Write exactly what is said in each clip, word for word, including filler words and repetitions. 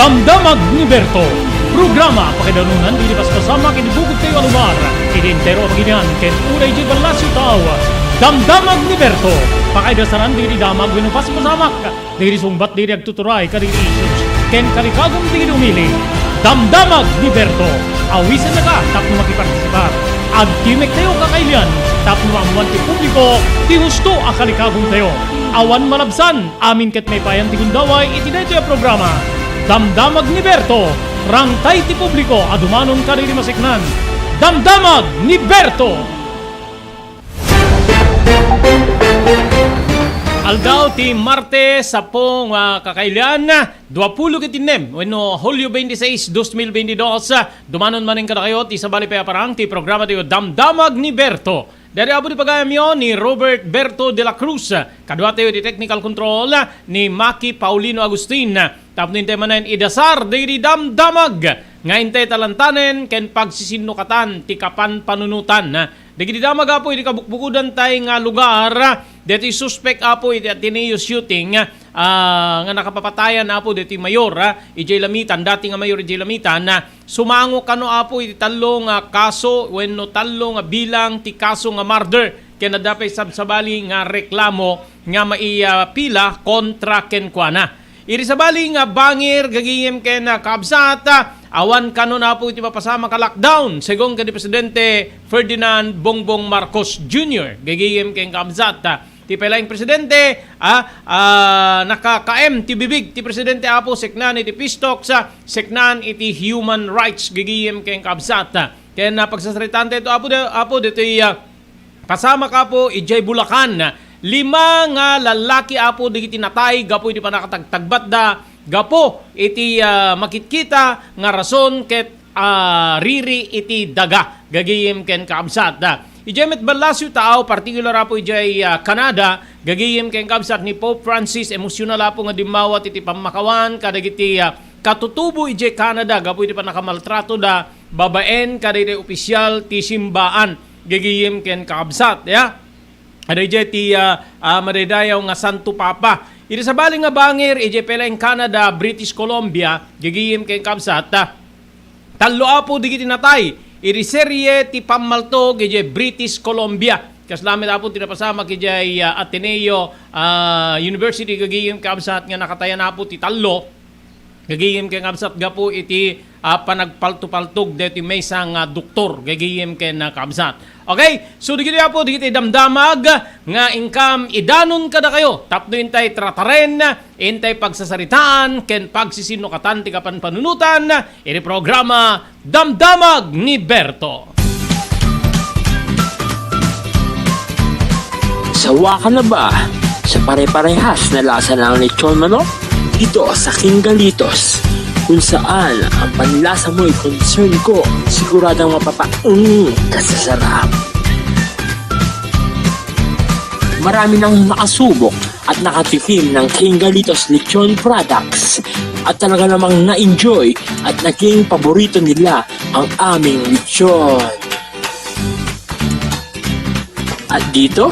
Damdamag ni Berto, programa a pakaidanunan dagiti paspasamak iti bukod tayo a lugar, iti entero a pagilian ken uray iti ballasiw tao. Damdamag ni Berto, pakaidasaran dagiti damag wenno paspasamak, dagiti sungbat dagiti agtuturay kadagiti issues, ken kalikagum dagiti umili. Damdamag ni Berto, awisennaka tapno makipartisipar. Agtimek tayo kakailian tapno maammuan ti publiko ti husto a kalikagum tayo. Awan malabsan, amin ket maipayan ti gundaway iti daytoy a programa. Damdamag ni Berto, rangtay ti publiko a dumanon kadagiti maseknan. Damdamag ni Berto! Aldaw ti Martes, sapong, ah, kakailian, duapulo ket innem wenno Hulio twenty-six, dos mil veintidós, ah, dumanon manen kadakayo ti sabali pay a parang ti programa tayo Damdamag ni Berto. Daydi apo ti pagayamyo ni Robert Berto de la Cruz, kaduatayo ti technical control ni Maki Paulino Agustin. Tapno intay manen idasar dagiti damdamag nga intay talantanen ken pagsisinnukatan ti kapanpanunotan dagiti damag apo iti kabukbukodantay nga lugar, deti suspek apo iti Ateneo shooting, ah, nga nakapapatayan apo deti mayor, ah, idiay Lamitan, dati nga mayor idiay Lamitan, ah, sumango kano apo iti tallo nga kaso wenno tallo nga bilang ti kaso nga murder ken adda pay sabsabali nga reklamo nga maipila kontra kenkuana. Iti sabali nga bangir gagayem ken, ah, kabsat, ah, awan kano apo iti mapasamak a lockdown, segun ken ni Presidente Ferdinand Bongbong Marcos Junior gagayem ken kabsat, ah, ti pay laeng presidente, ah, ah, nakakaem ti bibig ti presidente apo seknan iti peace talks, ah, seknan iti human rights gagayem ken kabsat, ah. Ken, ah, pagsasaritaan tayo apo de-, apo ditoy, ah, pasamak apo idiay Bulacan. Lima nga lallaki apo dagiti natay gapu iti pannakatagtagbatda gapu iti, ah, makitkita nga rason ket, ah, riri iti daga gagayem ken kabsat. Idiay met ballasiw tao, partikular apo idiay, ah, Canada, gagayem ken kabsat ni Pope Francis, emosyonal apo nga dimmawat iti pammakawan kadagiti, ah, katutubo idiay Canada gapu iti pannakamaltratoda babaen kadagiti opisyal ti simbaan gagayem ken kabsat, ya. Ada idiay ti, ah, ah, madaydayaw nga Santo Papa. Iti sabali nga bangir, idiay pay laeng Canada, British Columbia, gagayem ken kabsat, ah, tallo apo dagiti natay iti serie ti pammaltog idiay British Columbia. Kasla met apo ti napasamak idiay, ah, Ateneo, ah, University gagayem kabsat nga nakatayan apo ti tallo. Gagayem ken kabsat gapu iti, ah, panagpaltopaltog deti maysa nga doktor, gagayem ken, ah, kabsat. Okay, so dagiti apo, dagiti damdamag nga inkam idanon kadakayo tapno intay trataren, intay pagsasaritaan ken pagsisinnukatan ti kapanpanunotan iti programa Damdamag ni Berto. Sawa ka na ba sa pare-parehas na lasa ng lechon manok? Dito sa King Galitos, kung saan ang panlasa mo'y concern ko, siguradong mapapaung ka sa sarap. Marami nang nakasubok at nakatikim ng King Galitos Lechon Products at talaga namang na-enjoy at naging paborito nila ang aming lechon. At dito,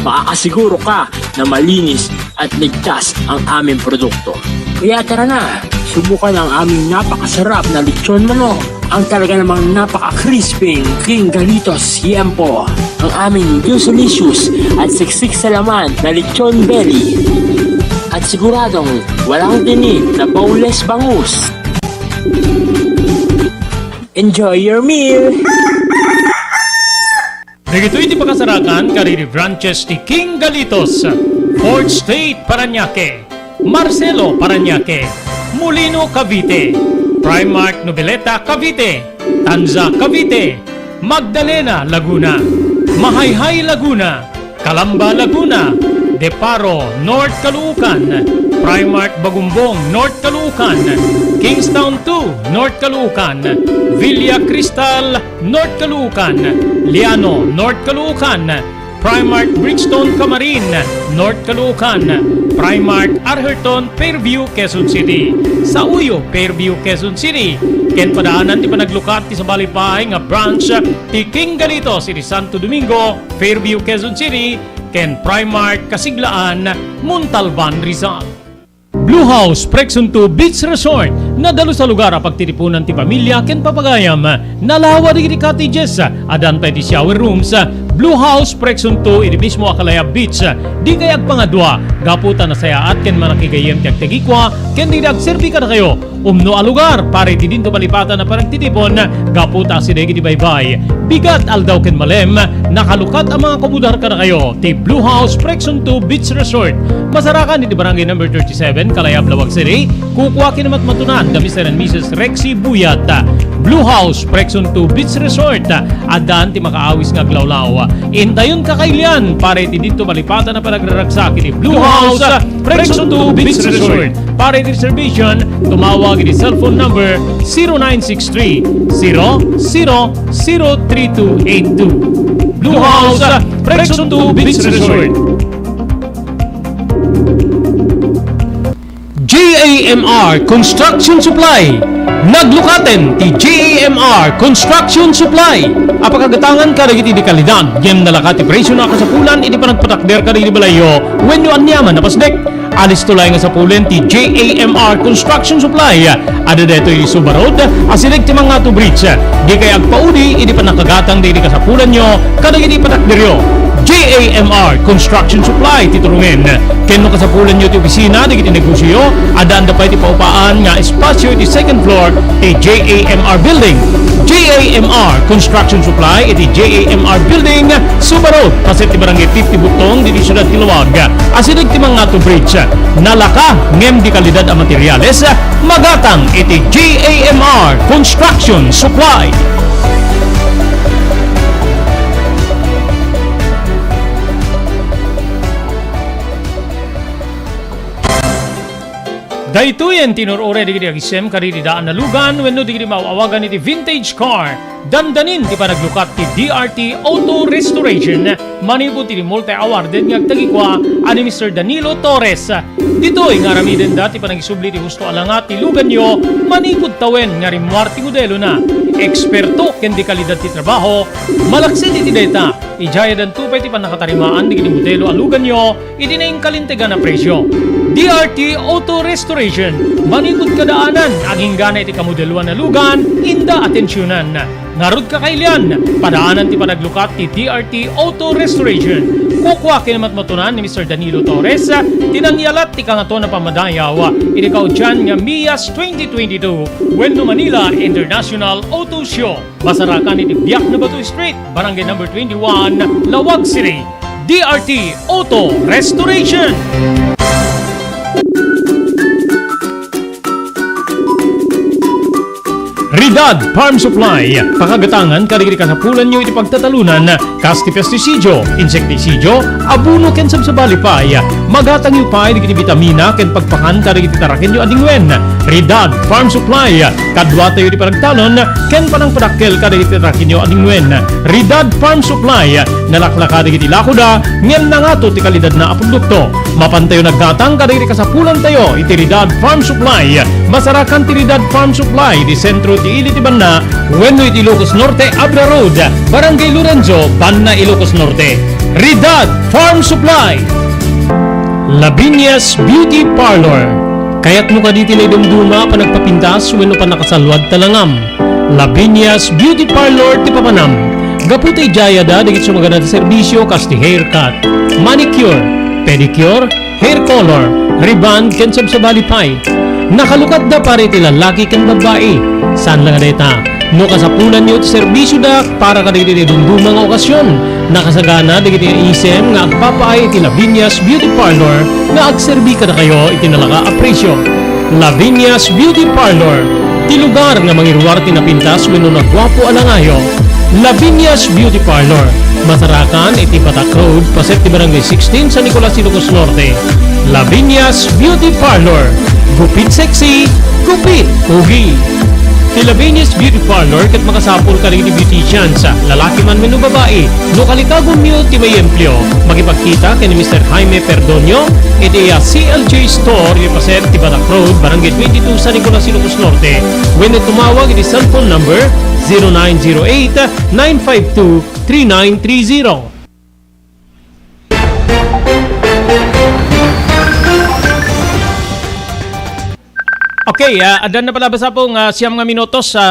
makakasiguro ka na malinis at ligtas ang aming produkto. Kaya tara na, subukan ang aming napakasarap na lechon manok, ang talaga namang napaka-crispy King Galitos Siempo, ang aming juicy-licious at siksik sa laman na lechon belly. At siguradong walang tinik na boneless bangus. Enjoy your meal! Dagitoy ti pakasarakan kadagiti branches ti King Galitos, Fourth Street, Parañaque, Marcelo, Parañaque, Molino, Cavite, Primark, Noveleta, Cavite, Tanza, Cavite, Magdalena, Laguna, Mahayhay, Laguna, Calamba, Laguna, Deparo, North Caloocan, Primark, Bagumbong, North Caloocan, Kingstown two, North Caloocan, Villa Cristal, North Caloocan, Liano, North Caloocan, Primark Bridgestone, Camarin, North Caloocan, Primark Atherton, Fairview, Quezon City, Sauyo, Fairview, Quezon City, ken padaanan ti panaglukat ti sabali pay nga branch ti King Galitos iti Santo Domingo, Fairview, Quezon City, ken Primark Kasiglaan, Montalban, Rizal. Blue House Pregsunto Beach Resort, Nadalus a lugar a pagtitipunan ti pamilia ken papagayam. Nalawa dagiti cottages. Addan pay ti shower rooms. Blue House Prection two iti mismo a Kalayab Beach. Dikay agpangadua, gapu ta nasayaat ken manakigayyem ti agtagikua ken dagiti agserbi kadakayo. Umno a lugar para iti dinto malipatan a panagtitipon, gapu ta asideg iti baybay, bigat, aldaw ken malem, nakalukat a mga komodar kadakayo ti Blue House Prection two Beach Resort. Masarakan iti Barangay Number thirty-seven, Kalayab, Laoag City. Kukua ken matmatunan da Mister and Missus Rexy Buyat. Blue House Prection two Beach Resort. Addaan ti makaawis nga aglawlaw. Intayon kakailian para iti dinto malipatan a panagraragsak iti Blue House Prection two Beach Resort. Para iti reservation, tumawag iti cellphone number zero nine six three, zero zero zero three two eight two. Blue House Prection two Beach Resort. J A M R Construction Supply. Naglukaten ti J A M R Construction Supply a pakagatangan kadagiti dekalidad ngem nalaka ti presio a kasapulan iti panagpatakder kadagiti balayyo wenno aniaman a pasdek. Alisto laeng nga sapulen ti J A M R Construction Supply. Adda daytoy Suba Road, asideg ti Mangato Bridge. Dikay agpaudi iti pannakagatang dagiti kasapulanyo kadagiti patakderyo. J A M R Construction Supply ti turungen. Ken no kasapulanyo ti opisina dagiti negosioyo, addaanda pay ti paupaan nga espasio iti second floor ti J A M R Building. J A M R Construction Supply iti J A M R Building, Suba Road, paset ti Barangay fifty Butong, diti siudad ti Laoag. Asideg ti Mangato Bridge. Nalaka ngem dekalidad a materiales, magatang iti J A M R Construction Supply. Daytoyen ti inur-uray dagiti agisem kadagiti daan a lugan wenno dagiti maaw-awagan iti vintage car. Dandanin ti panaglukat ti D R T Auto Restoration manipud iti multi-awarded nga agtagikua a ni Mister Danilo Torres. Ditoy nga aramidenda ti panagisubli ti husto a langa ti luganyo manipud tawen nga rimmuar ti modelona. Eksperto ken dekalidad ti trabaho. Malaksid iti dayta, idiay addanto pay ti pannakatarimaan dagiti modelo a luganyo iti nainkalintegan a presio. D R T Auto Restoration, manipud kadaanan, agingga iti kamodeloan a lugan, inda atensionan. Ngarud kakailian, padaanan ti panaglukat ti D R T Auto Restoration. Kukua ken matmatunan ni Mister Danilo Torres ti nangyalat ti Kangatoan a Pammadayaw iti kaudian nga MIAS twenty twenty-two wenno Manila International Auto Show. Masarakan iti Biak na Bato Street, Barangay Number twenty-one, Laoag City. D R T Auto Restoration. Ridad Farm Supply, pakagatangan kadagiti kasapulanyo iti pagtatalunan, kas ti pestisidio, insektisidio, abono ken sabsabali pay. Magatangyo pay dagiti bitamina ken pagpakan kadagiti tarakenyo a dingwen. Ridad Farm Supply, kaduatayo ti panagtalon ken panangpadakkel kadagiti tarakenyo a dingwen. Ridad Farm Supply, nalaklaka dagiti lakoda ngem nangato ti kalidadna a produkto. Mapantayo naggatang kadagiti kasapulantayo iti Ridad Farm Supply. Masarakan ti Ridad Farm Supply iti sentro ti ili ti banna wenno iti Ilocos Norte, Abra Road, Barangay Lorenzo, Banna, Ilocos Norte. Ridad Farm Supply. Lavinia's Beauty Parlor. Kayatmo kadi ti naidumduma a panagpapintas wenno pannakasalluad ta langam? Lavinia's Beauty Parlor ti papanam. Gapu ta idiay adda dagiti sumagada ti serbisio kas ti haircut, manicure, pedicure, hair color, rebond, ken sabsabali pay. Nakalukatda para iti lallaki ken babbai. Saan la nga dayta, no kasapulanyo ti serbisioda para kadagiti naidumduma nga okasion, nakasagana dagiti isem nga agpapaay iti Lavinia's Beauty Parlor nga agserbi kadakayo iti nalaka a presio. Lavinia's Beauty Parlor, ti lugar nga mangiruar ti napintas wenno naguapo a langayo. Lavinia's Beauty Parlor, masarakan iti Batak Road, paset ti Barangay sixteen, San Nicolas, Ilocos Norte. Lavinia's Beauty Parlor, gupit sexy, gupit pogi. Ti Lavinia's Beauty Parlor ket makasapul kadagiti beauticians, lalaki man wenno babai. No kalikagumyo ti maiempleo, makipagkita ken ni Mister Jaime Perdonio iti, ah, C L J Store, iti paset ti Batak Road, Barangay twenty-two, San Nicolas, Ilocos Norte, wenno tumawag iti cellphone number zero nine zero eight, nine five two, three nine three zero. Okay, ah, addan na pala basta po nga siyam nga minutos sa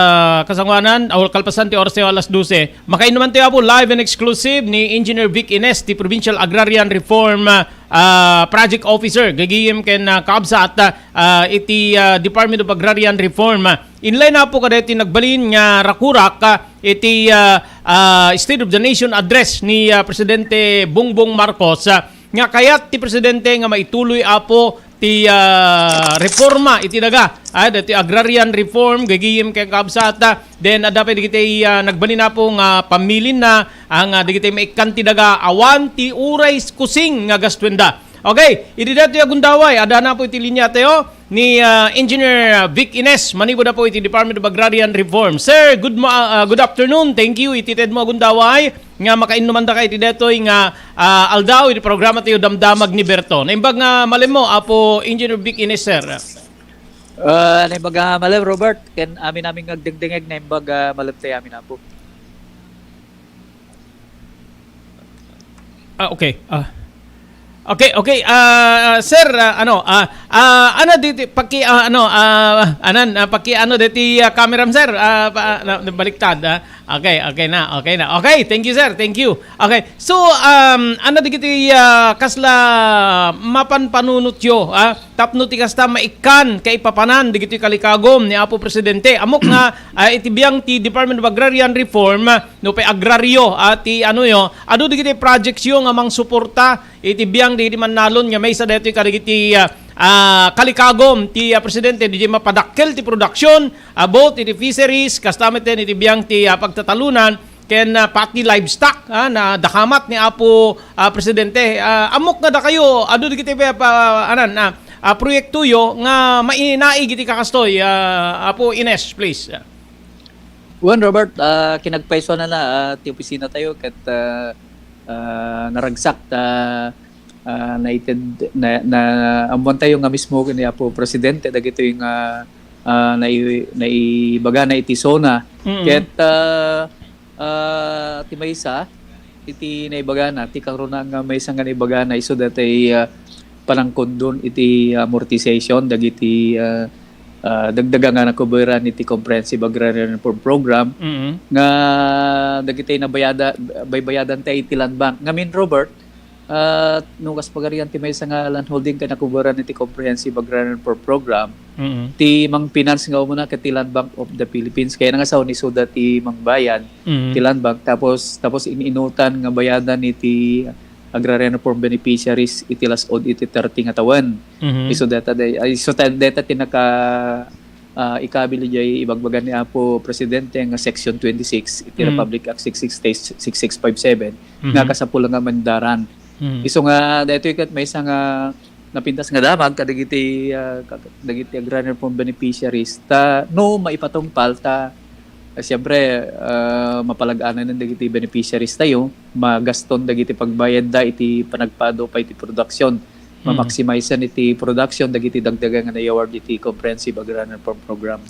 kasanguanan, o kalpasan ti oras tayo alas dose. Makainnuman tayo po live and exclusive ni Engineer Vic Ines, ti Provincial Agrarian Reform, ah, ah, Project Officer, gagayem ken, ah, kabsat, ah, ah, iti, ah, Department of Agrarian Reform. Inlay na po kada iti nagbalin nga rakurak, ah, iti, ah, ah, State of the Nation Address ni, ah, Presidente Bongbong Marcos, ah, nga kayat ti Presidente nga maituloy, Apo, ti, ah, reforma iti daga, ah, dati agrarian reform, gagayem ken kabsat, ah, then adda pay dagiti, ah, nagbalin, Apo, nga pamilin na, ang, ah, dagiti maikkan ti daga, awan ti uray kusing nga gastuenda. Okay, idi datoy a gundaway, adda na po iti linya tayo ni, ah, Engineer Vic Ines, manipud, Apo, iti Department of Agrarian Reform. Sir, good mo-, ah, ah, good afternoon. Thank you iti tedmo a gundaway nga makainnuman daka iti detoy nga, ah, aldaw iti programa tayo, Damdamag ni Berto. Naimbag nga malemmo, Apo Engineer Vic Ines, sir. Ah, naimbag nga malem, Robert, ken amin-amin nga agdengdengeg, naimbag nga malem tayo amin, Apo. Ah, okay. Ah. Okay, okay. Ah, sir, ah, ano, ah, ah, ano diti paki, ah, ano, ah, anan, ah, paki ano diti, ah, camera, sir? Ah, pa, ah, na, nabaliktad, ah. Okay, okay na, okay na. Okay, thank you, sir. Thank you. Okay. So, um, ano dagiti, ah, kasla mapanpanunotyo, ah, tapno ti kasta maikkan kaipapanan dagiti kalikagom ni Apo Presidente? Ammok nga, ah, iti biang ti Department of Agrarian Reform, ah, no pay agrario, ah, ti ano yo, adu dagiti projects yo nga mangsuporta iti biang dagiti mannalon nga maysa daytoy kadagiti, ah, ah, kalikagom ti, ah, Presidente, didiay mapadakkel ti production, ah, both iti fisheries, kasta met iti biang ti, ah, pagtatalunan, ken, ah, pati livestock, ah, na dakamat ni Apo, ah, Presidente. Ah, ammok nga dakayo, adu dagiti pa, pa, anan, ah, ah, proyektoyo nga mainaig iti kakastoy, ah, Apo Ines, please. Wen, Robert, ah, kinagpaysuanna, ah, ti opisina tayo ket, ah, ah, naragsak ta, ah, naited-, na, na, ammoan tayo nga mismo ni Apo Presidente dagitoy nga, ah, nai-, naibagana iti SONA. Mm. Ket, ah, ah, ti maysa, iti naibagana, ti karuna nga maysa nga naibagana, isu daytoy, ah, panangkondon iti amortization dagiti, ah, ah, dagdaga nga nakuberan iti Comprehensive Agrarian Reform Program, mm, nga dagiti nabayada-, baybayadan tayo iti Land Bank. Ngamin, Robert, ah, no kas pagarian ti maysa nga land holding nga nakuberan iti Comprehensive Agrarian Reform Program, mm, ti mang-finance nga umuna ket ti Land Bank of the Philippines. Kayatna nga sao ni suda ti mangbayad, mm, ti Land Bank, tapos, tapos in-inutan nga bayadan iti agrarian reform beneficiaries iti las-, o iti thirty nga tawen. Mhm. Isu dayta day-, ay, isu ta-, dayta ti naka, ah, ikabil jay ibagbaga ni Apo Presidente nga Section twenty-six iti, mm, Republic Act six six, six six five seven, nga, mhm, kasapulan nga amendaran. Mhm. Isu nga daytoy ket maysa nga napintas nga damag kadagiti, ah, ka-, dagiti agrarian reform beneficiaries ta no maipatungpal ta, ah, siyempre, ah, mapalag-ananen dagiti beneficiaries tayo, magaston dagiti pagbayadda iti panagpadu pay iti production, mm, ma-maximize-en iti production dagiti dagdaga nga na-award iti Comprehensive Agrarian Reform Program.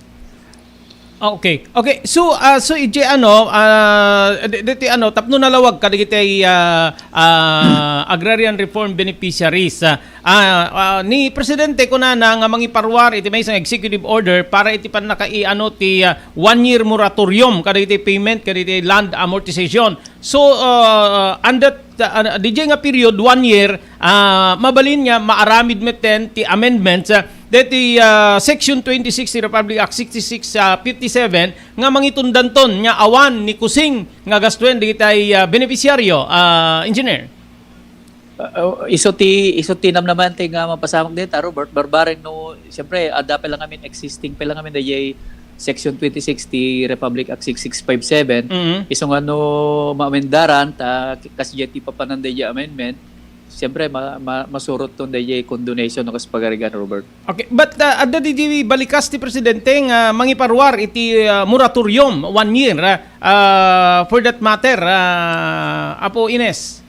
Ah, okay. Okay. So, ah, so, iti ano, ah, di-, diti ano, tapno nalawag kadagiti, ah, ah, agrarian reform beneficiaries, ah, ah, ah, ni Presidente kunana nga mangiparuar iti maysa nga executive order para iti pannakaiano ti, ah, one year moratorium kadagiti payment kadagiti land amortization. So, uh, and that, uh, ano, D J nga period, one year, ah, mabalin nga maaramid metten ti amendments, ah, deti, ah, Section twenty-six ti Republic Act sixty-six, ah, fifty-seven nga mangitundanton nga awan ni kusing nga gastuen dagiti, ah, beneficiaryo, ah, engineer. Ah, oh, isu ti, isu ti namnamaen ti nga mapasamak dita, Robert, barbareng no, siyempre, adda pay lang amin, existing pay lang amin, dayjay Section twenty-six ti Republic Act six six five seven. Mm. Isu nga no maamendaran, ta, kas dayjay ti papanan dayjay amendment, siyempre, ma-, ma-, masurot ton dayjay condonation no kas pagarigan, Robert. Okay, but, uh, adda didi balikas ti Presidente nga mangiparuar iti, uh, moratorium, one year, uh, uh, for that matter, uh, Apo Ines?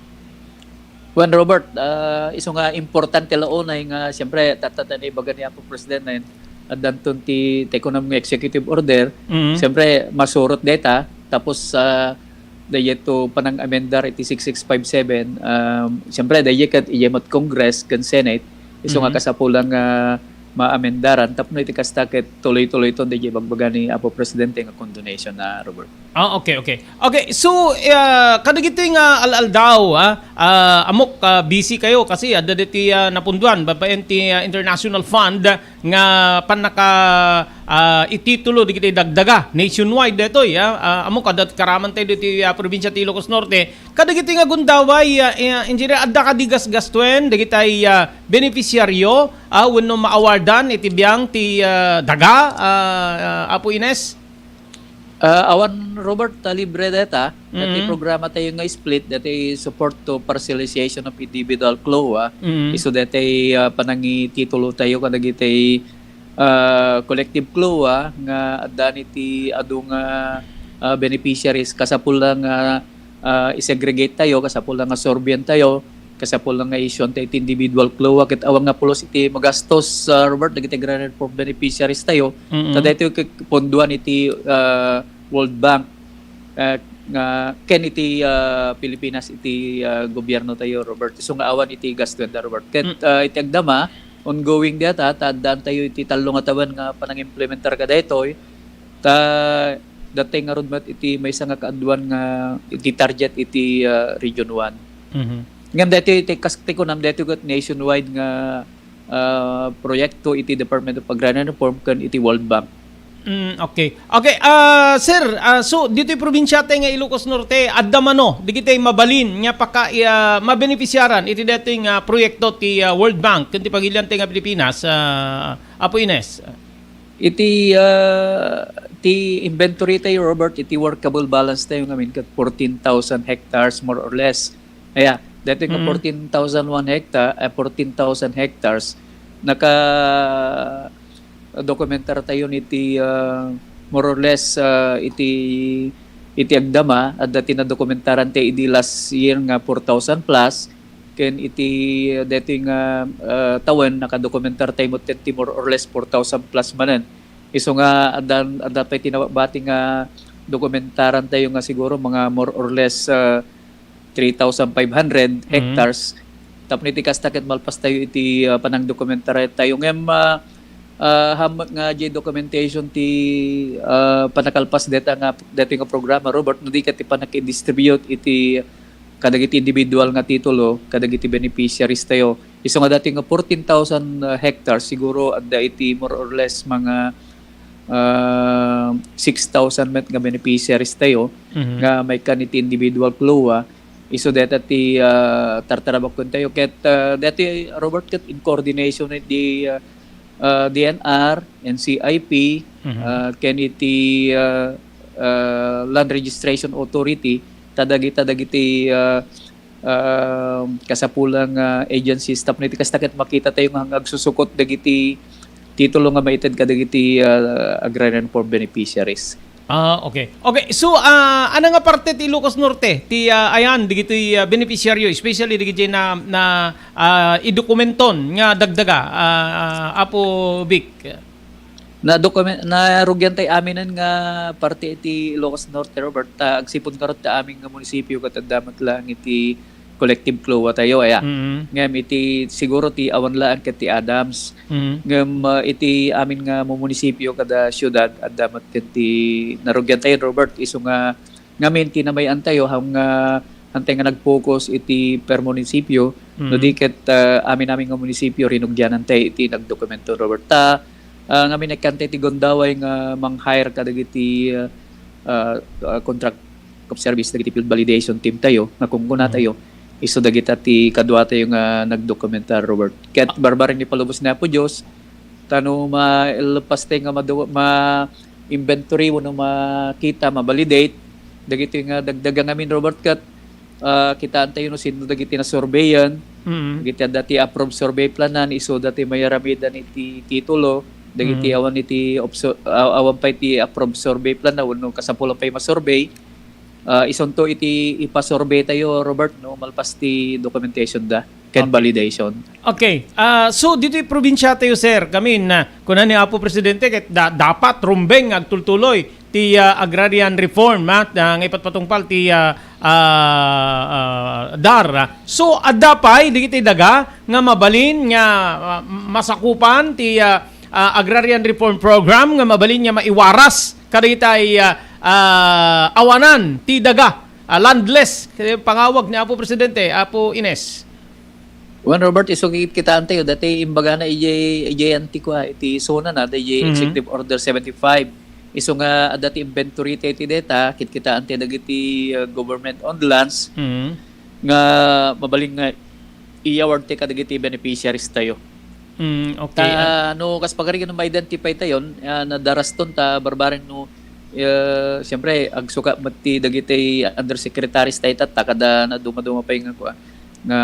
Wen, Robert, ah, isu nga importante la unay nga, siyempre, tatta, ta naibaga ni Apo President na yun, addanton ti, ti kunam nga executive order, mhm, siyempre, masurot deta, tapos, ah, dayto panang-amendar iti six six five seven, um, siyempre, daydi ket iyamat Congress ken Senate, isu nga, mhm, kasapulan nga maamendaran tapno iti kasta ket tuloy-tuloyton daydiay ibagbaga ni Apo Presidente nga condonation na, Robert. Ah, okay, okay. Okay, so, ah, kadagitoy nga al-aldaw, ah, ah, ammok, ah, busy kayo kasi adda ditoy, ah, napunduan babaen ti, ah, International Fund nga pannaka, ah, ititulo dagiti dagdaga nationwide daytoy, ah, ah, ammok adda karamantay ditoy, ah, probinsia ti Ilocos Norte. Kadagitoy nga gundaway, ah, eh, Engineer, adda kadi gasgastuen dagitay, ah, beneficiaryo, ah, wenno maawardan iti biang ti, ah, daga, ah, ah, Apo Ines? Ah, awan, Robert, ta libre deta. Dati Mm. programa tayo nga split, dati support to parcelization of individual CLOA. Mm. Isu dati, ah, panangititulo tayo kadagiti, ah, collective CLOA nga addan iti adu nga, ah, beneficiaries. Kasapul la nga, ah, isegregate tayo, kasapul la nga surveyan tayo, kasapul la nga issue tayo iti individual CLOA, ket awan nga pulos iti magastos, ah, Robert, dagiti agrarian reform beneficiaries tayo. Mm-mm. Ta daytoy ket punduan iti, ah, World Bank, ah, nga ken iti, ah, Pilipinas iti, ah, gobyerno tayo, Robert. Isu nga awan iti gastuenda, Robert. Ket, Mm. ah, iti agdama, ongoing dayta, ta addaan tayo iti tallo nga tawen nga panangimplementar kadaytoy. Ta datay ngarud met iti maysa nga kaaduan nga iti target iti, ah, Region one. Mhm. Ngem daytoy iti kas-, ti kunam, daytoy ket nationwide nga, ah, proyekto iti Department of Agrarian Reform ken iti World Bank. Mm, okay. Okay, ah, sir, ah, so ditoy probinsiatayo nga Ilocos Norte, adda mano dagiti mabalin nga paka-, ah, mabenefisiaran iti daytoy nga proyekto ti, ah, World Bank ken ti Pagiliantayo nga Pilipinas, ah, Apo Ines? Iti, ah, ti inventory tayo, Robert, iti workable balance tayo ngamin ket fourteen thousand hectares, more or less. Aya, daytoy nga Mm. fourteen thousand one hecta-, ah, fourteen thousand hectares, naka-dokumentar tayo niti, ah, more or less, ah, iti, iti agdama, adda ti nadokumentaran tayo idi last year nga four thousand plus, ken iti, ah, daytoy nga, ah, tawen, nakadokumentar tayo met ti more or less four thousand plus manen. Isu nga adda, adda pay ti nabati nga dokumentaran tayo nga siguro mga more or less, ah, three thousand five hundred Mhm. hectares. Tapno iti kasta ket malpas tayo iti, ah, panangdokumentar tayo. Ngem, ah, ah, hamut nga diay documentation ti, ah, panakalpas deta nga, deta nga programa, Robert, no di ket ti panakidistribute iti kadagiti individual nga titulo, kadagiti beneficiaries tayo. Isu nga daytoy nga fourteen thousand, ah, hectares, siguro adda iti more or less mga, ah, six thousand met nga beneficiaries tayo Mhm. nga maikkan iti individual CLOA. Isu dayta ti, ah, tartarabaken tayo. Ket, ah, daytoy, Robert, ket in coordination with the, ah, ah, D N R, N C I P, Mhm. ah, ken iti, ah, ah, Land Registration Authority, ta dagita dagiti, ah, ah, kasapulan nga agencies tapno iti kasta ket makita tayo nga agsusukot dagiti titulo nga maited kadagiti, ah, agrarian reform beneficiaries. Ah, okay. Okay, so, ah, ano nga parte ti Ilocos Norte ti, ah, ayan dagiti, ah, beneficiaryo, especially dagiti na, na, ah, idokumenton nga dagdaga, ah, Apo Vic? Na dokumen-, narugian tay aminen nga parte iti Ilocos Norte, Robert, ta agsipud ngarud ta amin nga munisipyo ket adda met laeng iti collective CLOA tayo, aya. Mm. Ngem iti, siguro ti awan laeng ket ti Adams. Mm. Ngem, ah, iti amin nga munisipyo kada siudad, adda met ket ti narugian tayo, Robert, isu nga ngamin ti namay-an tayo, ham nga, hantay nga nag-focus iti per munisipyo, no Mm. di ket, ah, amin-amin nga munisipyo, rinugianan tayo iti nagdokumento, Robert. Ta, ah, ngamin, ikkan tayo ti gundaway nga mang-hire kadagiti, ah, ah, ah, contract of service dagiti field validation team tayo, nga kunkuna Mm. tayo, isu dagita ti kadua tayo nga nagdokumentar, Robert. Ket Ah. barbareng ni palubos ni Apo Dios, ta no mailepas tayo nga madu-, ma-inventory wenno makita, ma-validate dagiti nga dagdaga ngamin, Robert, ket, ah, kitaan tayo no sino dagiti nasurveyan, Mm. dagiti adda ti approved survey plan-an, isu dati mayaramidan iti titulo, dagiti Mm. awan iti obso-, a-, awan pay ti approved survey plan-an wenno kasapulan pay masurvey. Ah, isunto iti ipasurvey tayo, Robert, no, malpas ti documentation da. ken validation. Okay. Ah, so, ditoy probinsya tayo, sir. Kami na, kuna ni Apo Presidente, ket da-, dapat rumbeng agtultuloy ti, ah, agrarian reform, ha, nga ipatpatungpal ti, ah, ah, ah, dar, ah. So, adda pay, dagiti daga nga mabalin nga, ah, masakupan ti, ah, ah, agrarian reform program nga mabalin nga maiwaras kadagitay, ah, ah, awanan ti daga, ah, landless, kaya pangawag ni Apo Presidente, Apo Ines. Wen, Robert, isu kitkitaentayo, dati imbagana idiay, idiay antikua, iti zona na, idiay Mhm. Executive Order seventy-five. Isu nga, adda ti inventory ti, ti data, kitkitaentayo dagiti, uh, government owned lands Mhm. nga mabalin nga i-award ti kadagiti beneficiaries tayo. Mm, okay. Ta, no, kas pagarigan ma-identify tayon, ah, nadaraston ta barbareng no, eh, siyempre, agsuka met ti dagiti undersecretaries tayo tatta, kada naduma-duma pay nga kua, nga,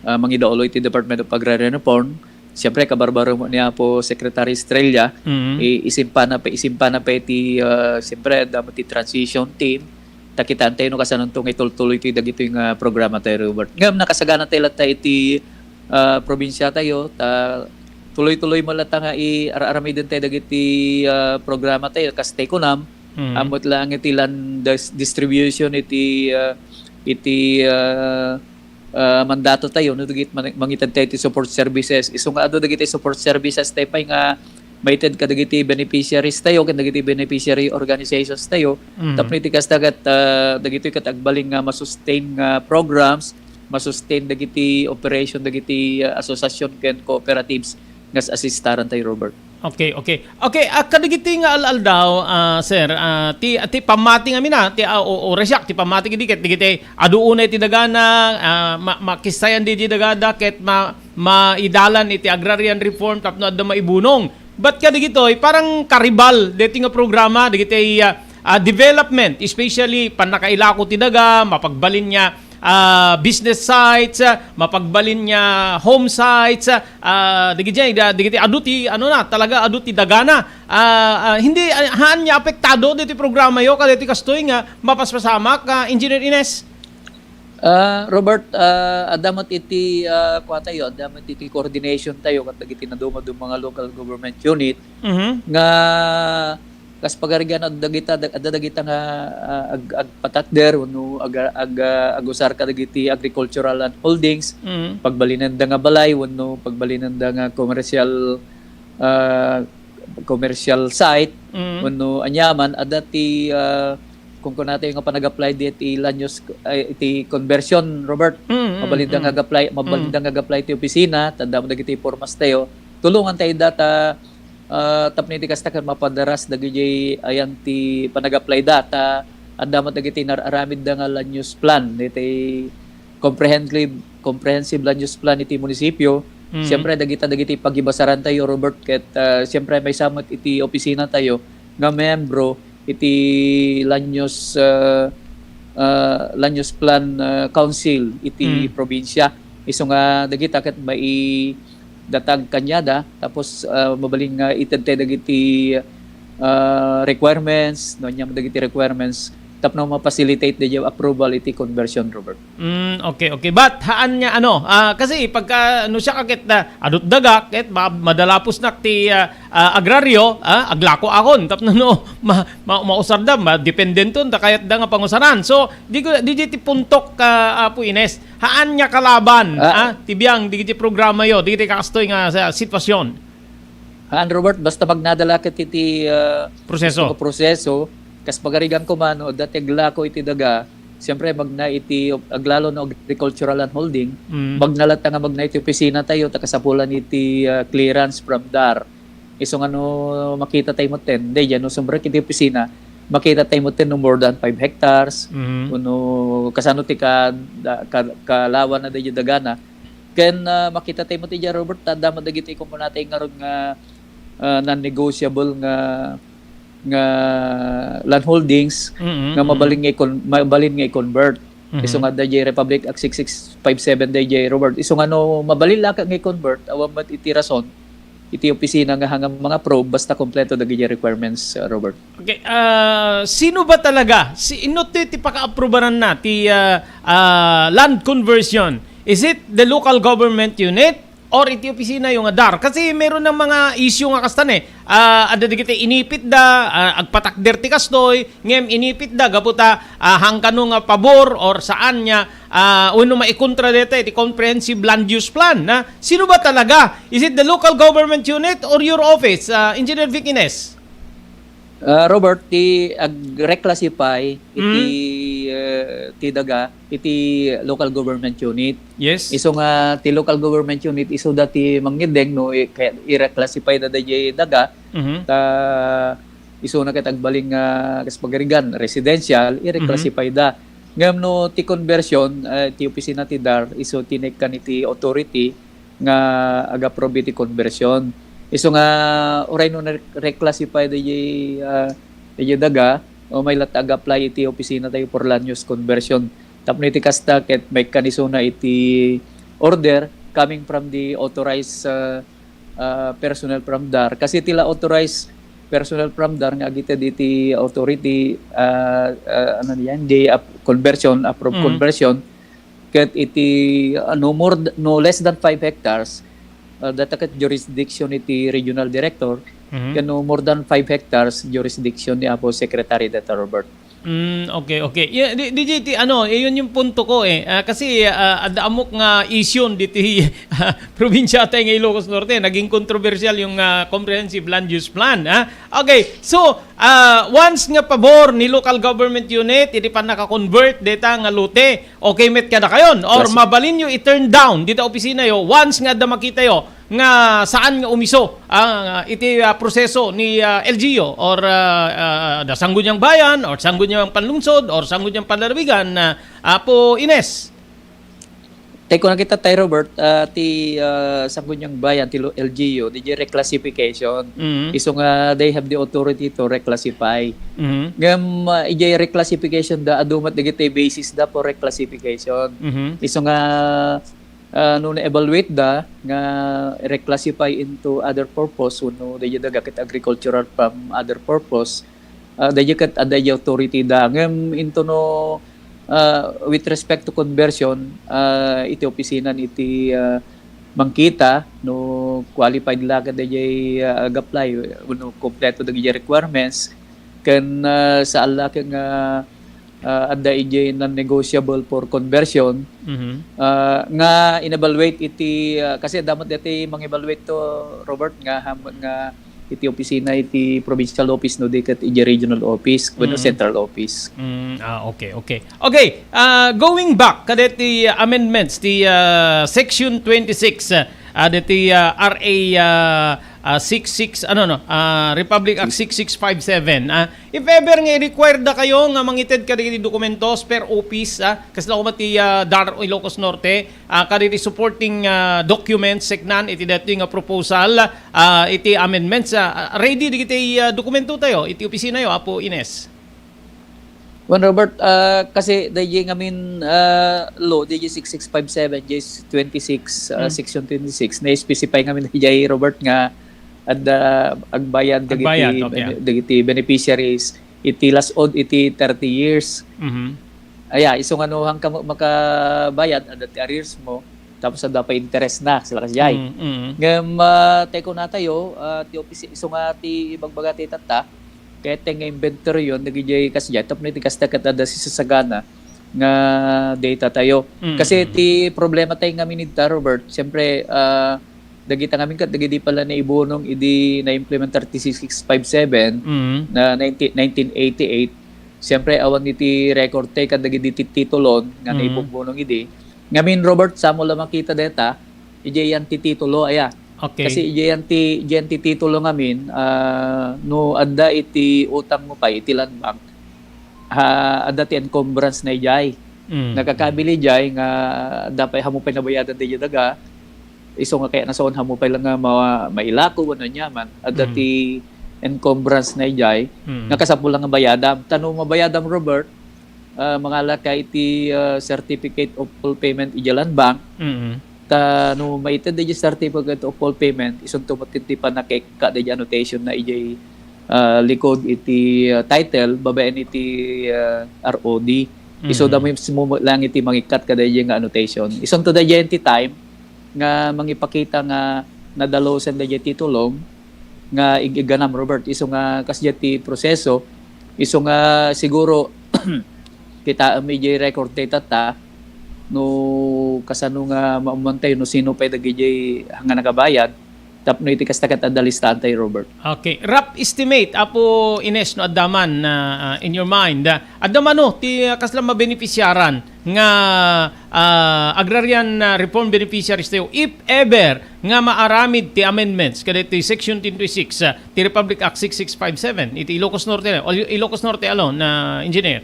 ah, mangidaolo iti Department of Agrarian Reform. Siyempre, kabarbareng ni Apo Secretary Estrella, Mm. i-, isimpana pa, isimpana pa iti, ah, siyempre, adda met ti transition team. Ta kitaentayo no kasanonto nga itultuloy ti dagitoy nga programa tayo, Robert. Ngem nakasagana tayo latta iti, ah, probinsya tayo, ta tuloy-tuloy mo latta nga i-, ar-, aramiden tayo dagiti, ah, programa tayo, kas tayo kunam, Mm. amot lang iti land dis-, distribution iti, ah, iti, ah, ah, mandato tayo, no, dagit man-, mangited tayo ti support services. Isu nga adu dagiti support services tayo pay nga maited kadagiti beneficiaries tayo, ken dagiti beneficiary organizations tayo. Mm. Tapno iti kasta ket, ah, dagitoy ket agbalin nga masustain nga programs, masustain dagiti operation, dagiti, ah, asosasyon ken cooperatives nga assistaran tayo, Robert. Okay, okay. Okay, ah, kadagiti nga al-aldaw, ah, sir, ah, ti, ti pammati ngamin, ah, ti, ah, o, o, resyak, ti pammati kadi ket dagiti adu unay ti dagana, ah, ma-, makistayan di, di dagada ket ma-, maidalan iti agrarian reform tapno adda maibunong. But kadagitoy, parang karibal, deti nga programa, dagiti, ah, ah, development, especially pannakailako ti daga, mapagbalin nga ah, business sites, ah, mapagbalin nga home sites, ah, ah, dagiti, da-, dagiti adu ti, ano na, talaga adu ti dagana. Ah, ah, hindi, ah, haan nga apektado diti programa yo, kadagiti kastoy nga mapaspasamak, ah, Engineer Ines? Ah, Robert, ah, adda met iti, ah, kua tayo, adda met iti coordination tayo ket dagiti naduma-duma nga local government unit Mhm. nga kas pagarigan, adda dagita, adda dagita nga, ah, ag-, agpatakder wenno ag-, ag-, ah, agusar kadagiti agricultural land holdings, Mm. pagbalinenda nga balay wenno pagbalinenda nga commercial, ah, commercial site Mm. wenno aniaman, adda ti, ah, kunkunatayo nga panag-apply diti land use, ay, iti conversion, Robert. Mm, mm, Mabalinda nga mm. Ag-apply, mabalinda Mm. nga ag-apply ti opisina, tandaan mo dagiti formas tayo. Tulungan tayo data, ah, tapno iti kasta ket mapadaras dagiti ayan ti panag-apply data, adda met dagiti nar-aramidda nga land use plan, iti comprehensive, comprehensive land use plan iti munisipyo. Mm. Siyempre, dagita, dagiti pagibasaran tayo, Robert, ket, ah, siyempre, maysa met iti opisina tayo nga membro iti land use, ah, ah, land use plan, ah, council iti Mm. probinsya. Isu nga dagita ket mai-, datag kaniada, tapos, ah, mabalin nga itedte dagiti, ah, requirements, no, ania dagiti requirements, tapno ma-facilitate dagiti approval iti conversion, Robert. Mm, okay, okay. But haan nga ano, ah, kasi pagka, no, siya ka ket, ah, adut daga, ket ma-, madalapos nak ti, ah, ah, agraryo, ah, aglako akon, tapno no, ma-, ma-, mausarda, madependenton, ta kayatda nga pangusaran. So, di ko, di, di ti puntok, ah, Apo Ines, haan nga kalaban, Ah. ah, ti biang, di ti programa yo, di ti kastoy nga sa sitwasyon. Haan, Robert, basta magnadala ket iti, ah, Proseso. iti proseso, kas pagarigan ko man, no, dati aglako iti daga, siyempre, magna iti, aglalo no agricultural land holding, Mm. magna latta nga magna iti opisina tayo, ta kasapulan iti, ah, clearance from dar. Isu nga no makita tayo metten, daydiay no sumrek iti opisina, makita tayo metten no more than five hectares, Mhm. wenno kasano ti ka-, da-, ka-, kalawan na daydiay dagana. Ken, ah, makita tayo met idiay, Robert, ta adda met dagiti kunkunatay ngarud nga, ah, non-negotiable nga, nga land holdings Mm-mm, nga mm. mabalin nga i-con-, mabalin nga i-convert. Mhm. Isu nga daydiay Republic Act six six five seven daydiay, Robert. Isu nga no mabalin la nga i-convert, awan met iti rason iti opisina nga hanga manga-approve basta kompleto dagiti requirements, uh, Robert. Okay, ah, sino ba talaga? Si-, sino ti, ti pakaaprubaran na ti, ah, ah, land conversion? Is it the local government unit or iti opisina yo nga DAR? Kasi meron ng mga issue nga kasta ne. Ah, adda dagiti inipit da, ah, agpatakder ti kastoy, ngem inipit da gapu ta, ah, hangkano nga pabor or saan nga, ah, wenno maikontra deta iti comprehensive land use plan, na sino ba talaga? Is it the local government unit or your office, ah, Engineer Vic Ines? Ah, Robert, ti ag-reclassify iti, Mm. eh, ti daga, iti local government unit. Yes. Isu nga ti local government unit, isu da ti mangiddeng no i-, kaya i-reclassify da dayjay daga, Mhm. ta isu na ket agbalin nga kas pagarigan, residential, i-reclassify Mhm. da. Ngem no ti conversion, eh, ti opisina ti DAR, isu ti naikkan iti authority, nga ag-approve iti conversion. Isu nga uray no na-reclassify dayjay, ah, dayjay daga, o may latta ag-apply iti opisina tayo for land use conversion. Tapno iti kasta, ket maikkan isuna iti order coming from the authorized, ah, ah, personnel from DAR. Kasi ti la authorized personnel from DAR nga agited iti authority, ah, ah, ano yan, the ap-, conversion, approved Mm. conversion, ket iti, ah, no more th-, no less than five hectares, ah, data ket jurisdiction iti regional director, Mhm. ken no more than five hectares, jurisdiction ni Apo Secretary data, Robert. Mm, okay, okay. Yeah, di, di, di, ano, eh, yun yung punto ko eh. Ah, kasi, ah, adda amok nga issue diti, ah, probinsya tayo nga Ilocos Norte. Naging kontrobersyal yung, ah, comprehensive land use plan, ah. Okay, so, ah, once nga pabor ni local government unit, iti pannaka-convert deta nga lote, okay met kadakayon, or Yes. mabalin yo i-turn down dita opisina yo once nga adda makita yo nga saan nga umiso, ah, iti, ah, proseso ni, ah, L G U or, ah, ah, da Sangguniang Bayan or Sangguniang Panlungsod or Sangguniang Panlalawigan, ah, Apo Ines? Tay ko nakita tay, Robert, ah, ti, ah, Sangguniang Bayan, ti lo-, L G U, di reclassification. Mhm. Isu nga they have the authority to reclassify. Mhm. Ngem, ah, ijay reclassification da, adu met dagiti basis da for reclassification. Mhm. Isu nga, ah, no na-evaluate da nga reclassify into other purpose, wenno daydi daga ket agricultural from other purpose, ah, daydi ket adda ijay authority da. Ngem into no, ah, with respect to conversion, ah, iti opisina iti, ah, mangkita no qualified la ket daydi, ah, ag-apply, wenno kompleto dagiti requirements, ken, ah, saan la ket nga, ah, adda ijay non-negotiable for conversion, Mhm. ah, nga in-evaluate iti, ah, kasi adda met daydi mang-evaluate to, Robert, nga ham-, nga iti opisina iti provincial office no di ket iti regional office wenno Mm. central office. Mm, ah, okay, okay. Okay, ah, going back kadaydi amendments ti, ah, section twenty-six, ah, daydi, ah, R A, ah, ah, six six, ano, no, ah, Republic Act six six five seven. Ah, if ever nga i-require da kayo nga mangited kadagiti dokumentos per office, ah, kasla koma ti, ah, DAR Ilocos Norte, ah, kadagiti supporting, ah, documents, seknan iti daytoy nga proposal, ah, iti amendments, ah, ready dagiti, ah, dokumento tayo iti opisina yo, Apo Ines. Wen, Robert, ah, kasi daydi ngamin, ah, law, daydi six six five seven, daydi twenty-six, ah, Mm. section twenty-six, na-specify ngamin daydi, Robert, nga adda agbayad dagiti Agbayad, okay. bene-, dagiti beneficiaries iti last owed iti thirty years. Mhm. Aya, isu nga no, hangka mo makabayad, adda ti arrears mo, tapos adda pay interest na, sila kasdiay. Mm, mm. Ngem, ah, tay kunatayo, ah, ti opis-, isu nga ti ibagbaga ti tatta, ket nga inventoryon, dagiti kasdiay, tapno iti kasta ket adda sisasagana nga data tayo. Mm, Kasi mm. ti problema tayo ngamin ita, Robert, siyempre, ah, dagita ngamin ket dagiti pala naibunong idi na-implementar ti six six five seven Mm. na nineteen, nineteen eighty-eight, siyempre, awan iti record tayo kadagiti ti-, titulon nga Mm. naibunong idi. Ngamin, Robert, samo la makita deta, idiay yan ti titulo, aya. Okay. Kasi idiay yan ti, idiay yan ti titulo ngamin, ah, no adda iti utang mo pay iti land bank, ha, adda ti encumbrance na idiay. Mm. Nakakabili idiay nga adda pay, hamo pay nabayadan ti daga, isu nga kayatna sa on, hamo pay lang nga ma-, mailako wenno aniaman, adda Mm. ti encumbrance na idiay, Mm. nga kasapul lang nga bayadam. Ta no mabayadam, Robert, ah, mangalaka iti, ah, certificate of full payment idiay land bank. Mm. Ta no maited idiay certificate of full payment, isunto met iti pannakaikka idiay annotation na idiay, ah, likod iti, ah, title, babaen iti, ah, R O D. Isu da Mhm. mismo met lang iti mangikkat kadaydiay nga annotation. Isunto daydiay ti time nga mangipakita nga nadalusen daydiay titulom nga ig-igganam, Robert. Isu nga kasdiay ti proseso. Isu nga siguro kitaem idiay record dayta ta no kasano nga maammoantayo no sino pay dagidiay nga nakabayad. Tapno iti kasta ket adda listaantayo, Robert. Okay. Rough estimate, Apo Ines, no, adda man, ah, ah, in your mind. Ah, adda mano ti, ah, kasla mabenefisiaran nga, ah, agrarian, ah, reform beneficiaries tayo, if ever nga maaramid ti amendments kadagiti Section ten twenty-six, ah, ti Republic Act six six five seven, iti Ilocos Norte, o Ilocos Norte alone, na engineer?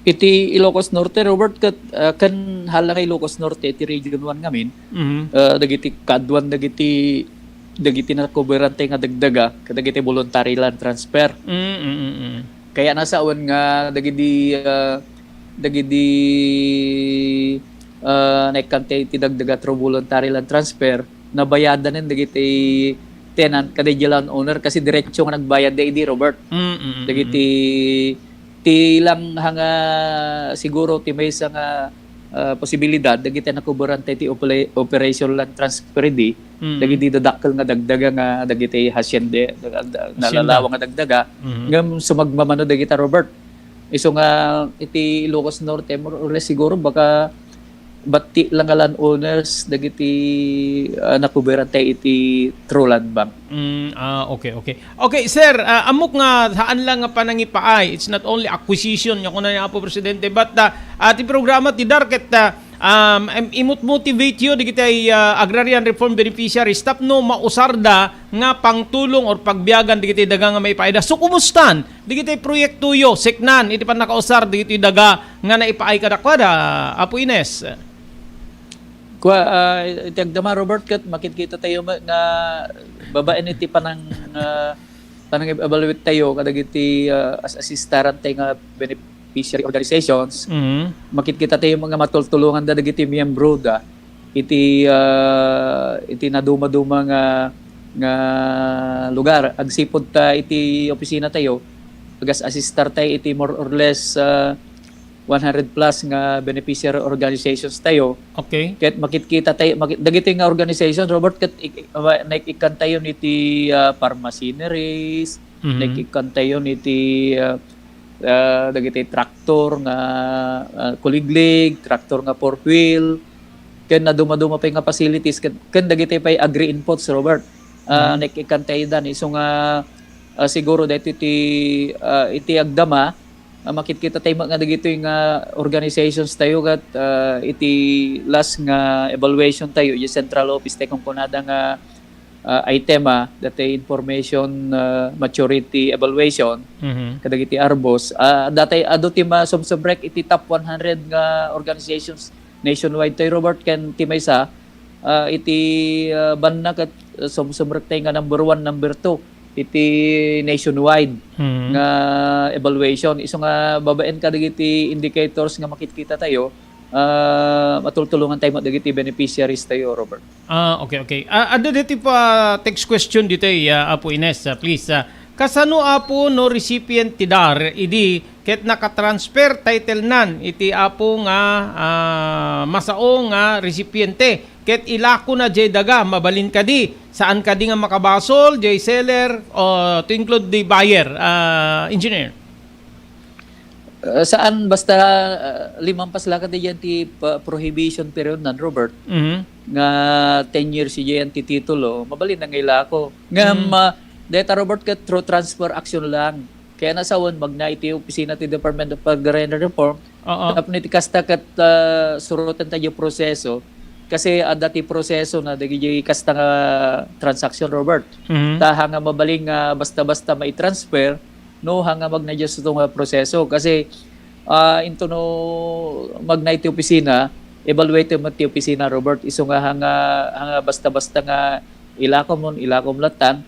Iti Ilocos Norte, Robert, ket, ah, ken hala nga Ilocos Norte, iti Region one ngamin, Mhm. ah, dagiti kaaduan dagiti, dagiti nakuberantay nga dagdaga, kadagiti voluntary land transfer. Mm, mm, mm, mm. Kaya nasawen nga dagiti, ah, dagiti, ah, naikkantay ti dagdaga through voluntary land transfer, nabayadanen dagiti tenant, kadagiti land owner, kasi diretso nga nagbayad da idi, Robert. Mm, mm, mm, Dagiti, mm. ti lang ha nga, siguro, ti maysa nga, ah, posibilidad, dagiti nakuberantay ti opera-, operation land transfer idi, Mm. dagiti dadakkel nga dagdaga nga dagiti hacienda, da-, da-, Hacienda. nalalawa nga dagdaga, Mhm. ngem sumagmamano dagita, Robert. Isu nga iti Ilocos Norte, more or less siguro, baka bati lang nga land owners dagiti, ah, nakuberantay iti through land bank. Mm, ah, okay, okay. Okay, sir, ah, ammok nga saan lang nga panangipaay. It's not only acquisition, nga kuna ni Apo Presidente, but, ah, ah, ti programa ti DAR ket, ah, um, im-, imut-motivate yo dagiti, ah, agrarian reform beneficiaries tapno mausarda nga pangtulong or pagbiagan dagiti daga nga maipaayda. So, kumustan dagiti proyektoyo, seknan, iti pannakausar dagiti daga nga naipaay kadakuada, Apo Ines? Kua, ah, iti agdama, Robert, ket makitkita tayo ma-, nga babaen iti panang, ah, panang-evaluate tayo kadagiti, ah, as-, assistaran tayo nga beneficiary organizations. Mhm. Makitkita tayo nga matultulongan da dagiti miyembro da iti, ah, iti naduma-duma nga, nga lugar. Agsipud ta iti opisina tayo, agas-assistar tayo iti more or less, ah, one hundred plus nga beneficiary organizations tayo. Okay. Ket makitkita tayo, makit-, dagiti nga organization, Robert, ket ik-, ik-, wa-, naik-ikkan tayo iti, ah, farm machineries, Mhm. naik-ikkan tayo iti, ah, ah, dagiti traktor nga, ah, kuliglig, traktor nga four wheel, ken naduma-duma pay nga facilities, ken, ken dagiti pay agri-inputs, Robert. Ah, Mhm. naik-ikkan tayo dan. Isu nga, ah, siguro daytoy ti, ah, iti agdama, ah, makitkita tayo nga dagitoy nga organizations tayo ket, ah, iti last nga evaluation tayo, iti central office tayo kunkunada nga, ah, item, ah, dati information, ah, maturity evaluation, Mhm. kadagiti arbos. Ah, dati adu ti masumsubrek iti top one hundred nga organizations nationwide tayo, Robert, ken ti maysa, ah, iti, ah, banna ket, ah, sumsumrek tayo nga number one, number two iti nationwide Mhm. nga evaluation. Isu nga babaen kadagiti indicators nga makitkita tayo, ah, matultulongan tayo met dagiti beneficiaries tayo, Robert. Ah, okay, okay. Ah, adda diti pa text question ditoy, ah, Apo Ines, ah, please. Ah, kasano, Apo, no recipient ti DAR idi ket naka-transfer title nan iti apo nga, ah, masao nga recipiente, ket ilako na jay daga, mabalin kadi, saan kadi nga makabasol jay seller o to include the buyer, ah, engineer? Uh, saan, basta, uh, limampas la kadi diyan ti pa-, prohibition period nan, Robert, Mhm. nga ten years diyan ti titulo, mabalin na nga ilako. Ngem, Mm. uh, deta, Robert, ket through transfer action lang. Kaya nasawen, magna iti opisina ti Department of Agrarian Reform. Oo. Tapno iti kasta ket, ah, suroten tayo proseso. Kasi adda ti proseso na dagiti kasta nga transaction, Robert. Mhm. Ta ha nga mabalin nga basta-basta mai-transfer, no, ha nga magna diay suto nga proseso. Kasi, ah, into no magna iti opisina, evaluate met ti opisina, Robert. Isu nga ha nga, ha nga basta-basta nga ilakom, ilakom latan,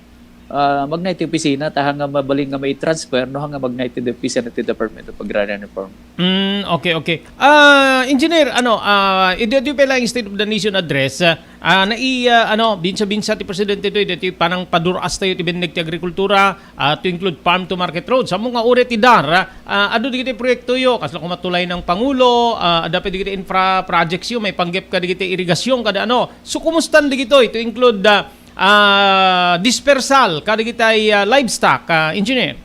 ah, magna iti opisina, ta haan nga mabalin nga mai-transfer, no haan nga magna iti opisina ti Department of Agrarian Reform. Mm, okay, okay. Ah, Engineer, ano, ah, idi, idi pay laeng State of the Nation Address, ah, ah, nai-, ah, ano, binsa-binsa ti Presidente to, iti panangpadur-as tayo ti benneg ti agrikultura, ah, to include farm to market roads. Ammom nga uray ti DAR, ah, adu dagiti proyektoyo, kasla koma tulay ng Pangulo, ah, adda pay dagiti infra projects yo, maipanggep kadagiti irigasyon, kada ano. So, kumustan dagitoy, to include, ah, ah, dispersal, kadagiti, ah, livestock, ah, Engineer?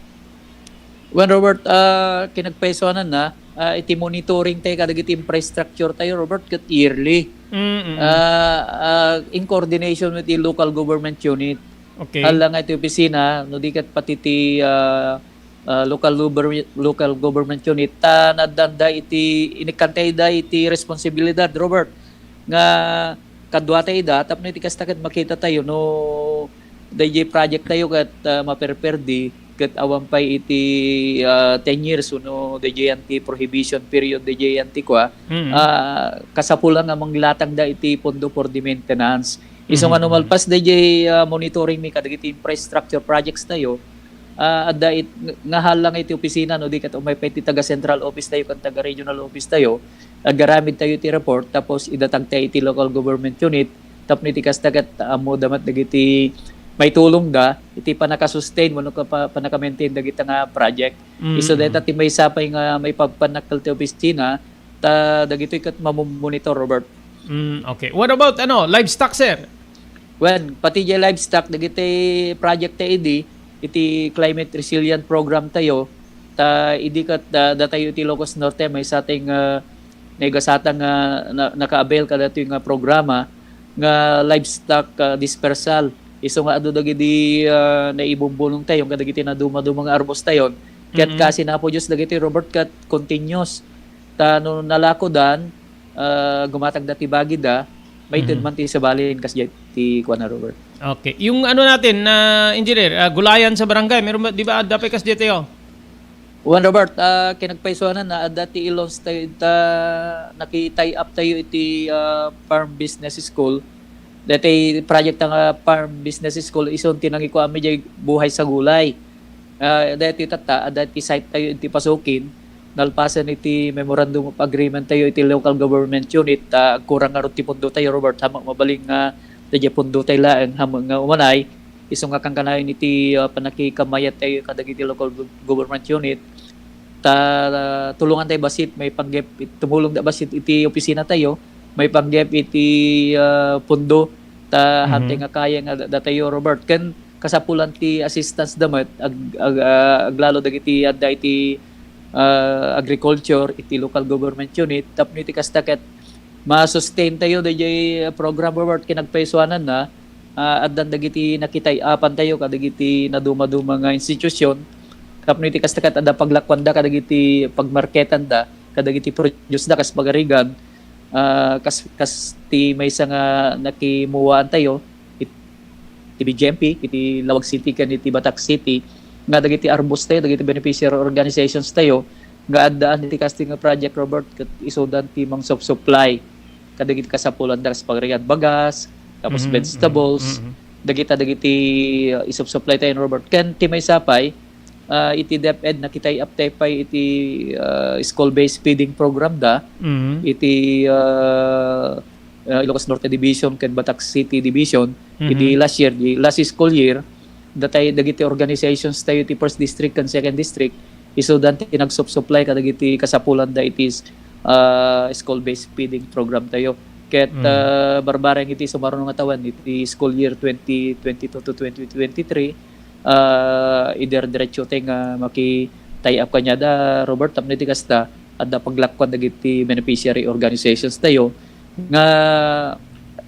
Well, Robert, ah, kinagpaysuanan na, ah, iti monitoring tayo kadagiti infrastructure tayo, Robert, ket yearly. Mm, mm, mm. Ah, ah, in coordination with the local government unit. Okay. Hala nga iti opisina, no di ket pati ti, ah, ah, local gover-, local government unit, ta naddanda iti, inikkantayda iti responsibilidad, Robert, nga kaduatayo ida, tapno iti kasta ket makita tayo no dayjay project tayo ket, ah, maperperdi, ket awan pay iti, ah, ten years wenno dayjay anti prohibition period, dayjay anti kua, Mm. ah, kasapulan nga manglatangda iti pondo for the maintenance. Isu nga Mhm. no malpas dayjay, ah, monitoring mi kadagiti infrastructure projects tayo, ah, adda it-, nga hala nga iti opisina no di ket umay pay ti taga central office tayo ken taga regional office tayo, agaramid tayo iti report tapos idatag tayo iti local government unit tapno iti kasta ket ammoda met dagiti maitulongda iti pannaka-sustain wenno ka-, pa-, pannaka-maintain dagita nga project. Mm. Isu dayta ti maysa pay nga maipagpannakkel ti opisina ta dagitoy ket mamomonitor, Robert. Mm, okay. What about, ano, livestock, sir? Well, pati diay livestock, dagiti project ta idi, iti climate resilient program tayo, ta idi ket, ah, datayo iti Ilocos Norte, maysa ti nga naigasata nga na-, naka-avail kadatoy nga programa nga livestock, ah, dispersal. Isu nga adu dagiti, ah, naibumbulong tayo kadagiti naduma-duma nga arbos tayon. Ket Mhm. kasi napo Dios dagiti, Robert, ket continuous. Ta no nalakodan, ah, gumatagda ti bagida, maited Mhm. man ti sabalin kas diay ti kuana, Robert. Okay. Yung ano natin, na engineer, ah, gulayan sa barangay, meron ba, di ba, adda pay kas diay tayo? Wen, Robert, ah, kinagpaysuanan na, adda ti i-launch tayo, ta, naki-tie up tayo iti, ah, Farm Business School. Dati project nga Farm Business School, isun ti nangikuan mi diay Buhay sa Gulay. Ah, daytoy tatta, adda ti site tayo iti Pasukin, nalpasen iti Memorandum of Agreement tayo iti local government unit, ta agkurang ngarud ti pondo tayo, Robert, haan met mabalin nga daydiay pondo tayo laeng, haan met nga umanay, isu nga kankanayon iti, ah, pannakikamayat tayo kadagiti local gov-, government unit, ta, ah, tulongan tayo bassit, maipanggep it-, tumulong da bassit iti opisina tayo, maipanggep iti, ah, pondo, ta Mhm. hantay nga kaya nga da-, datayo, Robert, ken kasapulan ti assistance da met, ag-, ag-, ah, aglalo dagiti adda iti, ah, agriculture, iti local government unit, tapno iti kasta ket ma-sustain tayo daydiay program, Robert, kinagpaysuanan na, ah, addan dagiti nakitay-apan tayo kadagiti naduma-duma nga institusyon, tapno iti kasta ket adda paglakuanda kadagiti pagmarketanda, kadagiti produce da kas pagarigan, ah, kas, kas ti maysa nga nakimuwaan tayo, it-, iti B J M P, iti Laoag City, ken iti Batac City, nga dagiti arbos tayo, dagiti beneficiary organizations tayo, nga addaan iti kasdi nga project, Robert, ket isudan ti mangsupsupply kadagiti kasapulan da kas pagarigan bagas, tapos Mhm, vegetables, mhm, mhm. dagita dagiti, uh, isupsupply tayo, Robert. Ken ti maysa pay, ah, iti DepEd, nakitie-up tayo pay iti, ah, school-based feeding program da, Mhm. iti, ah, ah, Ilocos Norte Division ken Batac City Division, Mhm. iti last year, di last school year, datay dagiti organizations tayo iti first district ken second district, isudan ti nagsupsupply kadagiti kasapulan da iti, ah, school-based feeding program tayo. Ket, Mm. ah, barbareng iti sumaruno nga tawen, iti school year twenty twenty-two to twenty twenty-three, ah, idir-diretso tayo nga maki-tie up kaniada, Robert, tapno iti kasta, adda paglakuan dagiti beneficiary organizations tayo nga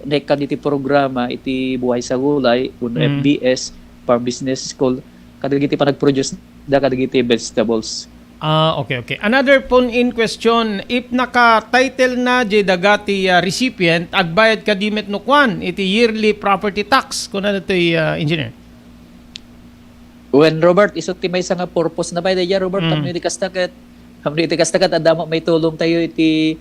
naikkan iti programa iti Buhay sa Gulay, wenno Mm. F B S, Farm Business School, kadagiti panagproduce da kadagiti vegetables. Ah, okay, okay. Another phone-in question, if naka-title na diay daga ti, ah, recipient, agbayad kadi met no kuan iti yearly property tax, kuna datoy, ah, engineer? Wen, Robert, isu ti maysa nga purpose na pay daydiay, Robert, Mm. tapno iti kasta ket, tapno iti kasta ket adda met maitulong tayo iti,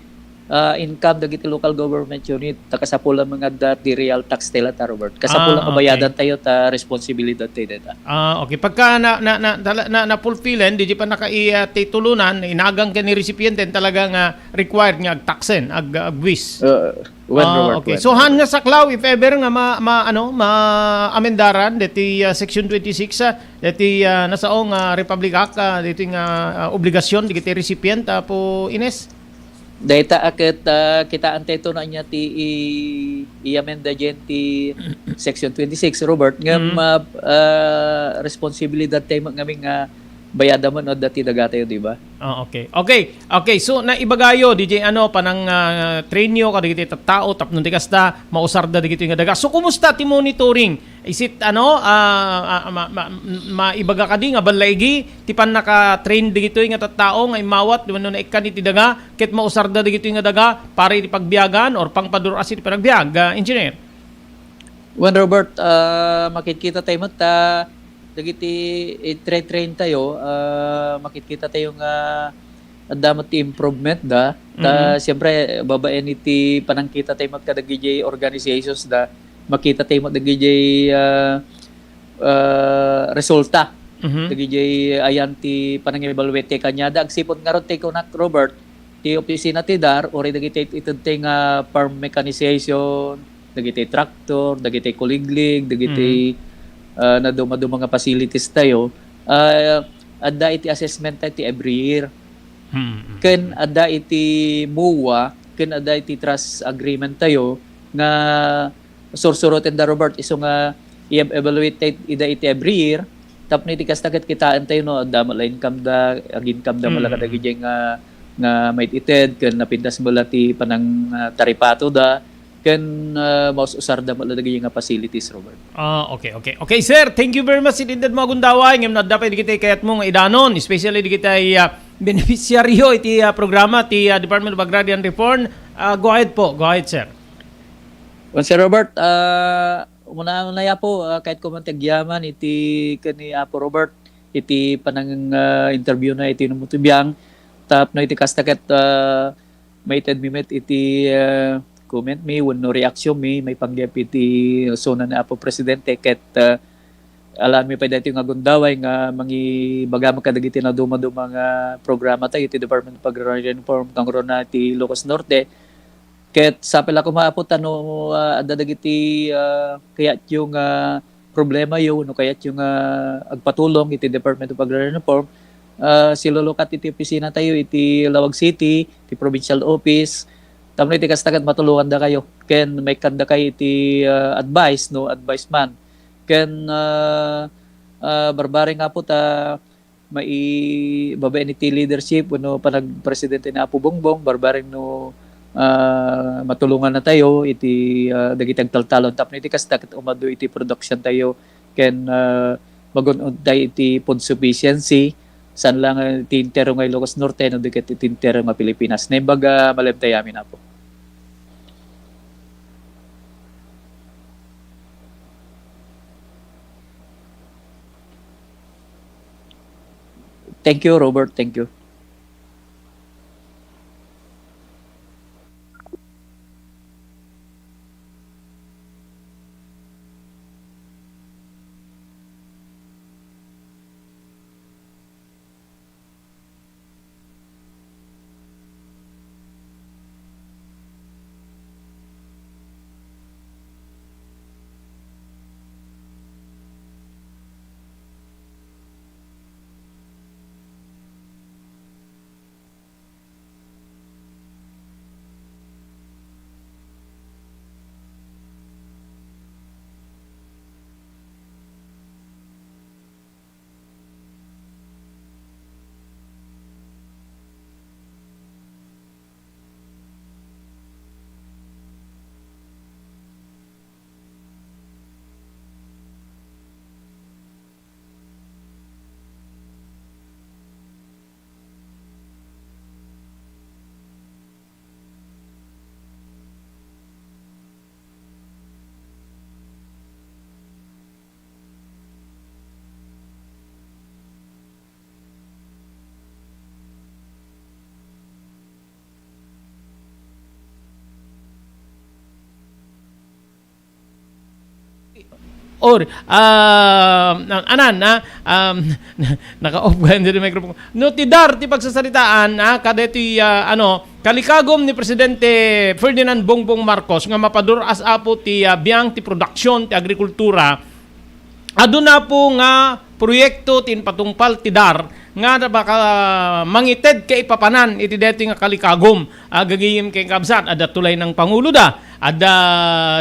ah, income dagiti local government unit, ta kasapulan nga adda ti real tax tayo latta, Robert. Kasapulan Ah, nga bayadan okay. tayo ta responsibilidad tayo deta. Ah, okay. Pagka na, na, na, tala-, na, na-fulfillen, di di pa naka-, i-, ah, titulonan, inagang ken ni recipiente, talaga nga required nga agtaxen, ag-, agbuis. Uh, well, Ah, Robert, okay. well, So, han Robert. nga saklaw, if ever nga ma-, ma-, ano, ma-amendaran, deti, ah, Section twenty-six, ah, deti, ah, nasao nga Republic Act, ah, deti nga, ah, obligasyon, dagiti recipient, Apo Ines? Dayta a ket, ah, kitaan tayo no ania ti i-, i-amenda diyan ti Section twenty-six, Robert, ngem, Mm. ah, ah, responsibilidad tayo met ngamin nga bayada met no adda ti daga tayo, di ba? Ah, okay. Okay. Okay, so naibagayo, D J, ano, panang, ah, train yo kadagiti tattao tapno ti kasta, mausarda dagitoy nga daga. So, kumusta ti monitoring? Is it, ano, ah, ah, ma-, ma-, maibaga kadi nga ballaigi ti pannaka-train dagitoy nga tattao nga immawat wenno naikkan iti daga ket mausarda dagitoy nga daga para iti pagbiagan or pangpadur-as iti panagbiag, ah, engineer? Wen, Robert, ah, makitkita tayo met ta dagiti itre-train tayo, ah, makitkita tayo nga adda met ti improvement da. Ta Mm. siyempre, babaen iti panangkita tayo met kadagiti organizations da, makita tayo met dagiti, ah, ah, resulta. Mhm. Dagiti ayan ti panang-evaluate ti kaniada. Agsipud ngarud ti kunak, Robert, ti opisina ti dar, uray dagiti ited tayo nga farm mechanization, dagiti tractor, dagiti kuliglig, dagiti, Mm. ah, naduma-duma nga facilities tayo, ah, adda iti assessment tayo ti every year. Mm, mm, Ken mm. adda iti MOA, ken adda iti trust agreement tayo nga sursuroten da, Robert, isu nga i-evaluate tayo ida iti every year. Tapno iti kasta ket kitaen tayo no adda met la income da, ag-income da met la Mm. kadagiti nga, nga maited, ken napintas met la ti panang, ah, taripato da, ken, ah, maus-usar da met la dagiti nga facilities, Robert. Ah, okay, okay. Okay, sir, thank you very much. Iti inted mo a gundaway, ngem no adda pay dagiti kayat mo nga idanon, especially dagiti, ah, beneficiaryo iti, ah, programa ti, ah, Department of Agrarian Reform. Ah, go ahead po. Go ahead, sir. Well, Sir Robert, ah, umuna-una ya po, ah, kayatko man ti agyaman iti ken ni Apo Robert, iti panang, ah, interview na iti Numutubiang. Tapno iti kasta ket, ah, maited mi met iti, ah, comment mi wenno reaction mi maipanggep iti suna ni Apo Presidente ket, ah, alanmi pay daytoy nga gundaway nga mangibaga met kadagiti naduma-duma nga programa tayo iti Department of Agrarian Reform, kangruna ti Ilocos Norte. Ket sapay la koma, Apo, ta no, ah, adda dagiti, ah, kayatyo nga problemayo wenno kayatyo nga agpatulong iti Department of Agrarian Reform, ah, silulukat iti opisina tayo iti Laoag City, ti provincial office. Tapno iti kasta ket matulongandakayo ken maikkandakayo iti, ah, advice, no, advice man. Ken, ah, ah, barbareng, Apo, ta mai-, babaen iti leadership wenno panagpresidente ni Apo Bongbong, barbareng no, ah, matulongannatayo iti, ah, dagiti agtaltalon tapno iti kasta ket umadu iti production tayo ken, ah, magun-od tayo iti food sufficiency, saan la nga iti entero nga Ilocos Norte, no di ket iti entero nga Pilipinas. Naimbag a malem tayo amin, Apo. Thank you, Robert. Thank you. Or, ah, anan, ah, um, naka-off ko yan dito microphone. No, ti dar ti pagsasaritaan, ah, kadaytoy, ah, ano, kalikagum ni Presidente Ferdinand Bongbong Marcos nga mapadur-as, Apo, ti, ah, biang ti production ti agrikultura. Aduna, Apo, nga proyekto ti inpatungpal ti dar nga baka mangited kaipapanan iti daytoy nga kalikagum. Ah, gagayem ken kabsat, adda tulay ng pangulo da, adda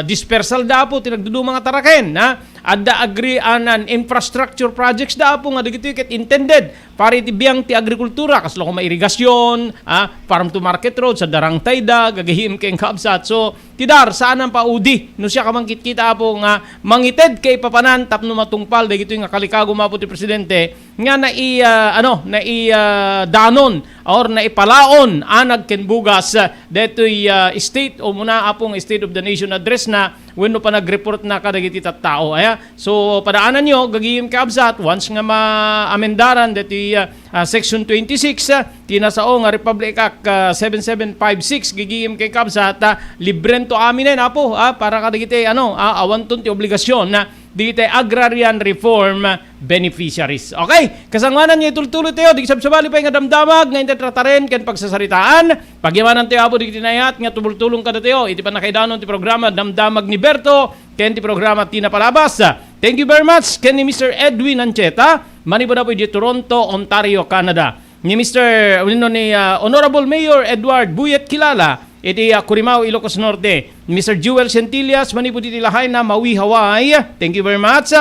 dispersal da, Apo, ti nagduduma nga taraken, ha? Adda agri-, anan, infrastructure projects da, Apo, nga dagitoy ket intended para iti biang ti agrikultura, kasla koma irigasyon, ah, farm to market road, sa darangtay da, gagayem ken kabsat. So, ti dar, saan ang paudi, no siak a mangkitkita, Apo, nga mangited kaipapanan tapno matungpal dagitoy nga kalikagum, Apo, ti Presidente, nga nai-, ah, ano, nai-, ah, danon or naipalaon anag ken bugas, ah, detoy, ah, state, o muna, Apo, nga State of the Nation Address na wenno panagreportna kadagiti tattao. Aya, so, padaananyo, gagayem kabsat, once nga ma-amendaran detoy, ah, ah, Section twenty-six, ah, ti nasao nga Republic Act, ah, seven seven five six, gagayem ken kabsat, ah, librento aminen, Apo, ah, para kadagiti, ano, ah, awanton ti obligasyon na dagiti agrarian reform beneficiaries. Okay? Kasangoanan nga itultuloy tayo, di sabsabali pay nga damdamag nga intatrataren ken pagsasaritaan. Pagyamanantayo, Apo, dagiti naayat nga tumultulong kadatayo iti pannakaidanon ti programa Damdamag ni Berto ken ti programa Ti Napalabas. Thank you very much ken ni Mister Edwin Ancheta, manipud, Apo, idiay Toronto, Ontario, Canada. Ni Mister wenno ni, ah, Honorable Mayor Edward Buyet Kilala, iti, ah, Curimao, Ilocos Norte. Mister Jewel Centillas, manipud iti Lahaina, Maui, Hawaii. Thank you very much.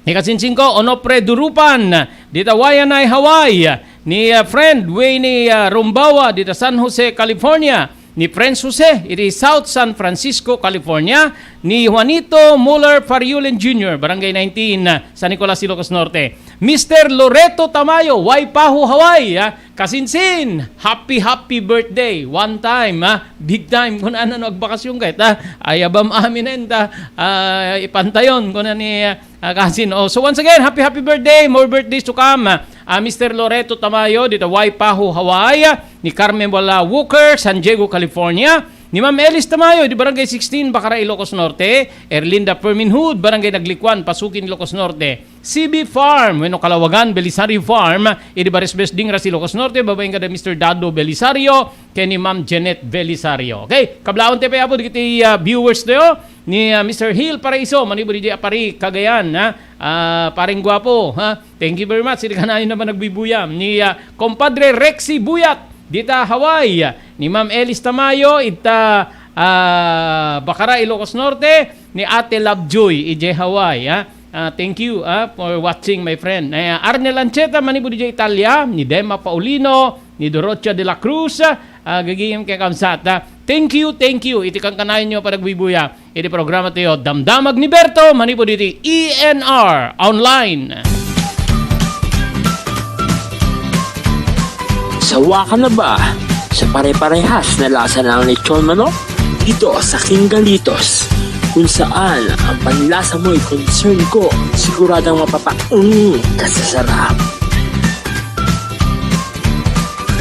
Ikasinsinko, Onofre Durupan, dita Waianae, Hawaii. Ni, ah, friend Wayne, ah, Rumbawa, dita San Jose, California. Ni Prince Jose, iti South San Francisco, California. Ni Juanito Muller Fariulen Junior, Barangay nineteen, San Nicolas, Ilocos Norte. Mister Loreto Tamayo, Waipahu, Hawaii, ah. Kasinsin, happy, happy birthday. One time, ha? Big time. Kung ano, no, agbakasyon ka, ta? Ayabam amin, ta? Ah, ipantayon, kung ano ni, ah, kasin. Oh, so once again, happy, happy birthday. More birthdays to come. Ah, Mister Loreto Tamayo, dita Waipahu, Hawaii. Ni Carmen Wala Walker, San Diego, California. Ni Ma'am Elis Tamayo, di Barangay sixteen, Bacara, Ilocos Norte. Erlinda Perminhud, Barangay Naglikuan, Pasukin, Ilocos Norte. C B Farm, wenno Kalawagan Belisario Farm, idi Barisbes, Dingras, Ilocos Norte, babaen kada Mister Dado Belisario, ken ni Ma'am Janet Belisario. Okay, kablawan tayo pa, Apo, dagiti, ah, viewers tayo, ni, ah, Mister Hill Paraiso, manipud idiay Aparri, Cagayan, ha? Ah, paring guapo, ha? Thank you very much. Idi kanayon naman nagbibuyam. Ni, ah, Compadre Rexy Buyat, dita Hawaii. Ni Ma'am Elis Tamayo, ita, ah, Bacara, Ilocos Norte. Ni Ate Lovejoy, idiay Hawaii, ha? Ah, thank you, ah, for watching, my friend. Eh, Arnel Ancheta, manipud idiay Italia, ni Dema Paulino, ni Dorothea de la Cruz, ah, gagayem ken kabsat, ah. Thank you, thank you. Iti kankanayon yo panagbibuya. Iti programa tayo, Damdamag ni Berto, manipud iti E N R Online. Sawa ka na ba sa pare-parehas na lasa ng lechon manok? Dito sa King Galitos, kung saan ang panlasa mo'y concern ko, siguradong mapapaung ka sa sarap.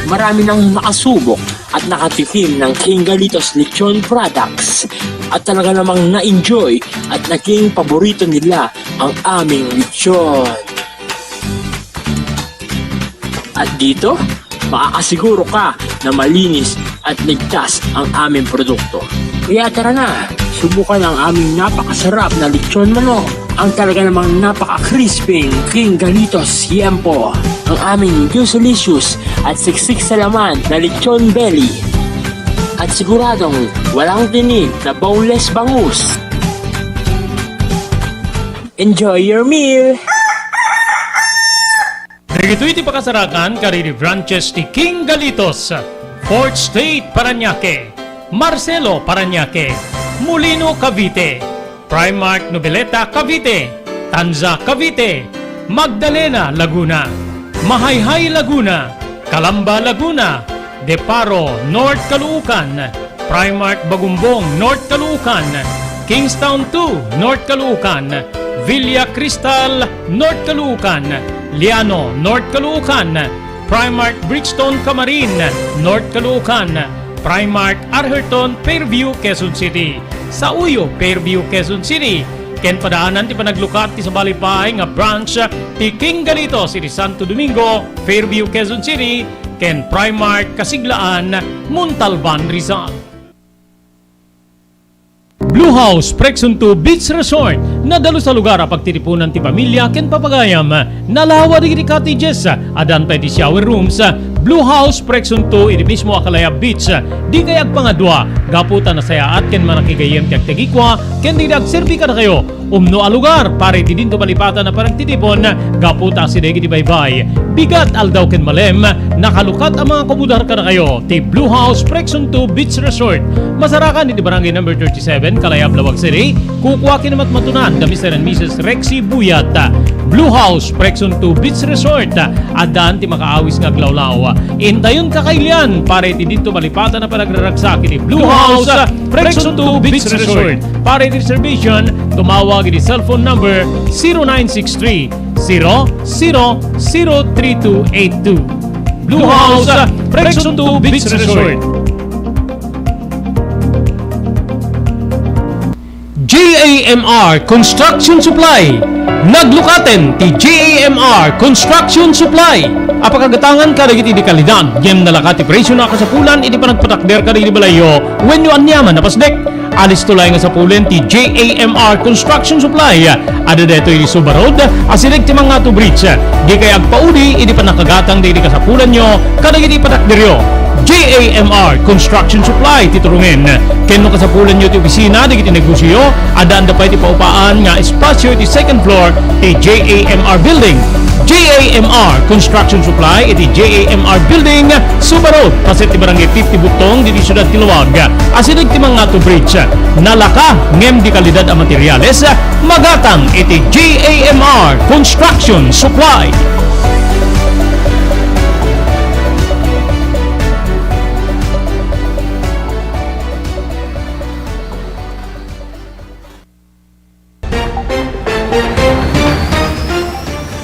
Marami nang nakasubok at nakatikim ng King Galitos Lechon Products at talaga namang na-enjoy at naging paborito nila ang aming lechon. At dito, makakasiguro ka na malinis at ligtas ang aming produkto. Kaya tara na, subukan ang aming napakasarap na lechon manok, ang talaga namang napaka-crispy King Galitos Yempo, ang aming juicy-licious at siksik sa laman na lechon belly. At siguradong walang tinik na boneless bangus. Enjoy your meal! Dagitoy ti pakasarakan kadagiti branches ti King Galitos, Fourth Street, Parañaque, Marcelo, Parañaque, Molino, Cavite, Primark Noveleta, Cavite, Tanza, Cavite, Magdalena, Laguna, Mahayhay, Laguna, Calamba, Laguna, De Paro, North Caloocan, Primark Bagumbong, North Caloocan, Kingstown two, North Caloocan, Villa Cristal, North Caloocan, Liano, North Caloocan, Primark Bridgestone Camarin, North Caloocan, Primark Arherton, Fairview, Quezon City, Sauyo, Fairview, Quezon City, Ken padaanan ti panaglukat ti sabali pay nga branch ti King Galitos iti Santo Domingo, Fairview, Quezon City, ken Primark Kasiglaan, Montalban, Rizal. Blue House Presunto Beach Resort, nadalus a lugar a pagtitipunan ti pamilya ken papagayam. Nalawa dagiti cottages, addan pay ti shower rooms. Blue House Presunto iti mismo a Kalayab Beach. Dikay agpangadua, gapu ta nasayaat ken manakigayyem ti agtagikua ken dagiti agserbi kadakayo. Umno a lugar para iti dinto malipatan a panagtitipon gapu ta asideg iti baybay. Bigat, aldaw ken malem, nakalukat a mangakomodar kadakayo ti Blue House Presunto Beach Resort. Masarakan iti Barangay Number thirty-seven, Kalayab, Laoag City. Kukua ken matmatunan da Mister and Missus Rexy Buyat. Blue House Presunto Beach Resort. Addan ti makaawis nga aglawlaw. Intayon kakailian para iti dinto malipatan a panagraragsak iti Blue House Presunto Beach Resort. Para iti reservation, tumawag iti cellphone number zero nine six three, zero zero zero three two eight two. Blue House Presunto Beach Resort. J A M R Construction Supply. Naglukaten ti J A M R Construction Supply. Apakagatangan kadagiti di kalidad, ngem nalaka ti presio a kasapulan iti panagpatakder kadagiti balayyo wenno aniaman a pasdek. Alisto laeng nga sapulen ti J A M R Construction Supply. Adda daytoy iti Suba Road, asideg ti Mangato Bridge. Dikay agpauli iti pannakagatang dagiti kasapulanyo kadagiti patakderyo. J A M R Construction Supply ti turongen. Ken no kasapulanyo ti opisina dagiti negosioyo, addaanda pay ti paupaan nga espasio iti second floor ti J A M R Building. J A M R Construction Supply iti J A M R Building, Suba Road, paset ti Barangay fifty Butong, diti siudad ti Laoag. Asideg ti Mangato Bridge. Nalaka ngem di kalidad a materials, magatang iti J A M R Construction Supply.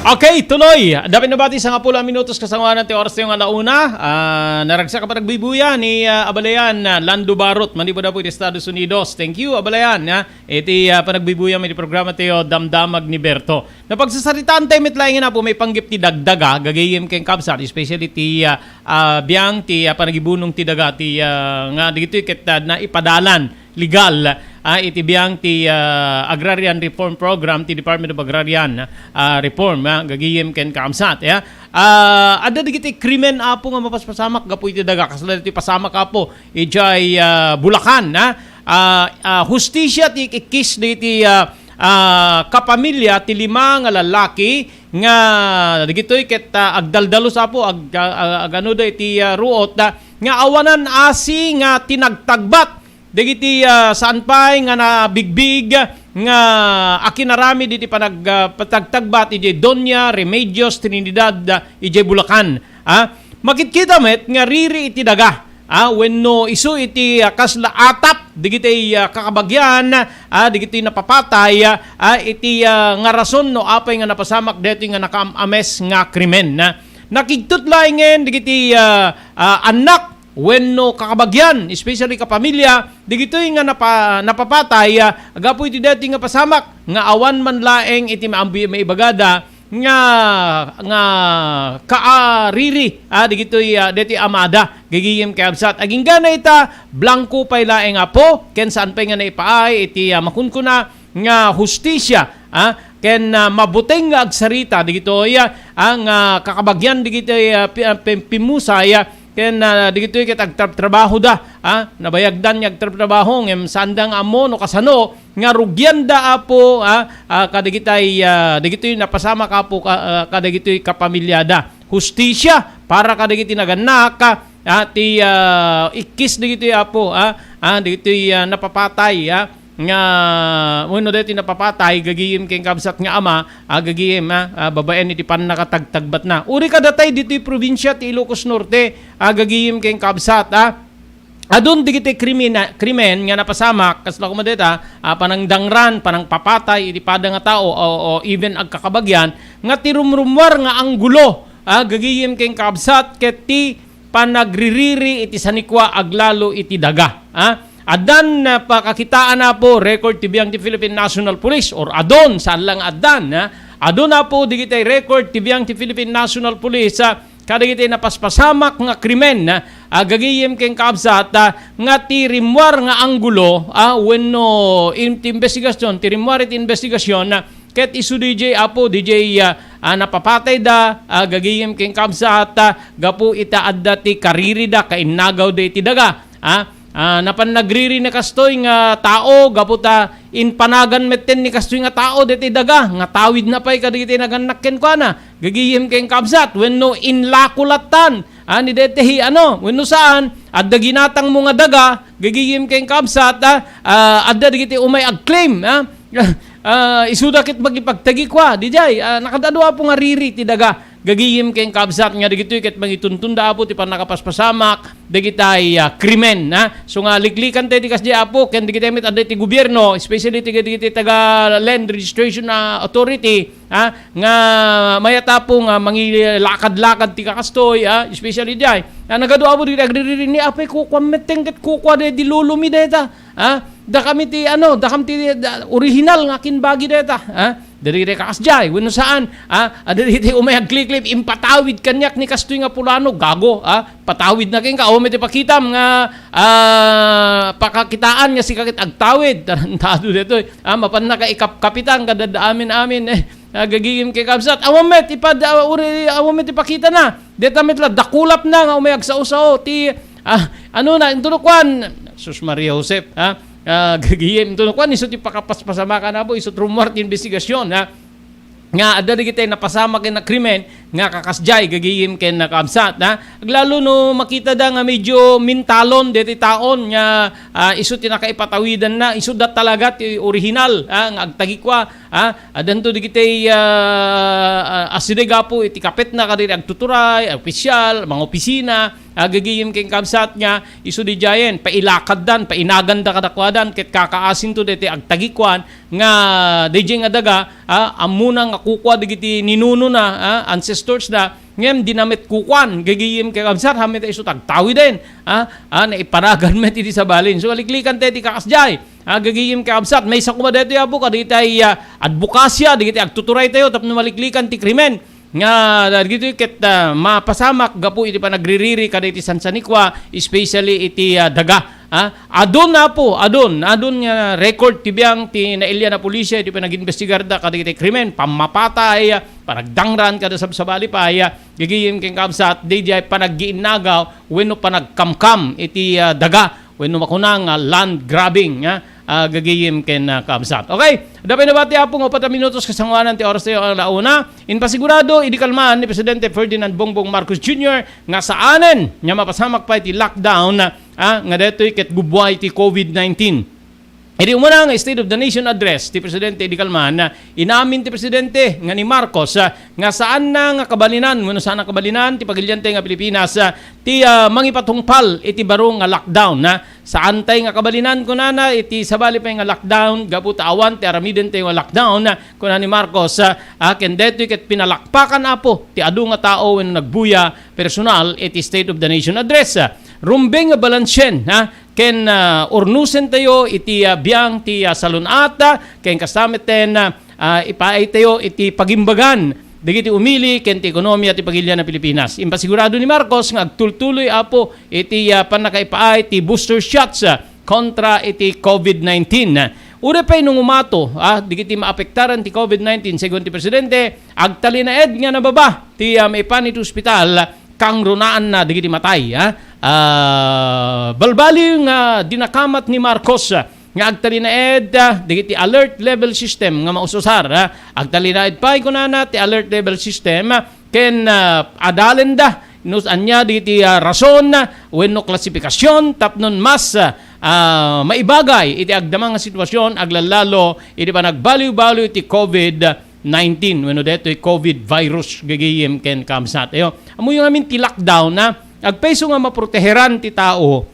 Okay, tuloy. Dapit nabati, sangapulo a minutos kasangoanan ti oras tayo nga alauna. Ah, naragsak a panagbibuya ni, ah, abalayan, ah, Lando Barot, manipud-apo iti Estados Unidos. Thank you, abalayan, ah, iti, ah, panagbibuya iti programa tayo, Damdamag ni Berto. Napagsasaritaan tayo met laeng nga apo, maipanggep ti dagdaga, gagayem ken kabsat, especially ti, ah, ah, biang ti, ah, panagibunong ti daga, ti, ah, nga dagitoy ket, ah, naipadalan legal, ah, iti biang ti, ah, Agrarian Reform Program ti Department of Agrarian, ah, Reform, ah, gagayem ken kaamsat, ya. Ah, adda dagiti krimen, apo, nga mapaspasamak gapu iti daga. Kasla dagiti pasamak, apo, idiay, ah, Bulacan, ah. Ah, ah, hustisia ti ikikkis dagiti, ah, ah, kapamilya ti lima nga lallaki nga dagitoy ket, ah, agdaldalus, apo, ag-, ah, ah, agano da iti, ah, ruot, ah, nga awanan asi nga tinagtagbat dagiti, ah, saan pay nga nabigbig nga akinaramid iti panag-, ah, patagtagbat idiay Doña Remedios Trinidad, ah, idiay Bulacan. Ah, makitkita met nga riri iti daga, ah, wenno isu iti, ah, kasla atap dagiti, ah, kakabagian, ah, dagiti napapatay, ah, iti, ah, nga rason no apay nga napasamak daytoy nga nakaam-ames nga krimen, ah. Nakigtot laengen dagiti, ah, ah, annak wenno kakabagian, especially kapamilya, dagitoy nga napa-, napapatay, ah, gapu iti daytoy nga pasamak nga awan man laeng iti maambi-, maibagada nga, nga kaariri, ah, dagitoy, ah, daytoy amada, gagayem ken kabsat. Agingga ita, blanko pay laeng, apo, ken saan pay nga naipaay iti, ah, makunkuna nga hustisia, ah, ken, ah, mabuteng nga agsarita dagitoy, ah, nga kakabagian dagitoy, ah, pi-, ah, pim-, pimmusay, ah, ken, ah, dagitoy ket agtrabtrabahoda, ah, nabayagdan nga agtrabtrabaho, ngem saanda nga ammo no kasano nga rugianda, apo, ah, ah, kadagitay, ah, dagitoy napasamak, apo, ka-, ah, kadagitoy kapamilyada. Hustisia para kadagiti nagannak, ah, ti, ah, ikkis dagitoy, apo, ah, ah, dagitoy, ah, napapatay, ah, nga wenno daytoy napapatay, gagayem ken kabsat nga ama, ah, gagayem, ah, ah, babaen iti pannakatagtagbatna. Uray kadatay ditoy probinsia ti Ilocos Norte, ah, gagayem ken kabsat, ah, adun dagiti krimina-, krimen nga napasamak, kasla koma dayta, ah, panangdangran, panangpapatay iti pada nga tao, o, o even agkakabagian, nga ti rumrummuar nga anggulo, ah, gagayem ken kabsat, ket ti panagririri iti sanikua aglalo iti daga, ah. Addan, ah, pakakitaan, Apo, record ti biang ti Philippine National Police, or adun, saan lang addan, ha? Adun, Apo, digitay record ti biang ti Philippine National Police, ah, kadagiti napaspasamak nga krimen, ah, gagayem ken kabsat, ah, nga ti rimmuar nga anggulo, ah, wenno in-, ti investigasyon, ti rimmuar iti investigasyon, ah, ket isu D J, Apo, D J, ah, ah, napapatayda, ah, gagayem ken kabsat, ah, gapu ita adda ti karirida, kainnagawda iti daga, ah, Ah, napan nagriri ni kastoy nga tao, gapu ta impanagan metten ni kastoy nga tao deti daga, nga tawidna pay kadagiti nagannak kenkuana, gagayem ken kabsat, wenno inlako lattan, ah, ni deti, ano, wenno saan, adda ginatangmo nga daga, gagayem ken kabsat, ah, ah, adda dagiti umay agclaim, ah, ah, isuda ket makipagtagikua, dijay, ah, nakadadua po nga riri ti daga, gagayem ken kabsat nga dagitoy ket mangituntunda, Apo, ti pannakapaspasamak dagitay, ah, krimen, ha? So nga liklikan tayo ti kasdi, Apo, ken dagitay met adda ti gobierno, especially ti dagiti taga Land Registration, ah, Authority, ha? Nga mayat, Apo, nga mangilakad-lakad ti kakastoy, ha? Especially diay. Ah, nagadu, Apo, dagiti agririri ni apay kukuan metten ket kukua de di lulumi deta. Ha? Dakami ti, ano, dakam ti, da, original nga kinbagi deta. Ha? Diri re kakas jay, wenno saan, ah, adda diti umay agkliklip, impatawid kaniak ni kastoy nga pulano, gago, ah, patawid na kenka, awan met ti pakitam nga, ah, pakakitaan nga sika ket agtawid, tarantado detoy, ah, mapanna ka ikapkapitan, kadada amin-amin, eh, ah, gagigim ken kabsat, awan met, ipad, ah, uri, awan met ti pakitana, deta met la, dakulap na nga umay agsao-sao, ti, ah, ano na, intuno kuan, sus Maria Josep, ah, ah, gagigim, intuno kuan, isu ti pakapaspasamakan, Apo, isu ti rummuar ti investigasyon, ha? Nga adda dagiti napasamak ken nakrimen nga kakasdiay gagayem ken nakabsat, ha? Aglalo no makitada nga medyo mintalon deti taon nga, ah, isu ti nakaipatawidanna, isu da talaga ti original, ha, nga agtagikua, ha? Addanto dagiti, ah, ah, asideg, Apo, iti kapetna kadagiti agtuturay, opisyal, mga opisina, ah, gagayem ken kabsat nga isu didiayen, pailakaddan, painaganda kadakuadan, ket kakaasinto deti agtagikuan, nga D J nga daga, ah, ammona nga kukua dagiti ninunona, ah, ancestors da, ngem dina met kukuan, gagayem ken kabsat, ha, met isu ti agtawiden, ah, ah, naipanagan met iti sabalin. So, aliklikan tayo ti kakasdiay, ah, gagayem ken kabsat, maysa koma daytoy, Apo, kadagitay, ah, advokasia, dagiti agtuturay tayo, tapno maliklikan ti krimen. Nga dagitoy ket, ah, mapasamak gapu iti panagririri kadagiti sansanikua, especially iti, ah, daga. Ah, adun, Apo, adun, adun nga record ti biang ti nailian a pulisia iti panagimbestigarda kadagiti krimen, pammapatay, panagdangran kada sabsabali pay, gagayem ken kabsat, didiay panaggiinnagaw wenno panagkamkam iti, ah, daga wenno makuna nga land grabbing, ah, ah, gagayem ken, ah, kabsat. Okay, adda pay nabati, Apo, nga upat a minutos kasangoanan ti oras tayo a la una. Impasigurado idi kalman ni Presidente Ferdinand Bongbong Marcos Junior nga saanen nga mapasamak pay ti lockdown, ah, nga daytoy ket gubbuay ti COVID nineteen. Idi umuna nga State of the Nation Address ti Presidente idi kalman, ah, inamin ti Presidente nga ni Marcos, ah, nga saanna nga kabalinan, wenno saan a kabalinan ti pagiliantay nga Pilipinas, ah, ti, ah, mangipatungpal iti baro nga lockdown, ah. Saantay nga kabalinan, kunana, iti sabali pay nga lockdown, gapu ta awan ti aramidentayo nga lockdown, ah, kuna ni Marcos, ah, ah, ken daytoy ket pinalakpakan, Apo, ti adu nga tao wenno nagbuya personal iti State of the Nation Address. Ah, rumbeng nga balansien, ha, ken, ah, urnosentayo iti, ah, biang ti, ah, salun-at, ah, ken kasta metten, ah, ah, ipaaytayo iti pagimbagan dagiti umili ken ti ekonomiya ti pagilian a Pilipinas. Impasigurado ni Marcos nga agtultuloy, Apo, iti, ah, pannakaipaay ti booster shots, ah, kontra iti COVID nineteen. Uray pay no ngumato, ah, dagiti maapektaran ti COVID nineteen, segun ti Presidente, agtalinaed nga nababa ti, ah, maipan iti ospital, kangrunaanna dagiti matay, ah. Ah, balbaliw nga dinakamat ni Marcos, ah, nga agtalinaed, ah, dagiti alert level system nga maususar, ah. Agtalinaed pay kunana ti alert level system, ah, ken, ah, adalenda no ania dagiti, ah, rason, ah, wenno klasipikasion tapnon mas, ah, ah, maibagay iti agdama nga sitwasion, aglallalo iti panagbaliw-baliw iti COVID nineteen wenno daytoy COVID virus gagayem ken kabsat. Ayo, ammoyo ngamin ti lockdown, ah, agpayso nga maproteheran ti tao.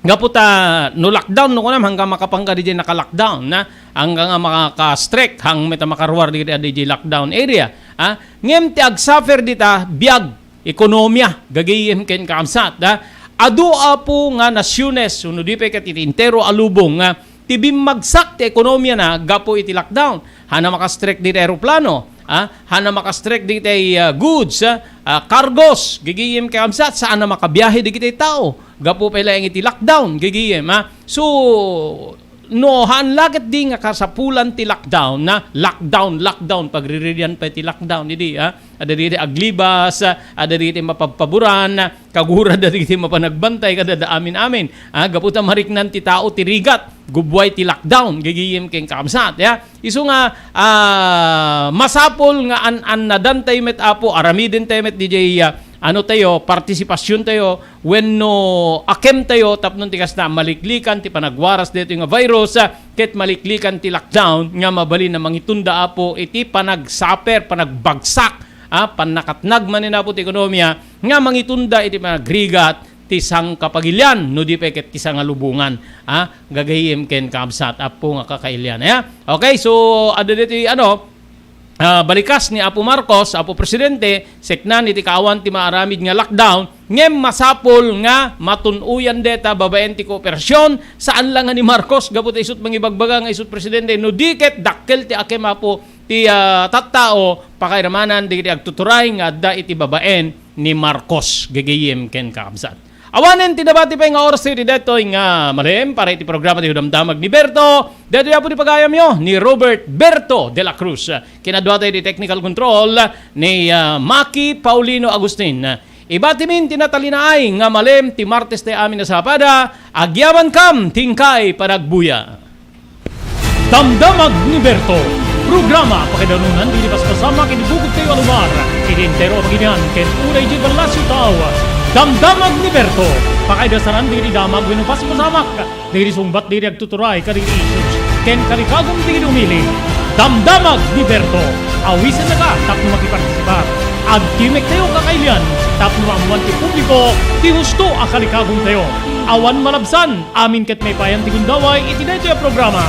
Gapu ta no lockdown, no kunam, hanggang makapangga didiay naka-lockdown, na hanggang nga makaka-strict, hang meta makaruar didiay, didiay lockdown area, ha? Ngem ti agsuffer dita, biag, ekonomiya, gagayem ken kaamsat, ha? adu, Apo, nga nasiones, wenno di pay ket iti entero a lubong nga ti bimmagsak ti ekonomiana gapu iti lockdown. Haanna makastrike dagiti aeroplano, ah, haanna makastrike dagiti, ah, goods, ah, ah, cargos, gigim ken kakabsat, saanna makabiahe dagiti tao gapu pay laeng iti lockdown, gigim, ah. So, no, haan la ketdi nga kasapulan ti lockdown, na lockdown, lockdown, pagriridian pay ti lockdown, idi, ah, adda dagiti aglibas, ah, adda dagiti mapabpaburan, kagura adda dagiti mapanagbantay kadada amin-amin. Ah, gapu ta mariknan ti tao ti rigat, gubbuay ti lockdown, gigim ken kakabsat, ya. Isu nga, ah, masapul nga an-annadantay met, Apo, aramidentayo met diay, ah, ano tayo, partisipasion tayo, wenno akem tayo, tapno ti kasta, maliklikan ti panagwaras daytoy nga virus, ah, ket maliklikan ti lockdown nga mabalin a mangitunda, Apo, iti panagsaper, panagbagsak, ah, pannakatnag manen, Apo, ti ekonomiya nga mangitunda iti panagrigat ti sangkapagilian, no di pay ket ti sangalubongan, ah, gagayyem ken kakabsat, Apo, nga kakailian, ya. Okay, so, adda ditoy, ano, ah, balikas ni Apo Marcos, Apo Presidente, seknan iti kaawan ti maaramid nga lockdown, ngem masapul nga matun-oyan deta babaen ti kooperasyon, saan la nga ni Marcos, gapu ta isut' mangibagbaga nga isut' Presidente, no di ket dakkel ti akem, Apo, ti, ah, tattao, pakairamanan dagiti agtuturay nga adda iti babaen ni Marcos, gagayyem ken kakabsat. Awanen ti nabati pay nga oras iti daytoy nga malem para iti programa ti Damdamag ni Berto. Daytoy, Apo, ti pagayamyo ni Robert Berto de la Cruz. Kinaduatay ti technical control ni, ah, Maki Paulino Agustin. Ibatimin ti natalinaay nga malem ti Martes ti amin a sapada. Agyamankam ti inkay panagbuya. Damdamag ni Berto, programa pakaidanunan dagiti paspasamak iti bukod tayo a lugar, iti entero a pagilian ken unay iti ballasiw tao. Damdamag ni Berto, pakaidasaran dagiti damag wenno paspasamak dagiti sungbat dagiti agtuturay kadagiti issues ken kalikagum dagiti umili. Damdamag ni Berto, awisennaka tapno makipartisipar. Agtimek tayo kakailian tapno maammuan ti publiko ti husto a kalikagum tayo. Awan malabsan, amin ket maipayan ti gundaway iti daytoy a programa.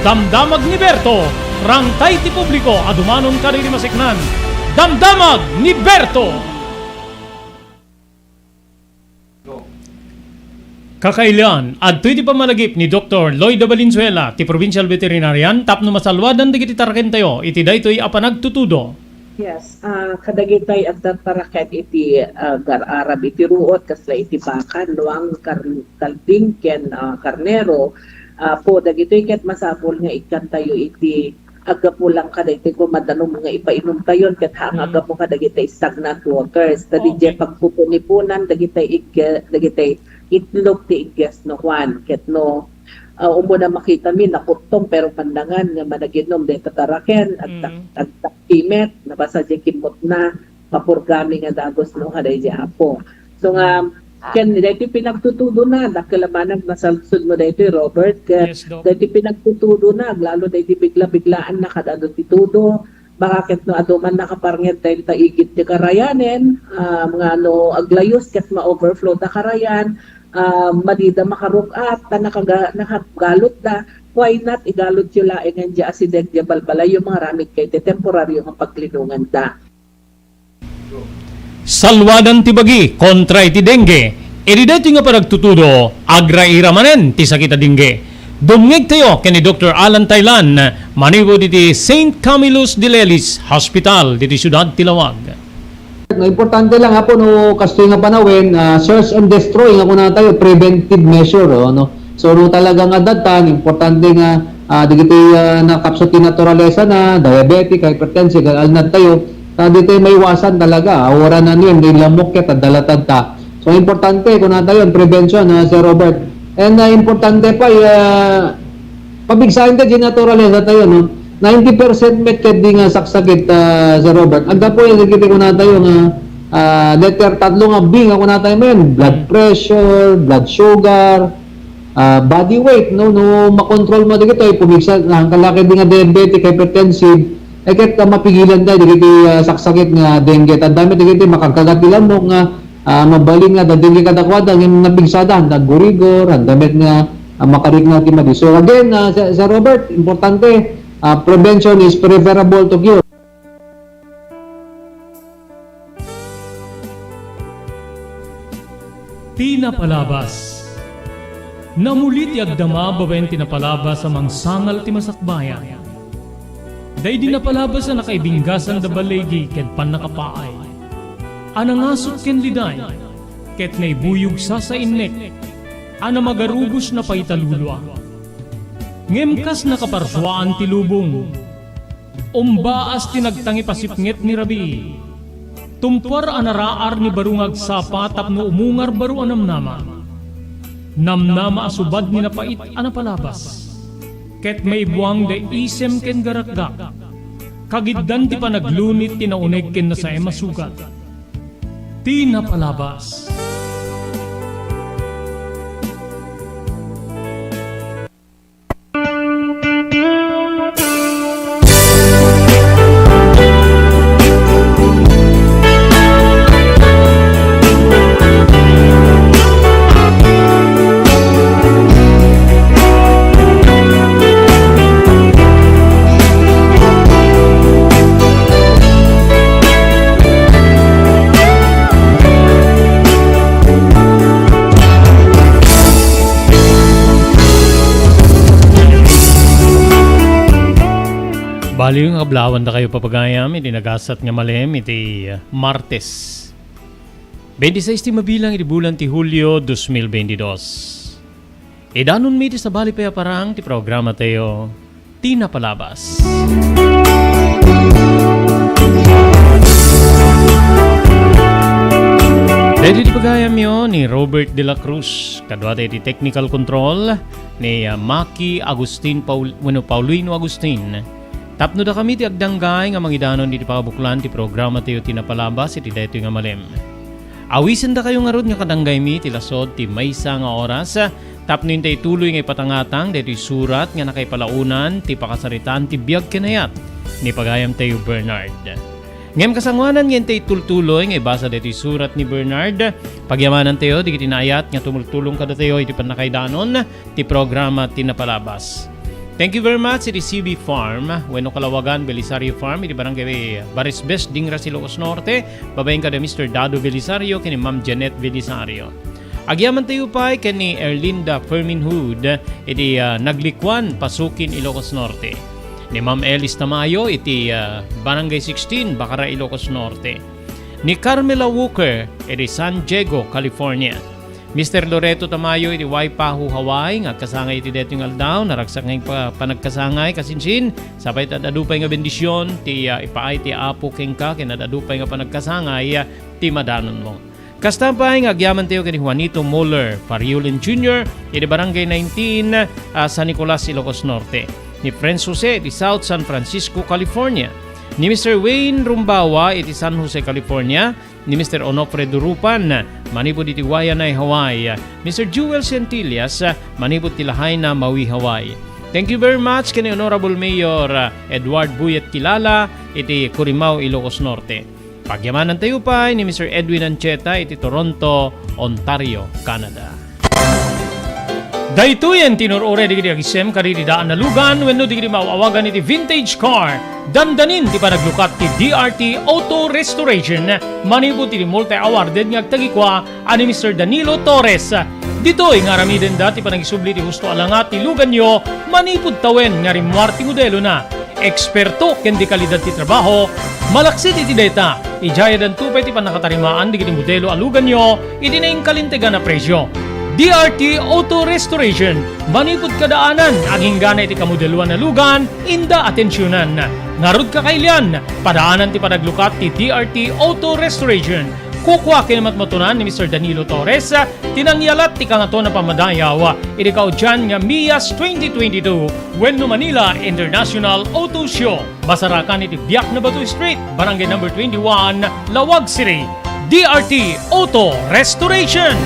Damdamag ni Berto, rangtay ti publiko a dumanon kadagiti maseknan. Damdamag ni Berto! Kakailian, adtoy ti pammalagip ni Doktor Lloyda Valenzuela, ti Provincial Veterinarian, tapno masalwadan dagiti tarakentayo iti daytoy a panagtutudo. Yes, ah, kadagitay agtartaraken iti, ah, agar-arab iti ruot, kasla iti baka, luang, kar-, kalding, ken, ah, karnero, ah, po, dagitoy ket masapul nga ikkantayo iti aggapu lang kadagitoy koma danum nga ipainumtayon, ket haan nga Mm. aggapu kadagitay stagnant waters. Ta didiay Okay. pagpupunipunan dagitay igge-, dagitay itlog ti igges no Juan, ket no, ah, umuna makitami, nakuttom, pero pandangan nga managinom dayta taraken, agtak-, Mm. agtakkimet, nabasa diay kimmutna, mapurgami nga dagus no, haday di Apo. So nga, ken daytoy pinagtutudona, dakkel a banag nasalsod mo daytoy, Robert, ket Yes, Doc. daytoy pinagtutudona, aglalo daytoy bigla-biglaan na kad adu ti tudo, baka ket no adu man nakaparnged dayta igid ti karayanen, ah, nga no aglayus ket ma-overflow ta karayan, ah, madida makarug-at, ta nakaga-, nakagalutda, why not igalutyo laeng diay asideg diay balbalayyo, mangaramidkayo iti temporario nga paglinonganda. Salwadan ti bagi kontra iti dengue. Iti daytoy nga panagtutudo, agraira manen ti sakit a dengue. Dumngegtayo ken ni Doktor Alan Taylan, manipud iti Saint Camillus de Lelis Hospital, ditoy siudad ti Laoag. No, importante lang, Apo, no, kastoy nga panawen, ah, search and destroy nga kunatayo, preventive measure, oh, no? So, no, talaga nga datan, importante nga, ah, dagiti, ah, nakapsut ti naturalesa na, diabetic, hypertensive, alnad tayo, ta di tayo maiwasan talaga, ah, wala na niyan, di lamok ket, adda latad ta. So, importante, kunatayo, prevention, ah, Sir Robert. And, ah, importante pa, ah, pabigsaen ta diay naturalesa tayo, no? Ninety percent met ket di nga saksakit, ah, Sir Robert. Aggapu dagiti kunatayo nga, ah, letter tatlo nga B nga kunatayo men, blood Mm. pressure, blood sugar, ah, body weight, no? No makontrol mo dagitoy, pumigsa, nakakalakid di nga diabetic, hypertensive, ay ket, ah, mapigilan tayo dagiti, ah, saksakit nga dengue. Tanda met dagiti makagkagat ti lamok nga ah, mabalin nga adda dengue kadakuada, ngem napigsada, haan da aggurigor, haan da met nga, ah, makarikna ti madi. So again, ah, Sir, Sir Robert, importante, ah, prevention is preferable to cure. Ti napalabas. Namuli ti agdama babaen ti napalabas a mangsangal ti masakbayan. Daydi napalabas a nakaibinggasan da baligi ket pannakapaay. A nangasut ken liday, ket naibuyog sasainnek, a namagarubos na paitalulua. Ngem kas nakaparsuaan ti lubong, umbaas ti nagtangipasipnget ni rabii. Tumpuar a naraar ni baro nga agsapa tapno umungar baro a namnama. Namnama a subad ni napait a napalabas. Ket maibuang da isem ken garakgak. Kagiddan ti panaglunit ti nauneg ken nasaem a sugat. Ti napalabas. Baliw nga kablaawan dakayo, papagayam, iti nagasat nga malem iti Martes, twenty-six ti mabilang iti bulan ti Hulio, dos mil veintidós. Idanonmi iti sabali pay a parang ti programa tayo, Ti Napalabas. Daydi ti pagayamyo ni Robert de la Cruz, kaduata iti technical control ni, ah, Maki Agustin Paul-, wenno Paulino Agustin. Tapno dakami ti agdanggay nga mangidanon iti pakabuklan ti programa tayo, Ti Napalabas, iti daytoy nga malem. Awisendakayo ngarud nga kadanggaymi ti lasod ti maysa nga oras, tapno intay tuloy nga ipatangatang daytoy surat nga nakaipalaonan ti pakasaritaan ti biag ken ayat ni pagayamtayo Bernard. Ngem kasangoanan nga intay tultuloy nga ibasa daytoy surat ni Bernard, pagyamanantayo dagiti naayat nga tumultulong kadatayo iti pannakaidanon ti programa Ti Napalabas. Thank you very much iti C B Farm, wenno Kalawagan Belisario Farm, iti Barangay Barisbes, Dingras, Ilocos Norte, babaen kada Mister Dado Belisario ken ni Ma'am Janet Belisario. Agyamantayo pay ken ni Erlinda Fermin Hood iti, ah, Naglikuan, Pasukin, Ilocos Norte. Ni Ma'am Elis Tamayo iti, ah, Barangay sixteen, Bacara, Ilocos Norte. Ni Carmela Walker iti San Diego, California. Mister Loreto Tamayo iti Waipahu, Hawaii, nga agkasangay iti daytoy nga aldaw, naragsak nga pa-, panagkasangay, kasinsin, sapay ta ad-adu pay nga bendision ti, ah, ipaay ti Apo kenka, ken ad-adu pay nga panagkasangay, ah, ti madanonmo. Kasta pay nga agyamantayo ken ni Juanito Muller Fariulin Junior iti Barangay nineteen, ah, San Nicolas, Ilocos Norte. Ni Prince Jose iti South San Francisco, California. Ni Mister Wayne Rumbawa iti San Jose, California. Ni Mister Onofre Durupan, manipud iti Waianae, Hawaii. Mister Jewel Centillas, manipud ti Lahaina, Maui, Hawaii. Thank you very much ken ni Honorable Mayor, uh, Edward Buyet Kilala iti Curimao, Ilocos Norte. Pagyamanantayo pay ni Mister Edwin Ancheta iti Toronto, Ontario, Canada. Daytoyen ti inur-uray dagiti agisem kadagiti daan a lugan wenno dagiti maaw-awagan iti vintage car. Dandanin ti panaglukat ti D R T Auto Restoration manipud iti multi-awarded nga agtagikua a ni Mister Danilo Torres. Ditoy nga aramidenda ti panagisubli ti husto a langa ti luganyo manipud tawen nga rimmuar ti modelona. Eksperto ken de kalidad ti trabaho, malaksid iti dayta, idiay addanto pay ti pannakatarimaan dagiti modelo a luganyo iti naingkalintegan a presio. D R T Auto Restoration, manipud kadaanan, aginggana iti kamodeloan a lugan, inda atensionan. Ngarud, kakailian, padaanan ti panaglukat ti D R T Auto Restoration. Kukua ken matmatunan ni Mister Danilo Torres, ti nangyalat ti Kangatoan a Pammadayaw iti kaudian nga Mias twenty twenty-two wenno Manila International Auto Show. Masarakan iti Biak na Bato Street, Barangay Number twenty-one, Laoag City. D R T Auto Restoration.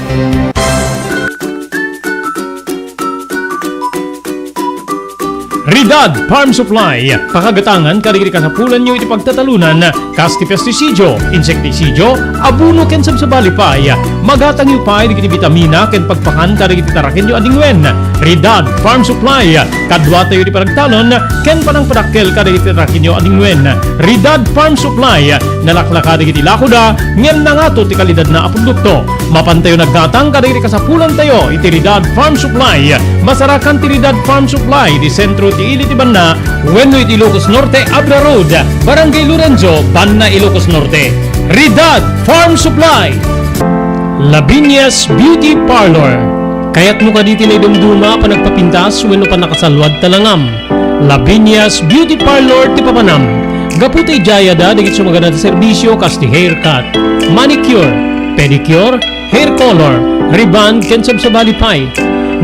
Ridad Farm Supply, pakagatangan kadagiti kasapulanyo iti pagtatalonan, kas ti pestisidio, insektisidio, abono ken sabsabali pay. Magatangyo pay dagiti bitamina ken pagpakan kadagiti tarakenyo a dingwen. Ridad Farm Supply, kaduatayo ti panagtalon ken panangpadakkel kadagiti tarakenyo a dingwen. Ridad Farm Supply, nalaklaka dagiti lakoda ngem nangato ti kalidadna a produkto. Mapantayo naggatang kadagiti kasapulantayo iti Ridad Farm Supply. Masarakan ti Ridad Farm Supply iti sentro ti ili ti banna wenno iti Ilocos Norte, Abra Road, Barangay Lorenzo, Banna, Ilocos Norte. Ridad Farm Supply. Lavinia's Beauty Parlor. Kayatmo kadi ti naidumduma a panagpapintas wenno pannakasalluad ta langam? Lavinia's Beauty Parlor ti papanam. Gapu ta idiay adda dagiti sumagana a serbisio kas ti haircut, manicure, pedicure, hair color, rebond, ken sabsabali pay.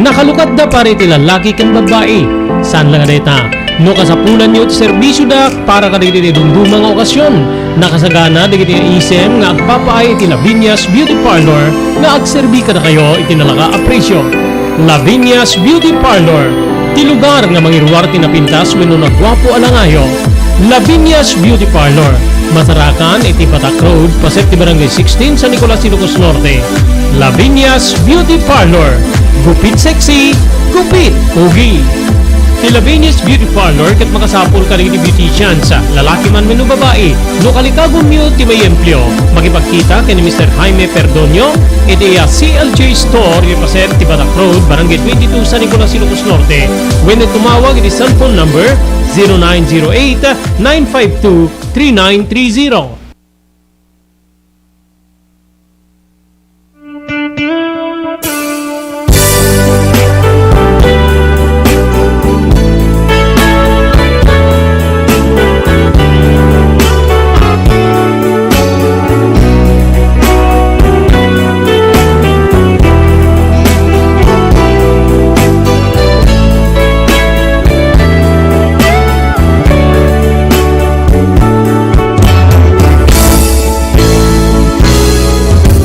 Nakalukatda para iti lallaki ken babbai. Saan la nga dayta, no kasapulanyo ti serbisioda para kadagiti naidumduma nga okasion, nakasagana dagiti naisem nga agpapaay iti Lavinia's Beauty Parlor nga agserbi kadakayo iti nalaka a presio. Lavinia's Beauty Parlor, ti lugar nga mangiruar ti napintas wenno naguapo a langayo. Lavinia's Beauty Parlor, masarakan iti Batak Road, paset ti Barangay sixteen, San Nicolas, Ilocos Norte. Lavinia's Beauty Parlor, gupit sexy, gupit pogi. Ti Lavinia's Beauty Parlor ket makasapul kadagiti beauticians, lalaki man wenno babai. No kalikagumyo ti maiempleo, makipagkita ken ni Mister Jaime Perdonio iti iya C L J Store iti paset ti Batak Road, Barangay twenty-two, San Nicolas, Ilocos Norte, wenno tumawag iti cellphone number zero nine zero eight, nine five two, three nine three zero.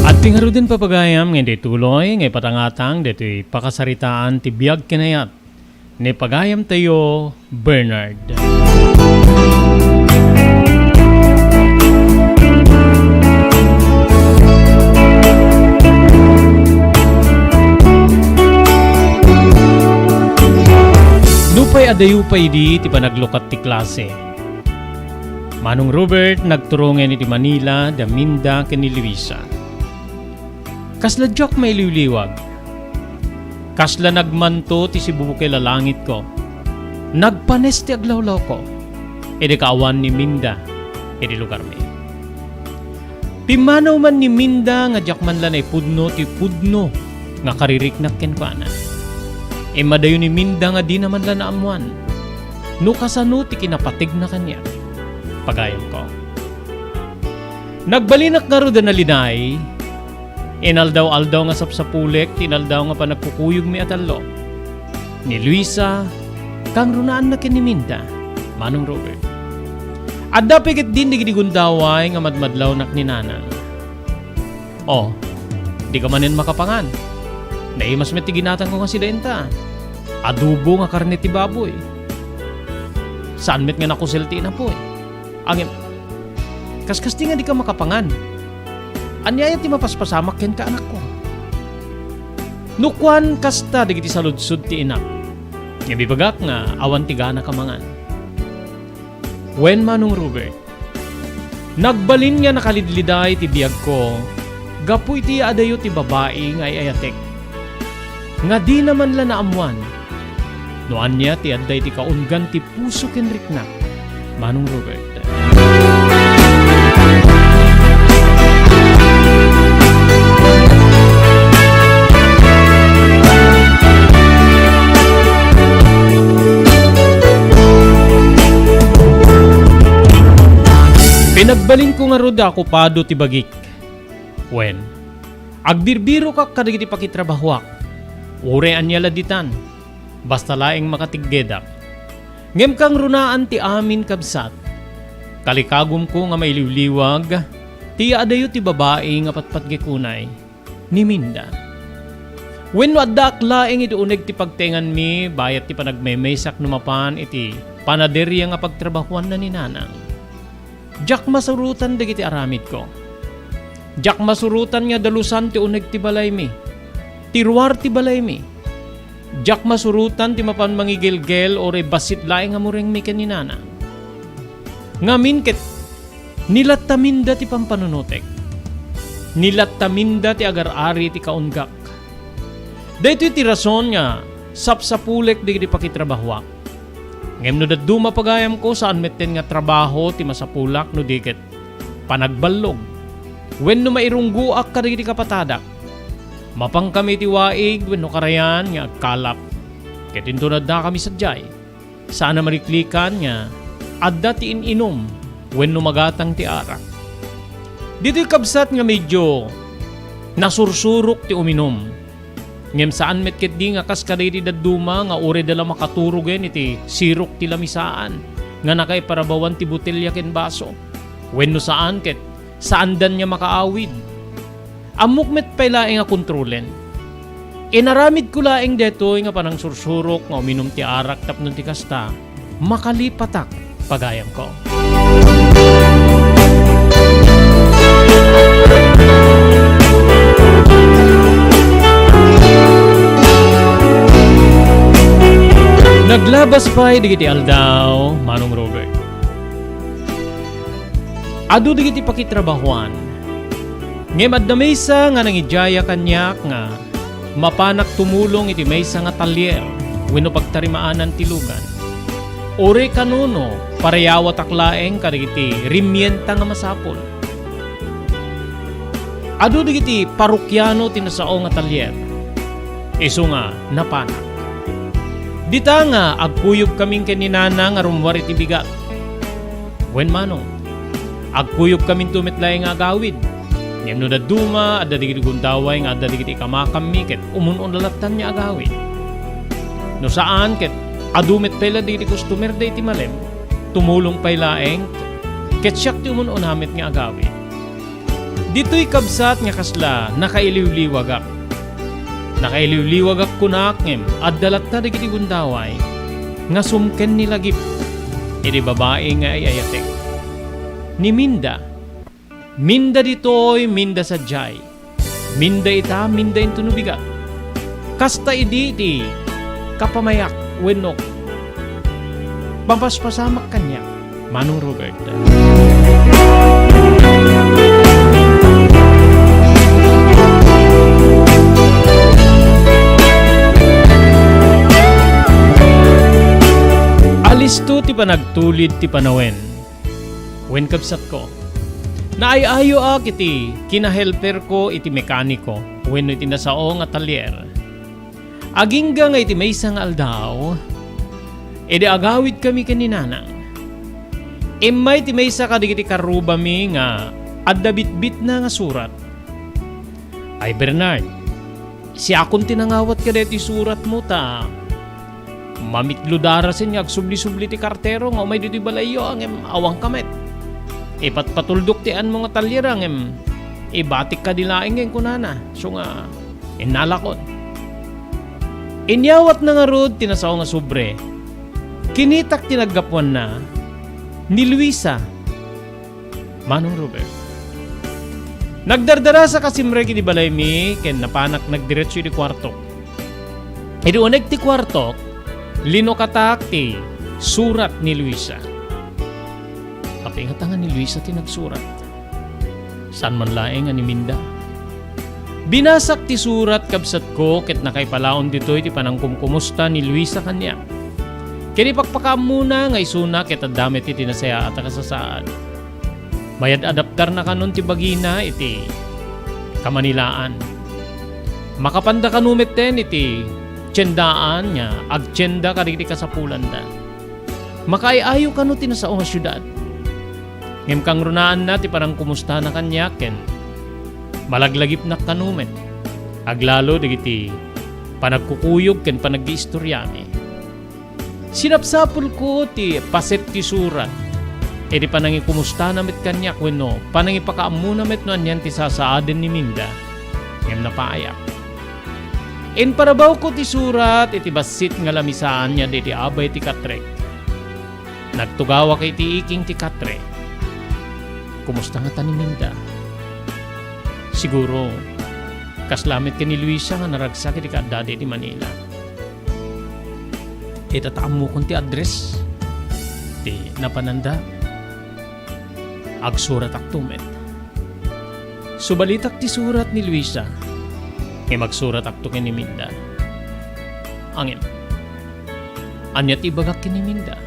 Adda ngaruden, papagayam, nga daytoy tuloy nga ipatangatang daytoy pakasaritaan ti biag ken ayat ni pagayamtayo, Bernard. Nupay adayo pay idi ti panaglukat ti klase, Manong Robert, nagturongen iti Manila da Minda ken ni Luisa. Kasla diak mailiwliwag. Kasla nagmanto ti sibubukel a langitko. Nagpanes ti aglawlawko idi kaawan ni Minda iti lugarmi. Pimmanaw man ni Minda nga diak man la naipudno ti pudno nga kaririknak kenkuana. Immadayo ni Minda nga dina man la naammoan no kasano ti kinapategna kaniak, pagayamko. Nagbalinak ngarud a naliday, inaldaw-aldaw nga sapsapulek ti inaldaw nga panagkukuyogmi a tallo. Ni Luisa, kangrunaanna ken ni Minda, Manong Robert. Adda pay ketdin dagiti gundaway nga madmadlawnak ni Nana. Oh, dika manen makapangan. Naimas met ti ginatangko nga sida inta. Adobo nga karne ti baboy. Saan met nga nakusel ti inapoy. Ngem, kaskasti nga dika makapangan. Aniaya ti mapaspasamak kenka, anakko? No kuan kasta dagiti saludsod ti inak, ngem ibagak nga awan ti ganaka mangan. Wen, Manong Robert, nagbalin nga nakalidliday ti biagko gapu iti adayo ti babai nga ay-ayatek, nga dina man la naammoan no ania ti adda iti kaunggan ti puso ken rikna, Manong Robert. Pinagbalinko ngarud a okupado ti bagik. Wen, agbirbirokak kadagiti pakitrabahoak. Uray ania la ditan, basta laeng makatiggedak. Ngem kangrunaan ti amin, kabsat, kalikagumko nga mailiwliwag ti adayo ti babai nga patpatgek unay ni Minda. Wenno addaak laeng iti uneg ti pagtenganmi bayat ti panagmemesak no mapan iti panaderia nga pagtrabahuanna ni Nanang. Diak masurotan dagiti aramidko. Diak masurotan nga dalusan ti uneg ti balaymi, ti ruar ti balaymi. Diak masurotan ti mapan mangigelgel uray bassit laeng a murengmi ken ni Nanang. Ngamin ket, ni latta minda ti pampanunotek. Ni latta minda ti agar-ari ti kaunggak. Daytoy ti rason nga sapsapulek dagiti pakitrabahoak. Ngem no dadduma pagayamko, saan metten nga trabaho ti masapulak no di ket panagballog wenno mairunggoak kadagiti kapatadak. Mapankami iti waig wenno karayan nga agkalap, ket inton addakami sadiay, saan a mariklikan nga adda ti in-inum wenno magatang ti arak. Ditoy kabsat nga medio nasursurok ti uminum. Ngem saan met ketdi nga kas kadagiti dadduma nga uray da la makaturogen iti sirok ti lamisaan nga nakaiparabawan ti botelia ken baso. Wenno saan ket saandan nga makaawid. Ammok met pay laeng a kontrolen. Inaramidko laeng daytoy nga panangsursurok nga uminum ti arak tapno ti kasta, makalipatak pagayamko. Naglabas pay dagiti aldaw, Manong Robert. Adu dagiti pakitrabahoan. Ngem adda maysa nga nangidiaya kaniak nga mapanak tumulong iti maysa nga talyer wenno pagtarimaanan ti lugan. Uray kanuno, parayawatak laeng kadagiti rimienta nga masapul. Adu dagiti parokiano ti nasao nga talyer, isu nga napanak. Dita nga agkuyogkamin ken ni Nana nga rummuar iti bigat. Wen manong, agkuyogkaminto met laeng nga agawid. Ngem no dadduma, adda dagiti gundaway nga adda dagiti ikamakammi ket umun-una lattan nga agawid. No saan, ket adu met pay la dagiti customer daydi malem. Tumulong pay laeng, ket siak ti umun-una met nga agawid. Ditoy kabsat nga kasla nakailiwliwagak. Nakailiwliwagak kunak ngem adda latta dagiti gundaway nga sumken ni lagip iti babai nga ay-ayatek. Ni Minda, Minda ditoy, Minda sadiay. Minda ita, Minda intono bigat. Kasta idi ti kapamayak wenno mapaspasamak kaniak, Manong Robert. Alisto ti panagtulid ti panawen. Wen kabsatko, naay-ayoak iti kinahelperko iti mekaniko wenno iti nasao nga talyer. Agingga nga iti maysa nga aldaw, idi agawidkami ken ni Nanang, immay ti maysa kadagiti karrubami nga adda bitbitna nga surat. Ay, Bernard, siakon ti nangawat kadaytoy suratmo ta mamitlo darasen nga agsubli-subli ti kartero nga umay ditoy balayyo, ngem awanka met. Ipatpatuldok ti anmo nga talyer, ngem ibatik kadi laeng nga inkunana. Isu nga innalakon. Inyawatna ngarud ti nasao nga sobre. Kinitak ti naggapuanna ni Luisa. Manong Robert. Nagdardarasak a simrek iti balaymi ken napanak nagdiretso iti kuartok. Idi uneg ti kuartok, linukatak ti surat ni Luisa. Apay ngata nga ni Luisa ti nagsurat? Saan man laeng a ni Minda? Binasak ti surat, kabsatko, ket nakaipalaon ditoy ti panangkumkumusta ni Luisa kaniak. Ken ipakpakaammona nga isuna ket adda met iti nasayaat a kasasaad. Mayad-adaptarna kanon ti bagina iti kamanilaan. Makapanda kano metten iti tiendaan nga agtienda kadagiti kasapulanda. Makaay-ayo kano ti nasao nga siudad. Ngem kangrunaanna ti panangkumustana kaniak ken malaglagipnak kano met, aglalo dagiti panagkukuyog ken panaggiistoriami. Sinapsapulko ti paset ti surat idi panangikumustana met kaniak wenno panangipakaammona met no anian ti sasaaden ni Minda, ngem napayak. Imparabawko ti surat iti bassit nga lamisaan nga daydi abay ti katrek. Nagtugawak iti iking ti katre. Kumusta ngata ni Minda? Siguro, kasla met ken ni Luisa nga naragsak iti kaaddada iti Manila. Ita ta ammokon ti address ti napananda. Agsuratakto met. Subalitak ti surat ni Luisa, ngem agsuratakto ken ni Minda. Ngem, ania ti ibagak ken ni Minda?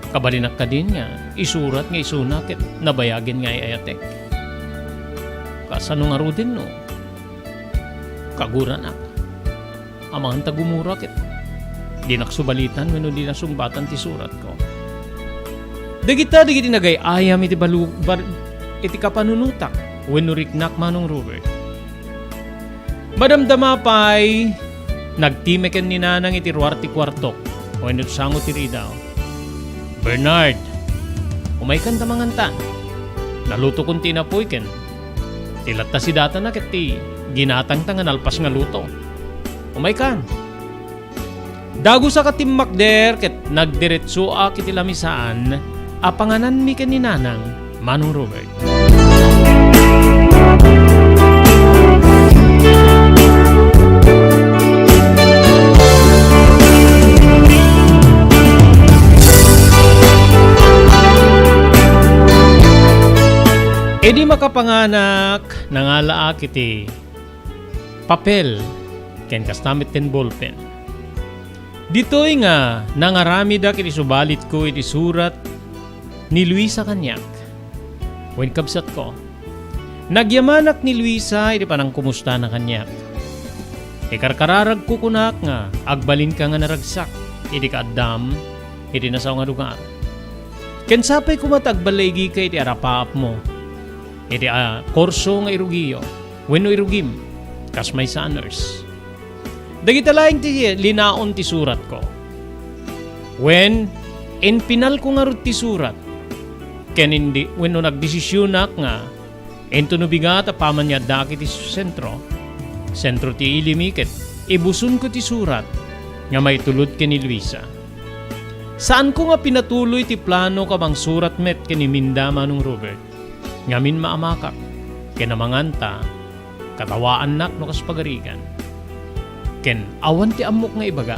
Kabalinak kadin nga isurat nga isuna ket nabayagen nga ay-ayatek. Kasano ngaruden no kaguranak? Amangan ta gumura ket dinak subalitan wenno dina sungbatan ti suratko. Dagita dagiti nagay-ayam iti balu-, bar-, iti kapanunotak wenno riknak, Manong Robert. Madamdama pay, nagtimek ken ni Nanang iti ruar ti kuartok wenno sango ti ridaw. "Bernard, umaykan ta mangantan. Nalutokon ti inapuy ken ti latta sidatana ket ti ginatangta nga nalpas nga luto. Umaykan." Dagusak a timmakder ket nagdiretsoak iti lamisaan a pangananmi ken ni Nanang, Manong Robert. Idi makapanganak, nangalaak iti papel ken kasta met ti ballpen. Ditoy nga nangaramidak iti subalitko iti surat ni Luisa kaniak. Wen, kabsatko, nagyamanak ni Luisa iti panangkumustana kaniak. Ikarkararagko, kunak nga agbalinka nga naragsak iti kaaddam iti nasao nga lugar. Ken sapay koma ta agballaigika iti arapaapmo iti, a, kurso nga irugiyo wenno irugim, kas maysa a nurse. Dagita laeng ti linaon ti suratko. Wen, impinalko ngarud ti surat. Ken indi, wenno nagdesisionak nga inton no bigat a paman nga addaak iti sentro, sentro ti ilimi ket ibusonko ti surat nga maitulod ken ni Luisa. Saanko nga pinatuloy ti planok a mangsurat met ken ni Minda, Manong Robert, ngamin maamakak ken amanganta katawaannak no kas pagarigan. Ken awan ti ammok nga ibaga.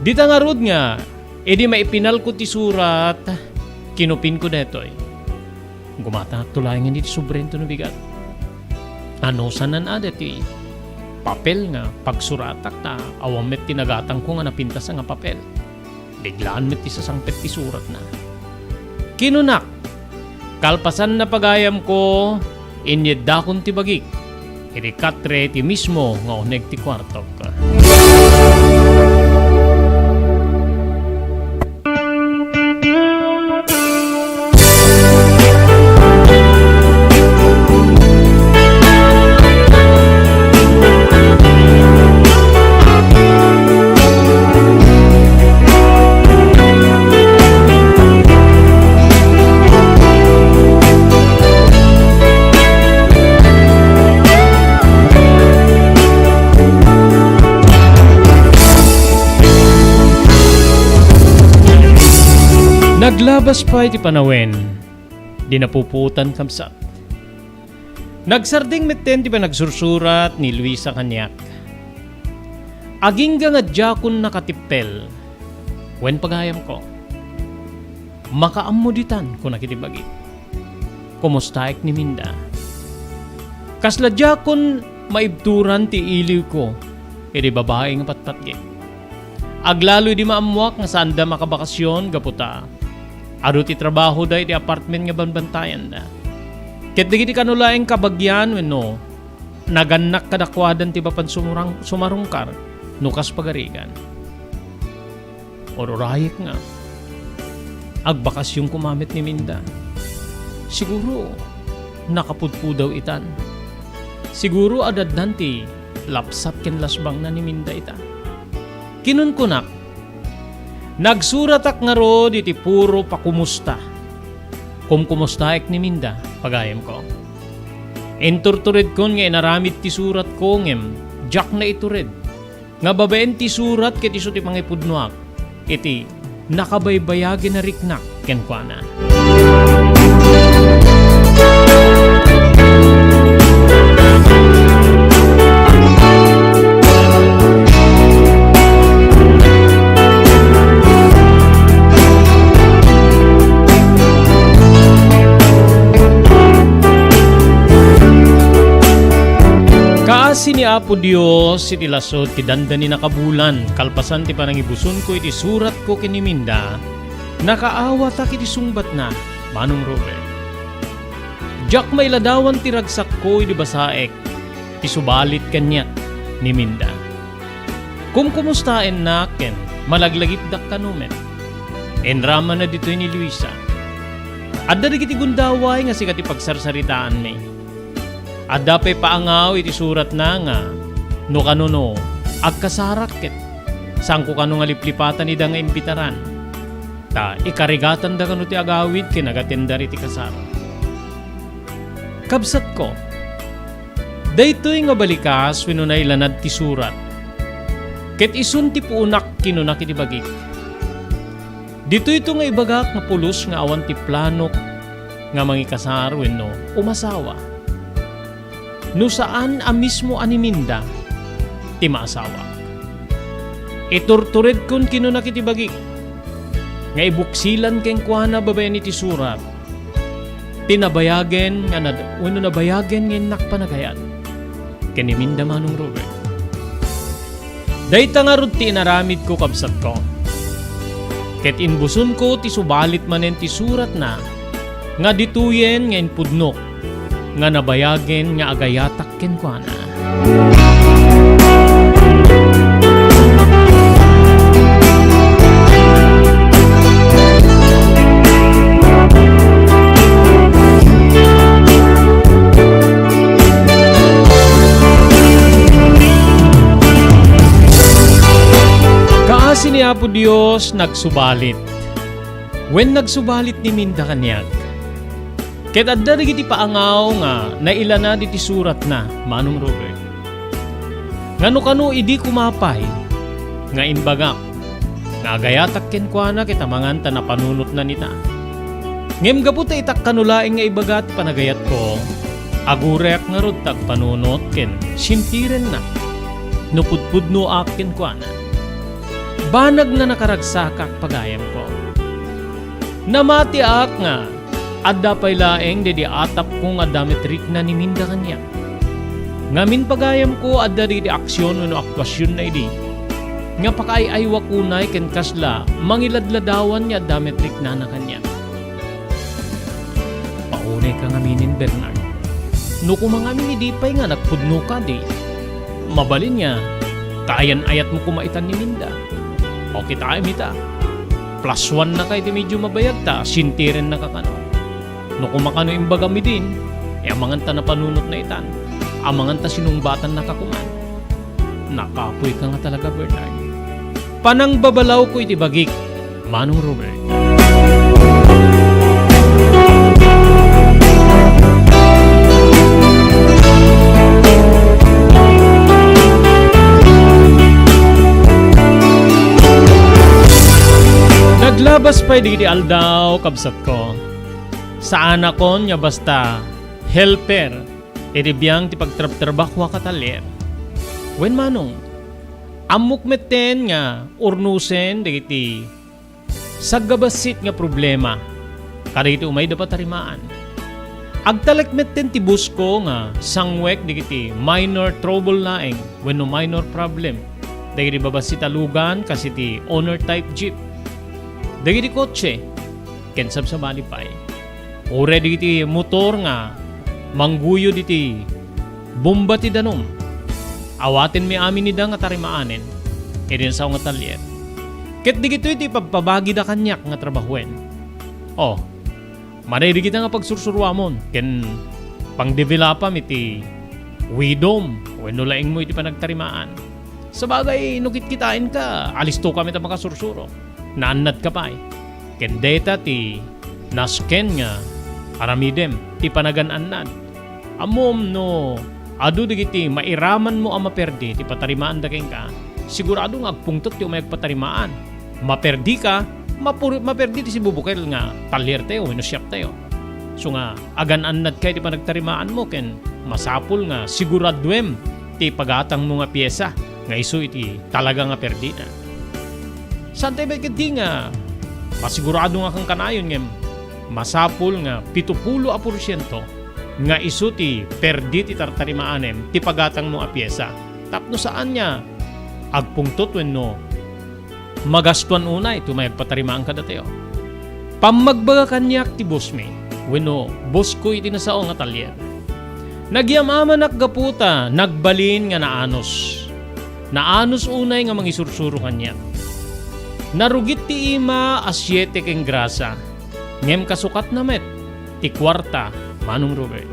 Dita ngarud nga, idi maipinalko ti surat, kinupinko daytoy. Gumatangakto laengen iti subrento no bigat. Anusanan a daytoy papel nga pagsuratak ta awan met ti nagatangko nga napintas a nga papel. Biglaan met ti sasangpet ti suratna. Kinunak, "Kalpasanna, pagayamko, inyeddakon ti bagik iti katre ti mismo nga uneg ti kuartok." Naglabas pay ti panawen, di napupuotan, kabsat. Nagsardeng metten ti panagsursurat ni Luisa kaniak. Agingga nga diakon nakatippel wen pagayamko. "Makaammo ditan," kunak iti bagik. "Kumustaek ni Minda?" Kasla diakon maibturan ti iliwko iti babai nga patpatgek. Aglalo idi maammoak nga saanda makabakasyon gapu ta adu ti trabahoda iti apartment nga banbantayanda. Ket dagiti kano laeng kabagian wenno nagannak kadakuadan ti mapan sumurang-, sumarungkar no kas pagarigan. Ururayek nga agbakasyon koma met ni Minda. Siguro, nakapudpudaw itan. Siguro, adaddan ti lapsap ken lasbangna ni Minda ita. Kinunkunak, nagsuratak ngarud iti puro pakumusta. Kumkumustaek ni Minda, pagayamko. Inturturedkon nga inaramid ti suratko ngem diak naitured nga babaen ti surat ket isu ti pangipudnoak iti nakabaybayagen a riknak kenkuana. Kaasi ni Apo Dios iti lasud ti dandani nakabulan, kalpasan ti panangibusonko iti suratko ken ni Minda, nakaawatak iti sungbatna, Manong Robert. Diak mailadawan ti ragsakko idi basaek ti subalit kaniak ni Minda. Kumkumustaennak ken malaglagipdak kano met. Inramana ditoy ni Luisa. Adda dagiti gundaway nga sika ti pagsarsaritaanmi. Adda pay paangaw iti suratna nga no kano no agkasarak ket saanko kano nga liplipatan ida nga imbitaran. Ta ikarigatanda kano ti agawid ken agatendar iti kasar. Kabsatko, daytoy nga balikas wenno nailanad ti surat, ket isun ti puonak kinunak iti bagik. Ditoyto nga ibagak nga pulos nga awan ti planok nga mangikasar wenno umasawa. No saan a mismo a ni Minda ti maasawak. Iturturedkon kinunak iti bagik nga ibuksilan kenkuana babaen iti surat ti nabayagen nga nad-, wenno nabayagen nga innak panagayat ken ni Minda, Manong Robert. Dayta ngarud ti inaramidko, kabsatko. Ket imbusonko ti subalit manen ti suratna nga ditoyen nga impudnok nga nabayagen nga agayatak kenkuana. Kaasi ni Apo Dios nagsubalit. Wen, nagsubalit ni Minda kaniak. Ket adda dagiti paangaw nga nailanad iti suratna, Manong Robert. Nga no kano idi koma pay nga imbagak nga agayatak kenkuana ket amangan ta napanunotna ita. Ngem gapu ta itak kano laeng nga ibaga ti panagayatko, agureak ngarud ta agpanunot ken sintirenna no pudpudnoak kenkuana. Banag nga nakaragsakak, pagayamko. Namatiak nga adda pay laeng daydi atapko nga adda met rikna ni Minda kaniak. Ngamin, pagayamko, adda dagiti aksion wenno aktuasionna idi nga pakaay-aywak unay ken kasla mangiladladawan nga adda met riknana kaniak. Paunayka ngaminen, Bernard. No koma ngamin idi pay nga nagpudno kadi, mabalin nga kaayan-ayatmo koma itan ni Minda. O, kitaem ita. Plus one naka iti medyo mabayag ta sintirennaka kano. No koma kano imbagam idin, e, amangan ta napanunotna itan. Amangan ta sinungbatannaka koman. Nakapoyka nga talaga, Bernard. Panangbabalawko iti bagik, Manong Robert. Naglabas pay dagiti aldaw, kabsatko. Saanakon nga basta helper iti biang ti pagtrabtrabahua, katalyer. Wen, Manong, ammok metten nga urnosen dagiti saggabassit nga problema kadagiti umayda patarimaan. Agtalek metten ti busko nga sangwek dagiti minor trouble laeng wenno minor problem dagiti babassit a lugan kas iti owner type jeep, dagiti kotse, ken sabsabali pay. Uray dagiti motor nga mangguyod iti bomba ti danum. Awatenmi amin ida nga tarimaanen iti sao nga talyer. Ket dagitoy ti ipabpabagida kaniak nga trabahoen. O, madi dagita nga pagsursuruamon ken pangdevelopam iti widom wenno laingmo iti panagtarimaan. Sabagay, no kitkitaenka, alisto kami ta makasursuro. Naannadka pay. Ken dayta ti nasken nga aramidem ti panagan-annad. Ammom no adu dagiti mairamanmo a maperdi ti patarimaanda kenka, sigurado nga agpungtot ti umay agpatarimaan. Maperdika, mapur-, maperdi ti sibubukel nga taliertayo wenno shoptayo. So nga, agan-annadka iti panagtarimaanmo ken masapul nga siguraduem ti pagatangmo nga piesa nga isu iti talaga nga perdina. Saantayo met ketdi nga masigurado nga kankanayon ngem masapul nga pitupulo a porsiento nga isu ti perdi ti tartarimaanem ti pagatangmo a piesa tapno saan nga agpungtot wenno magastoan unay ti umay agpatarimaan kadatayo. Pammagbaga kaniak ti bossmi wenno bossko iti nasao nga talyer. Nagyam-amanak gapu ta nagbalin nga naanus. Naanus unay nga mangisursuro kaniak. Narugit ti ima a siete ken grasa, ngem kasukatna met ti kuarta, Manong Robert.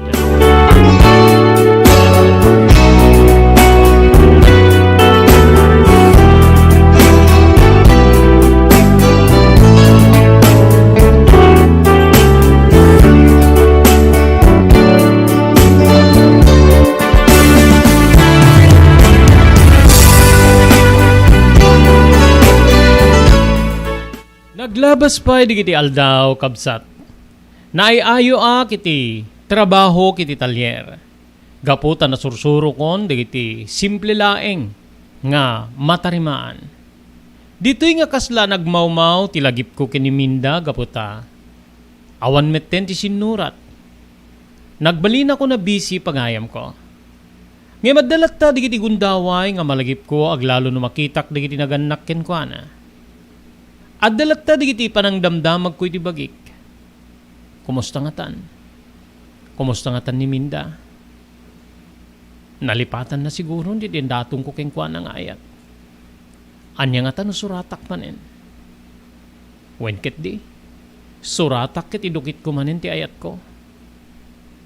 Naglabas pay dagiti aldaw, kabsat. Naay-ayoak iti trabaho iti talyer. Gapu ta nasursurokon dagiti simple laeng nga matarimaan. Ditoy nga kasla nagmawmaw ti lagipko ken ni Minda gapu ta awan metten ti sinnurat. Nagbalinakon a busy pagayamko. Ngem adda latta dagiti gundaway nga malagipko aglalo no makitak dagiti nagannak kenkuana. Adda latta dagiti panangdamdamagko iti bagik. Kumusta ngatan? Kumusta ngatan ni Minda? Nalipatanna siguro ti dindatongko kenkuana nga ayat. Ania ngata no suratak manen? Wen ketdi, suratak ket idukitko manen ti ayatko.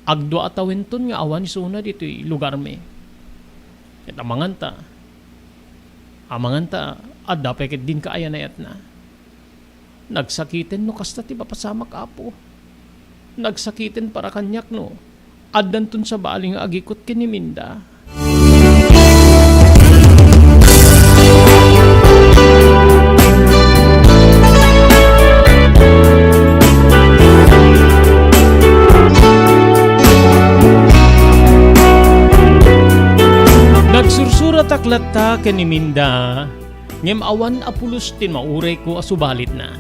Agdua a tawenton nga awan isuna ditoy lugarmi. Ket amanganta, amanganta, adda pay ketdin kaayan-ayatna. Nagsakiten no kasta ti mapasamak, Apo. Nagsakiten para kaniak no addanton sabali nga agikut ken ni Minda. Nagsursuratak latta ken ni Minda. Ngem awan a pulos ti maurayko a subalitna.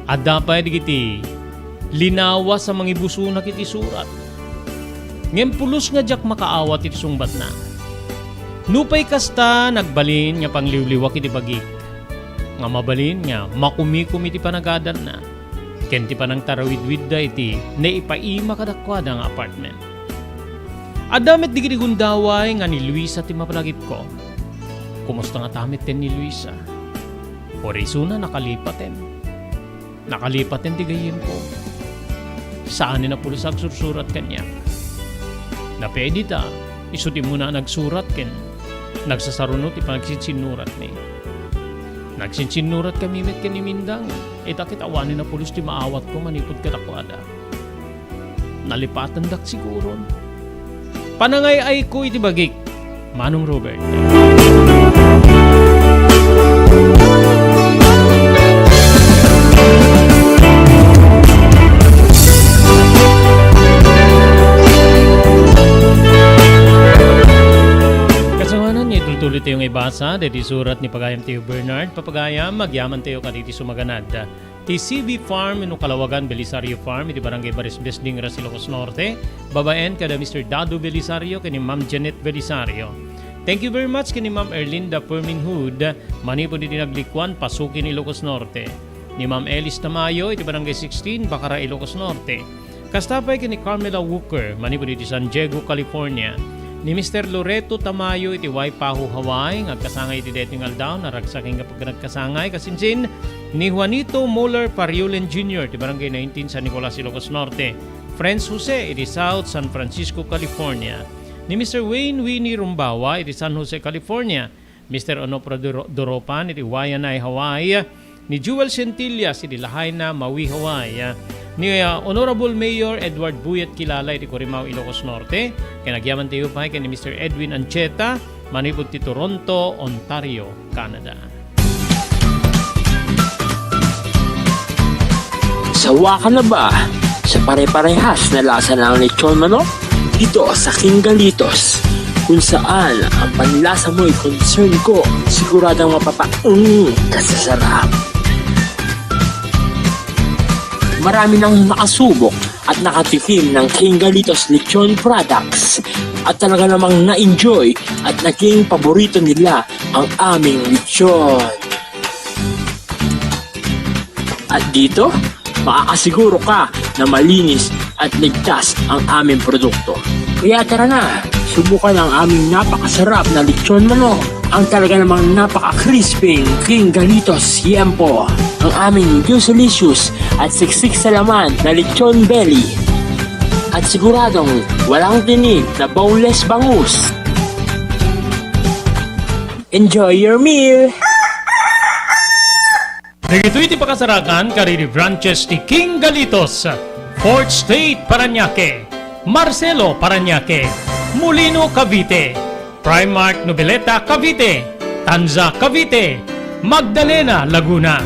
Adda pay dagiti linawas a mangibusonak iti surat. Ngem pulos nga diak makaawat iti sungbatna. Nupay kasta, nagbalin nga pangliwliwak iti bagik, nga mabalin nga makumikom iti panagadalna ken ti panangtarawidwidda iti naipaima kadakuada nga apartment. Adda met dagiti gundaway nga ni Luisa ti mapalagipko. Kumusta ngata metten ni Luisa? Uray isuna nakalipaten. Nakalipaten ti gayyemko. Saanen a pulos a agsursurat kaniak. Napedi ta, isu ti umuna a nagsurat ken nagsasaruno ti panagsinsinnuratmi. Nagsinsinnurat kami met ken ni Minda, ita ket awanen a pulos ti maawatko manipud kadakuada. Nalipatandak siguron. Panangay-ayko iti bagik, Manong Robert. Kasamanan nga itultuloy tayo nga ibasa, daydi surat ni Pagayam Teo Bernard, Papagayam, agyaman tayo kadagiti sumaganad. Ti C B Farm wenno Kalawagan Belisario Farm iti Barangay Barisbes, Dingras, Ilocos Norte, babaen kada Mister Dado Belisario ken ni Ma'am Janet Belisario. Thank you very much ken ni Ma'am Erlinda Perminhud, manipud iti Naglikuan, Pasukin, Ilocos Norte. Ni Ma'am Elis Tamayo iti Barangay sixteen, Bacara, Ilocos Norte. Kasta pay ken ni Carmela Walker, manipud iti San Diego, California. Ni Mister Loreto Tamayo iti Waipahu, Hawaii, nga agkasangay iti daytoy nga aldaw, naragsak nga pagkanagkasangay, kasinsin ni Juanito Moller Pariolen Junior iti Barangay nineteen, San Nicolas, Ilocos Norte. Friends Jose iti South San Francisco, California. Ni Mister Wayne Winnie Rumbawa iti San Jose, California. Mister Onofre Duro-, Doropan iti Waianae, Hawaii, ni Jewel Centillas iti Lahaina, Maui, Hawaii, ni, ah, Honorable Mayor Edward Buyat Kilala iti Corimao, Ilocos Norte, ken agyaman tayo pay ken ni Mister Edwin Ancheta, manipud ti Toronto, Ontario, Canada. Sawa ka na ba sa pare-parehas na lasa ng lechon manok? Dito sa King Galitos, kung saan ang panlasa mo'y concern ko, siguradong mapapaung ka sa sarap. Marami nang nakasubok at nakatikim ng King Galitos Lechon Products at talaga namang na-enjoy at naging paborito nila ang aming lechon. At dito, makakasiguro ka na malinis at ligtas ang aming produkto. Kaya tara na, subukan ang aming napakasarap na lechon manok, ang talaga namang napaka-crispy King Galitos Yempo, ang aming juicylicious at siksik sa laman na lechon belly. At siguradong walang tinik na boneless bangus. Enjoy your meal! Dagitoy ti pakasarakan kadagiti branches ti King Galitos, Fourth Street, Parañaque, Marcelo, Parañaque, Molino, Cavite, Primark Noveleta, Cavite, Tanza, Cavite, Magdalena, Laguna,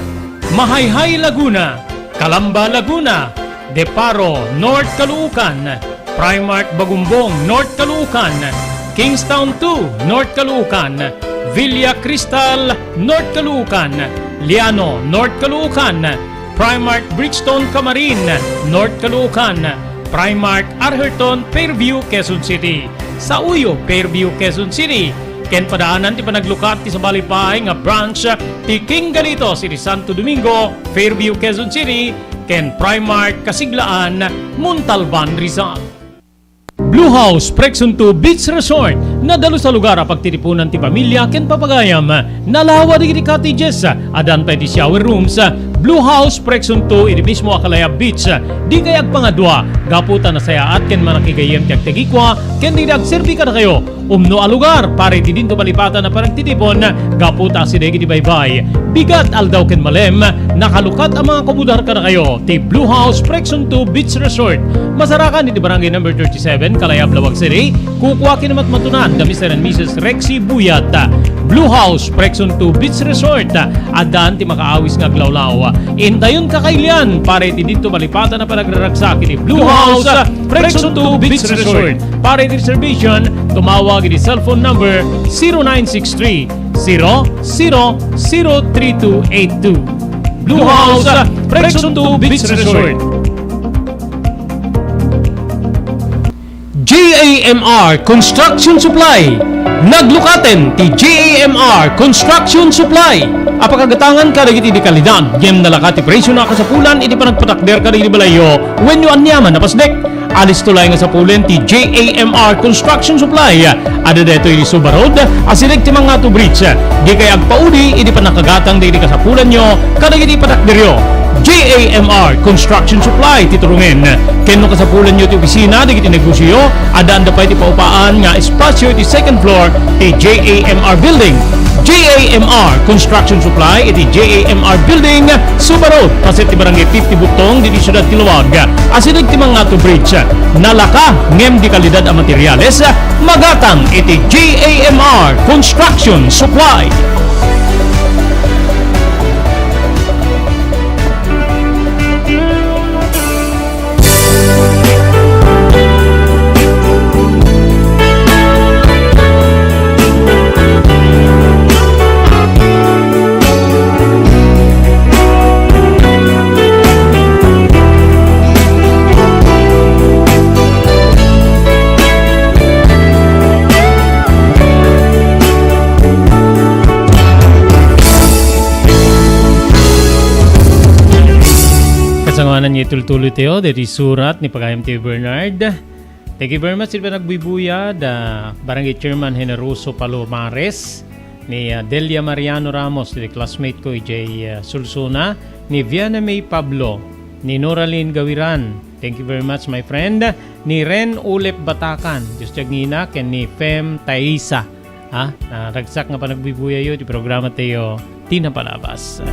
Mahayhay, Laguna, Calamba, Laguna, De Paro, North Caloocan, Primark Bagumbong, North Caloocan, Kingstown two, North Caloocan, Villa Cristal, North Caloocan, Liano, North Caloocan, Primark Brixton, Camarin, North Caloocan, Primark Arherton, Fairview, Quezon City. Saoyo, Fairview, Quezon City. Ken padaanan ti panaglukat ti sabali pay nga branch ti King Galitos iti Santo Domingo, Fairview, Quezon City, ken Primark Kasiglaan, Montalban, Rizal. Blue House Pregson two Beach Resort, nadalus a lugar a pagtitipunan ti pamilya ken papagayam. Nalawa dagiti cottages, addan pay ti shower rooms. Blue House Pregson two iti mismo a Calaya Beach. Dikay agpangadua, gapu ta nasayaat ken manakigayyem ti agtagikua, ken dagiti agserbi kadakayo. Umno a lugar para iti dinto malipatan a panagtitipon, gapu ta asideg iti baybay, bigat, aldaw ken malem, nakalukat a mga kumudar kadakayo ti Blue House Pregson two Beach Resort. Masarakan iti Barangay Number thirty-seven, Calaya, Laoag City. Kukua ken matmatunan da Mister and Missus Rexy Buyat. Blue House Pregson two Beach Resort. Addan ti makaawis nga aglawlaw. Intayon ka kailian para iti dinto malipatan a panagraragsak iti Blue House Pregson two Beach Resort. Para iti reservation, tumawag iti cellphone number zero nine six three, zero zero zero three two eight two. Blue House Pregson two Beach Resort. J A M R Construction Supply. Naglukaten ti J A M R Construction Supply a pakagatangan kadagiti di kalidad, ngem nalaka ti presio a kasapulan iti panagpatakder kadagiti balayyo wenno aniaman a pasdek. Alisto laeng nga sapulen ti J A M R Construction Supply. Adda daytoy iti Suba Road, asideg ti Mangato Bridge. Dikay agpaudi iti pannakagatang dagiti kasapulanyo kadagiti patakderyo. J A M R Construction Supply ti turungen. Ken no kasapulanyo ti opisina dagiti negosioyo, addaanda pay ti paupaan nga espasio iti second floor ti J A M R Building. J A M R Construction Supply iti J A M R Building, Suba Road, paset ti Barangay fifty Butong, diti siudad ti Laoag. Asideg ti Mangato Bridge. Nalaka ngem di kalidad a materiales, magatang iti J A M R Construction Supply. Kasangoanan nga itultuloy tayo, deti surat ni Pagayam T V Bernard. Thank you very much, iti panagbuybuyad, ah, Barangay Chairman Generoso Palomares, ni, ah, Delia Mariano Ramos, iti classmate ko, ijay, ah, Sulsuna, ni Viana May Pablo, ni Noralyn Gawiran. Thank you very much, my friend. Ni Ren Ulep Batakan, Diyos ti agngina, ken ni Fem Taisa. Ha? Ah, ragsak nga panagbuybuyayyo ti programa tayo, Ti Napalabas.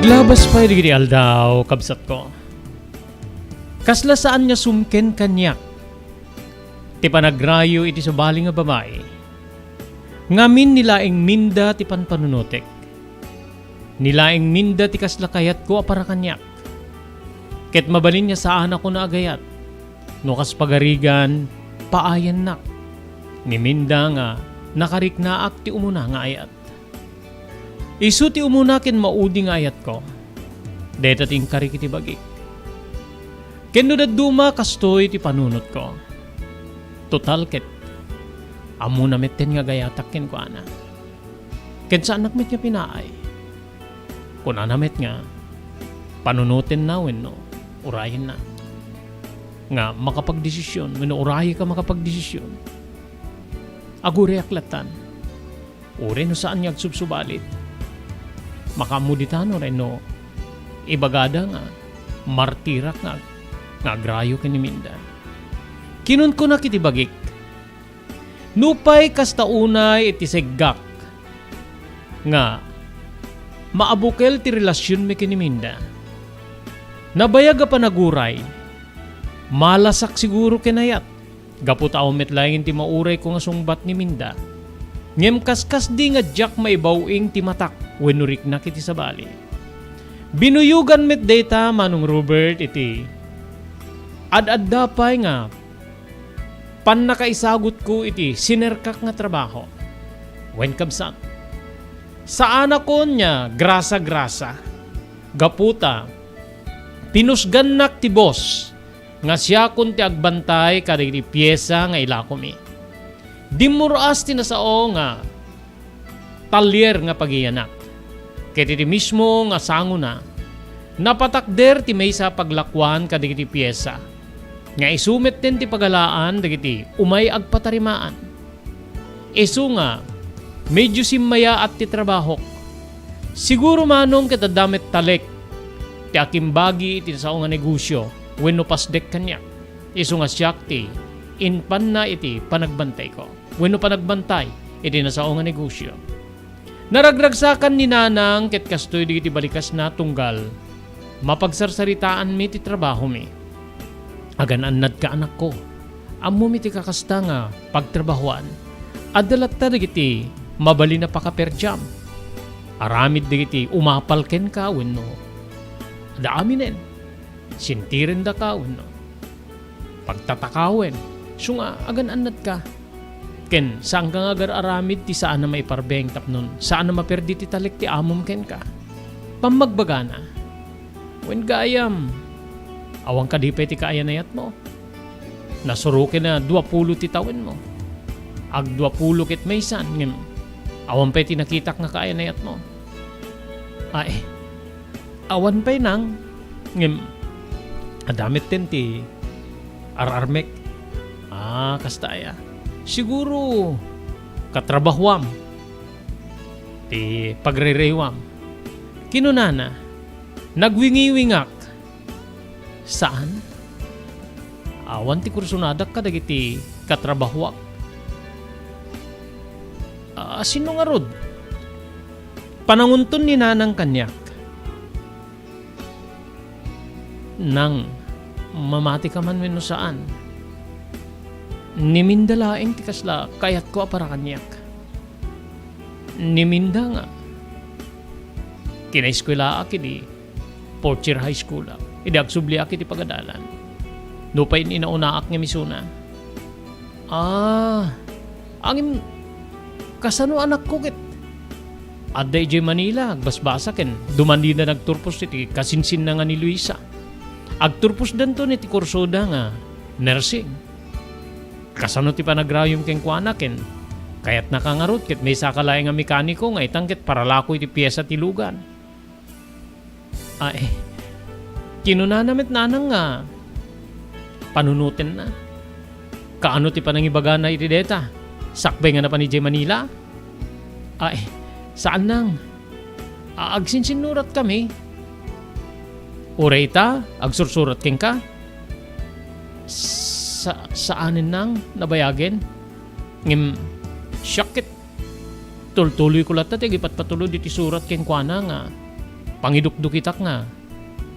Labas pay dagiti aldaw, kabsatko. Kasla saan nga sumken kaniak ti panagrayo iti sabali nga babai. Ngamin ni laeng Minda ti panpanunotek. Ni laeng Minda ti kasla kayatko a para kaniak. Ket mabalin nga saanakon a agayat no kas pagarigan, paayannak ni Minda nga nakariknaak ti umuna nga ayat. Isu ti umuna ken maudi nga ayatko. Dayta ti inkarik iti bagik. Ken no dadduma, kastoy ti panunotko. Total ket, ammona metten nga agayatak kenkuana. Ken saannak met nga pinaay. Kunana met nga, panunotenna wenno urayenna. Nga makapagdesisyon, wenno urayek a makapagdesisyon. Aguriak lattan. Uray no saan nga agsubsubalit. Makaammo ditan uray no ibagada nga martirak nga, nga agrayo ken ni Minda. Kinunkunak iti bagik, nupay kasta unay iti seggak nga maabukel ti relasionmi ken ni Minda. Nabayag a panaguray, malasak siguro ken ayat. Gapu ta awan met laengen ti maurayko nga sungbat ni Minda. Ngem kaskasdi nga diak maibaw-ing ti matak wenno riknak iti sabali. Binuyogan met dayta, Manong Robert, iti ad-adda pay nga pannakaisagutko iti sinerkak nga trabaho. Wen, kabsat, saanakon nga grasa-grasa. Gapu ta pinusgannak ti boss nga siakon ti agbantay kadagiti piesa nga ilakomi. Dimmur-as ti nasao nga talyer nga pagiyanak. Ket iti mismo nga sangona, napatakder ti maysa a paglakuan kadagiti piesa nga isu metten ti pagalaan dagiti umay agpatarimaan. Isu nga, medyo simmayaat ti trabahok. Siguro manong ket adda met talek ti akimbagi iti sao nga negosio wenno pasdek kaniak. Isu nga siak ti impanna iti panagbantayko wenno panagbantay iti nasao nga negosio. Naragragsakan ni Nanang ket kastoy dagiti balikasna tunggal mapagsarsaritaanmi ti trabahomi. Agan-annadka, anakko. Ammomi ti kakasta nga pagtrabahoan. Adda latta dagiti mabalin a pakaperdiam. Aramid dagiti umapal kenka wenno adda aminen. Sintirendaka wenno pagtatakawen, isu nga agan-annadka. Ken saanka nga agar-aramid ti saan a maiparbeng tapno saan a maperdi ti talek ti amom kenka. Pammagbagana, wen gayam, awan kadi pay ti kaayan-ayatmo. Nasuroken a duapulo ti tawenmo. Agduapulo ket maysan, ngem awan pay ti nakitak nga kaayan-ayatmo. Ay, awan pay nang, ngem adda metten ti ar-armek. Ah, kasta aya. Siguro, katrabahuam ti pagririwam. Kinunana, nagwingiwingak. Saan? Awan ti kursonadak kadagiti katrabahuak. Ah, sino ngarud? Panangunton ni Nanang kaniak. Nang, mamati ka man wenno saan? Ni Minda laeng ti kasla kayatko a para kaniak. Ni Minda nga, kinaeskuelaak idi fourth year high school-ak, idi agsubliak iti pagadalan. Nupay in-inaunaak nga misuna. Ah, ngem, kasano anakko ket? Adda idiay Manila, agbasbasa ken duman dida nagturpos iti kasinsinnangan ni Luisa. Agturposdanton iti kursoda nga nursing. Kasano ti panagrayom kenkuana ken kayatnaka ngarud ket maysaka laeng a mekaniko nga itan ket paralako iti piesa ti lugan? Ay, kinunana met Nanang nga panunotenna. Kaano ti panangibagana iti dayta? Sakbay nga napan idiay Manila? Ay, saan nang. A-, agsinsinnurat kami. Uray ita, agsursurat kenka. Sa-, saanen nang nabayagen. Ngem, siak ket tultuloyko latta ti agipatpatulod iti surat kenkuana nga Pangidukdukitak nga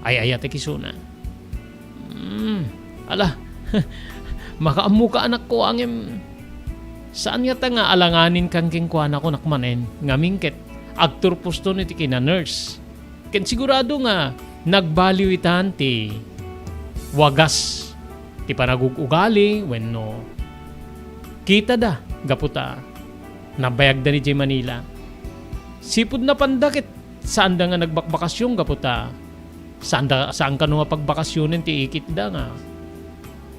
ay-ayatek isuna. Hmm, ala, makaammoka, anakko, ngem saan ngata nga alanganinkan kenkuana, kunak manen, ngamin ket agturposton iti kina-nurse. Ken sigurado nga nagbaliw itan ti wagas ti panagug-ugali wenno kitada gapu ta nabayagdan idiay Manila. Sipud napanda ket saanda nga nagbakbakasyon gapu ta saanda, saan kano nga pagbakasionen ti ikitda nga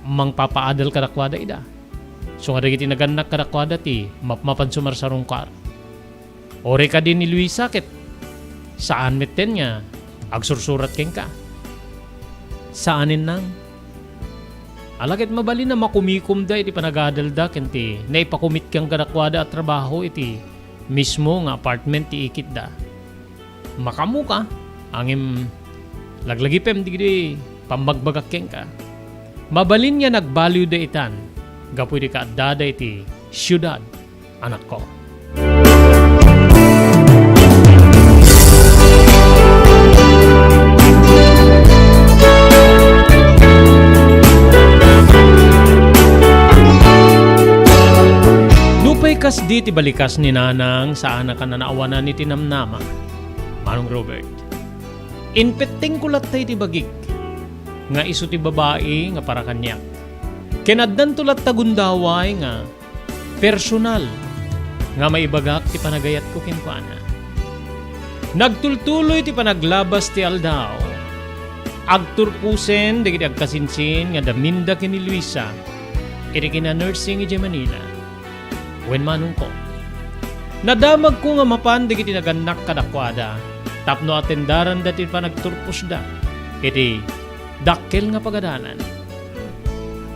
mangpapaadal kadakuada ida. So nga dagiti nagannak kadakuada ti mapmapan sumarsarungkar. Uray kadi ni Luisa ket saan metten nga agsursurat kenka. Saanen nang. Ala ket mabalin a makumikomda iti panagadalda ken ti naipakomitkan kadakuada a trabaho iti mismo nga apartment ti ikitda. Makaammoka, ngem laglagipem dagiti pammagbagak kenka. Mabalin nga nagbaliwda itan gapu iti kaaddada iti siudad, anakko. Nupay kasdi ti balikas ni Nanang, saanak a nanaawanan iti namnama, Manong Robert. Impettengko latta iti bagik nga isu ti babai nga para kaniak. Ken addanto latta gundaway nga personal nga maibagak ti panagayatko kenkuana. Nagtultuloy ti panaglabas ti aldaw. Agturposen dagiti agkasinsin nga daminda ken ni Luisa iti kina-nursing idiay Manila. Wen manongko, nadamagko nga mapan dagiti nagannak kadakuada tapno atendaranda ti panagturposda iti dakkel nga pagadalan.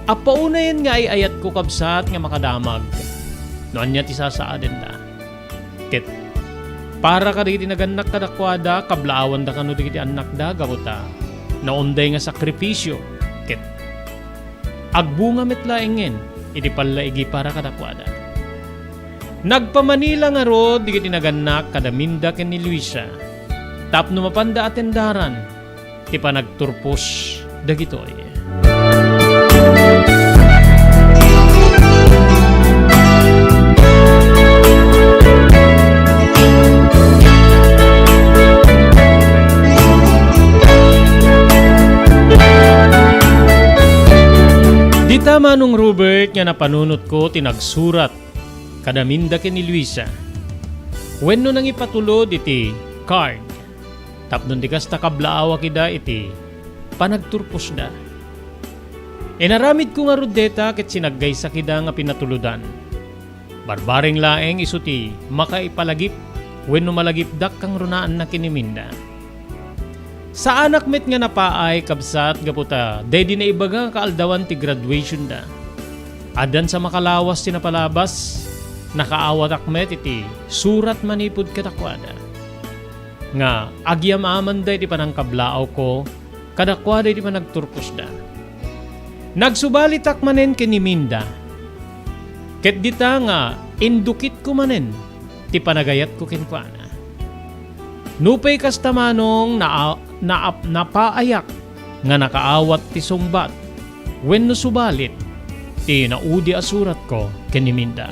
Appauna yen nga ay-ayatko, kabsat, nga makadamag no ania ti sasaadenda. Ket para kadagiti nagannak kadakuada, kablaawanda kano dagiti annakda gapu ta naunday nga sakripisio ket agbunga met laengen iti pallaigi para kadakuada. Nagpa-Manila ngarud dagiti nagannak kadaminda ken ni Luisa tapno mapanda atendaran ti panagturpos dagitoy. Dita, Manong Robert, nga napanunotko ti nagsurat kadaminda ken ni Luisa wenno nangipatulod iti card tapno di kasta kablaawak ida iti panagturposda. Inaramidko ngarud dayta ket sinaggaysakida nga pinatulodan. Barbareng laeng isu ti makaipalagip wenno malagipdak kangrunaanna ken ni Minda. Saanak met nga napaay, kabsat, gapu ta daydi naibaga nga kaaldawan ti graduationda. Addan sa makalawas ti napalabas, nakaawatak met iti surat manipud kadakuada nga agyam-amanda iti panangkablaawko kadakuada iti panagturposda. Nagsubalitak manen ken ni Minda, ket dita nga indukitko manen ti panagayatko kenkuana. Nupay kasta, Manong, naa-, naap-, napaayak nga nakaawat ti sungbat wenno subalit ti naudi a suratko ken ni Minda.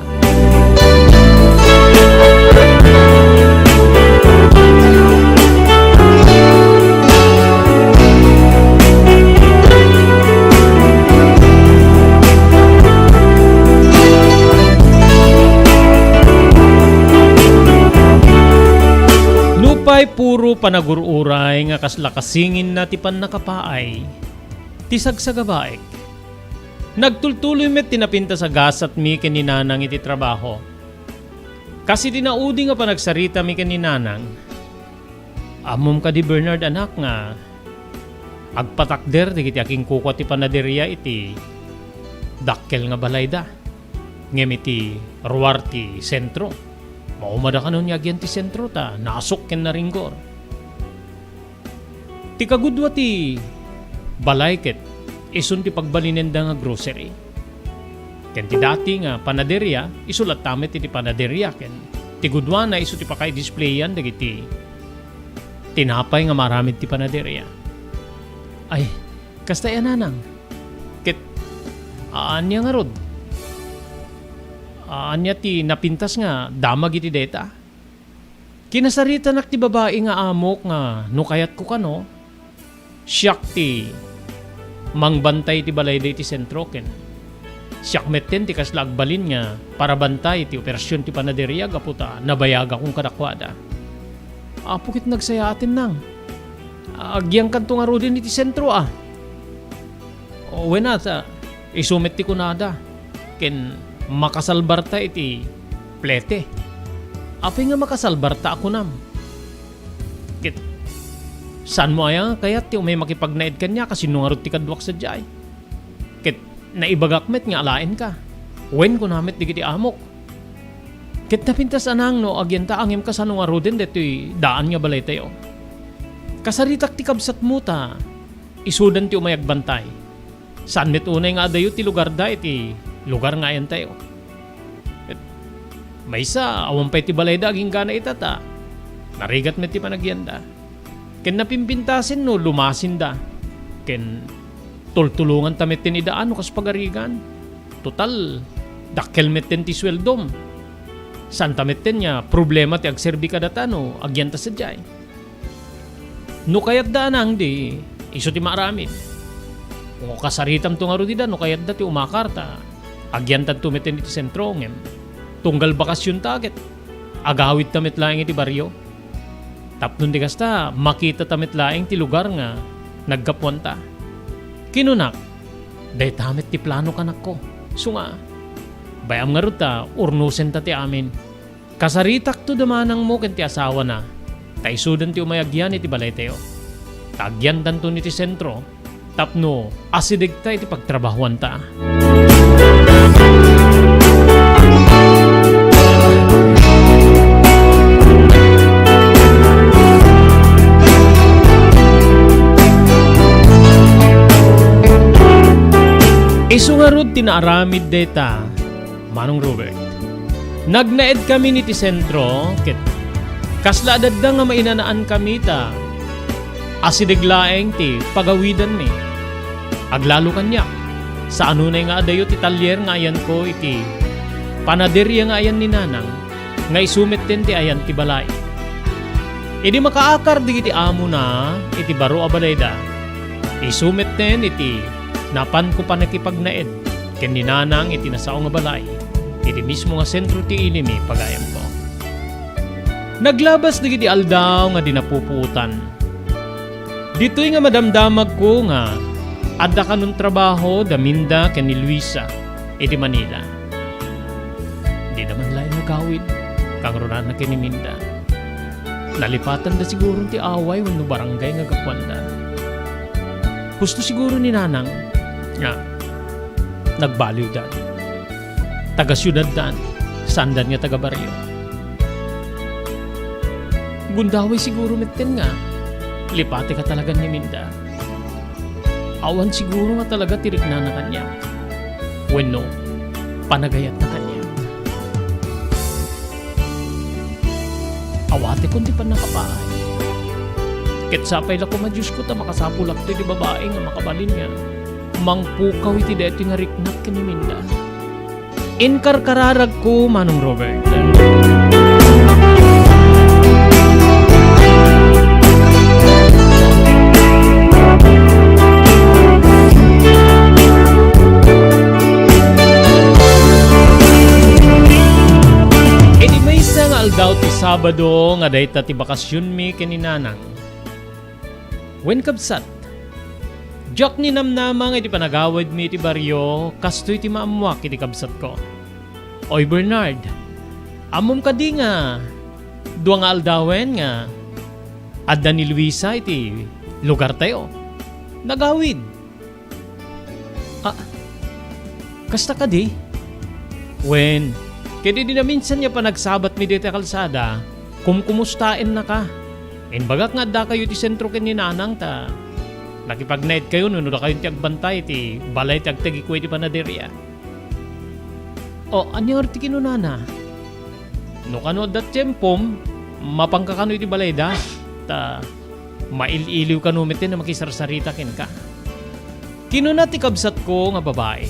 Nupay puro panagur-uray nga kasla kasinginna ti pannakapaay ti sagsagabaek, nagtultuloy met ti napintas a gasatmi ken ni Nanang iti trabaho. Kas iti naudi nga panagsaritami ken ni Nanang, ammom kadi, Bernard, anak, nga agpatakder dagiti akinkukua ti panaderia iti dakkel nga balayda, ngem iti ruar ti sentro. Maumada kanon nga agyan ti sentro ta nasuk ken naringgor. Ti kagudua ti balay ket isun ti pagbalinenda nga grocery. Ken ti dati nga panaderia, isu latta met iti panaderia ken ti guduana isu ti pakaidisplayan dagiti tinapay nga maaramid ti panaderia. Ay, kasta a nanang. Ket, ania ngarud? Ania ti napintas nga damag iti dayta? Kinasaritanak ti babai nga amok nga no kayatko kano, siak ti mangbantay iti balayda iti sentro ken siak metten ti kasla agbalin nga parabantay iti operasion ti panaderia gapu ta nabayagakon kadakuada. Apo ket nagsayaaten nang. Agyankanto ngaruden iti sentro a. O, wen a, ta isu met ti kunada, ken makasalbarta iti plete. Apay nga makasalbarta a kunam? Ket saanmo aya nga kayat ti umay makipagnaed kaniak a sino ngarud ti kaduak sadiay? Ket naibagak met nga alaenka. Wen, kuna met dagiti amok. Ket napintas a nang no agyanta ngem kasano ngaruden daytoy daan nga balaytayo? Kasaritak ti kabsatmo ta isudan ti umay agbantay. Saan met unay nga adayo ti lugarda iti lugar nga ayantayo. Ket maysa, awan pay ti balayda agingga ita ta narigat met ti panagyanda. Ken napimpintasen no lumasinda. Ken tultulonganta metten ida a no kas pagarigan. Total, dakkel metten ti sueldom. Saanta metten nga problema ti agserbi kadata no agyanta sadiay. No kayatda a nang di, isu ti maaramid. Kasaritamto ngarud ida no kayatda ti umakar ta agyantanto metten iti sentro ngem tunggal bakasionta ket agawidta met laeng iti barrio. Tapno di kasta, makitata met laeng ti lugar nga naggapuanta. Kinunak, dayta met ti plano kanakko. Isu nga, bay-am ngarud ta urnosenta ti amin. Kasaritakto da manangmo ken ti asawana, ta isudan ti umay agyan iti balaytayo. Ta agyantanton iti sentro tapno asidegta iti pagtrabahoanta. Isu ngarud ti naaramid dayta, Manong Robert. Nagnaedkami iti sentro, ket kasla adda nga mainanaankami ta asideg laeng ti pagawidanmi. Aglalo kaniak, saan unay nga adayo ti talyer nga ayanko iti panaderia nga ayan ni Nanang, nga isu metten ti ayan ti balay. Idi makaakar dagiti amona iti baro a balayda, isu metten iti napanko pannakipagnaed ken ni Nanang iti nasao nga balay, iti mismo nga sentro ti ilimi, pagayamko. Naglabas dagiti aldaw nga di napupuotan. Ditoy nga madamdamagko nga adda kanon trabaho da Minda ken ni Luisa iti Manila. Dida man laeng agawid, kangrunana ken ni Minda. Nalipatanda siguro ti away wenno barangay nga gapuanda. Husto siguro ni Nanang nga nagbaliwdan. Taga-siudaddan, saandan nga taga-barrio. Gundaway siguro metten nga lipatek a talagan ni Minda. Awan siguro nga talaga ti riknana kaniak wenno panagayatna kaniak. Awatekon ti pannakapaay. Ket sapay la koma, Diosko, ta makasapulakto iti babai nga makabalin nga mangpukaw iti daytoy nga riknak ken ni Minda. Inkarkararagko, Manong Robert. Iti maysa nga aldaw ti Sabado nga dayta ti bakasionmi ken ni Nanang. Wen, kabsat, diak ninamnama nga iti panagawidmi iti barrio, kastoy ti maammoak iti kabsatko. Oy, Bernard, ammom kadi nga dua nga aldawen nga adda ni Luisa iti lugartayo? Nagawid. Ah, kasta kadi? Wen, ket idi naminsan nga panagsabatmi ditoy kalsada, kumkumustaennaka. Imbagak nga addakayo iti sentro ken ni Nanang ta nakipagnaedkayo no dakayon ti agbantay iti balay ti agtagikuwa iti panaderia. O, ania ngarud ti kinunana? No kano adda tiempom, mapanka kano iti balayda, ta Mail-iliw kano met ti makisarsarita kenka. Kinuna ti kabsatko nga babai,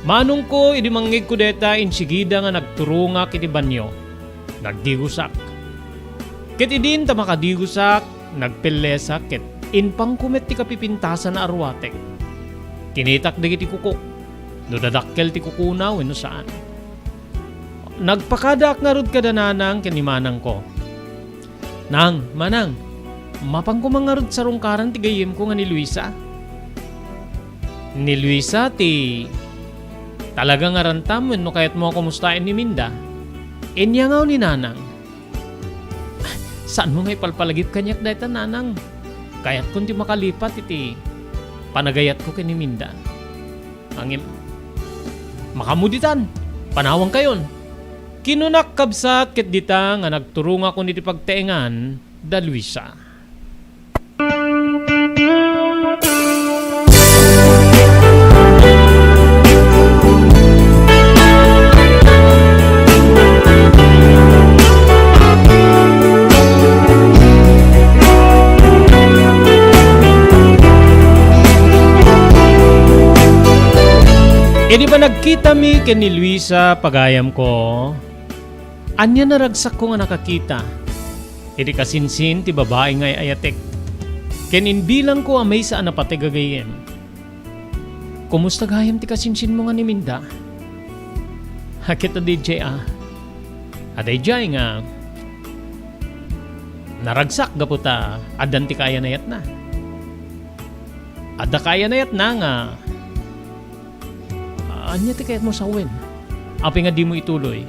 "Manongko, idi mangngegko dayta, insigida nga nagturongak iti banio. Nagdigosak. Ket idin ta makadigosak, nagpellesak ket impangko met ti kapipintasan a aruatek. Kinitak dagiti kukok, no dadakkel ti kukona wenno saan." Nagpakadaak ngarud kada nanang ken ni manangko. "Nang, manang, mapan koma ngarud sarungkaran ti gayyemko nga ni Luisa." "Ni Luisa ti talaga nga rantam wenno kayatmo a kumustaen ni Minda?" Inyangaw ni nanang. "Saanmo nga ipalpalagip kaniak dayta, nanang? Kayatkon ti makalipat iti panagayatko ken ni Minda." "Ngem, makaammo ditan, panawankayon," kinunak kabsat, ket dita nga nagturongakon iti pagtaengan da Luisa. Idi panagkitami ken ni Luisa, pagayamko, ania naragsakko nga nakakita iti kasinsin ti babai nga ay-ayatek, ken imbilangko a maysa a napateg a gayyem. "Kumusta gayam ti kasinsinmo nga ni Minda?" "Ket adi idiay a, adi idiay nga naragsak gapu ta addan ti kaayan-ayatna. Adda kaayan-ayatna nga, ania ti kayatmo sawen? Apay nga dimo ituloy?"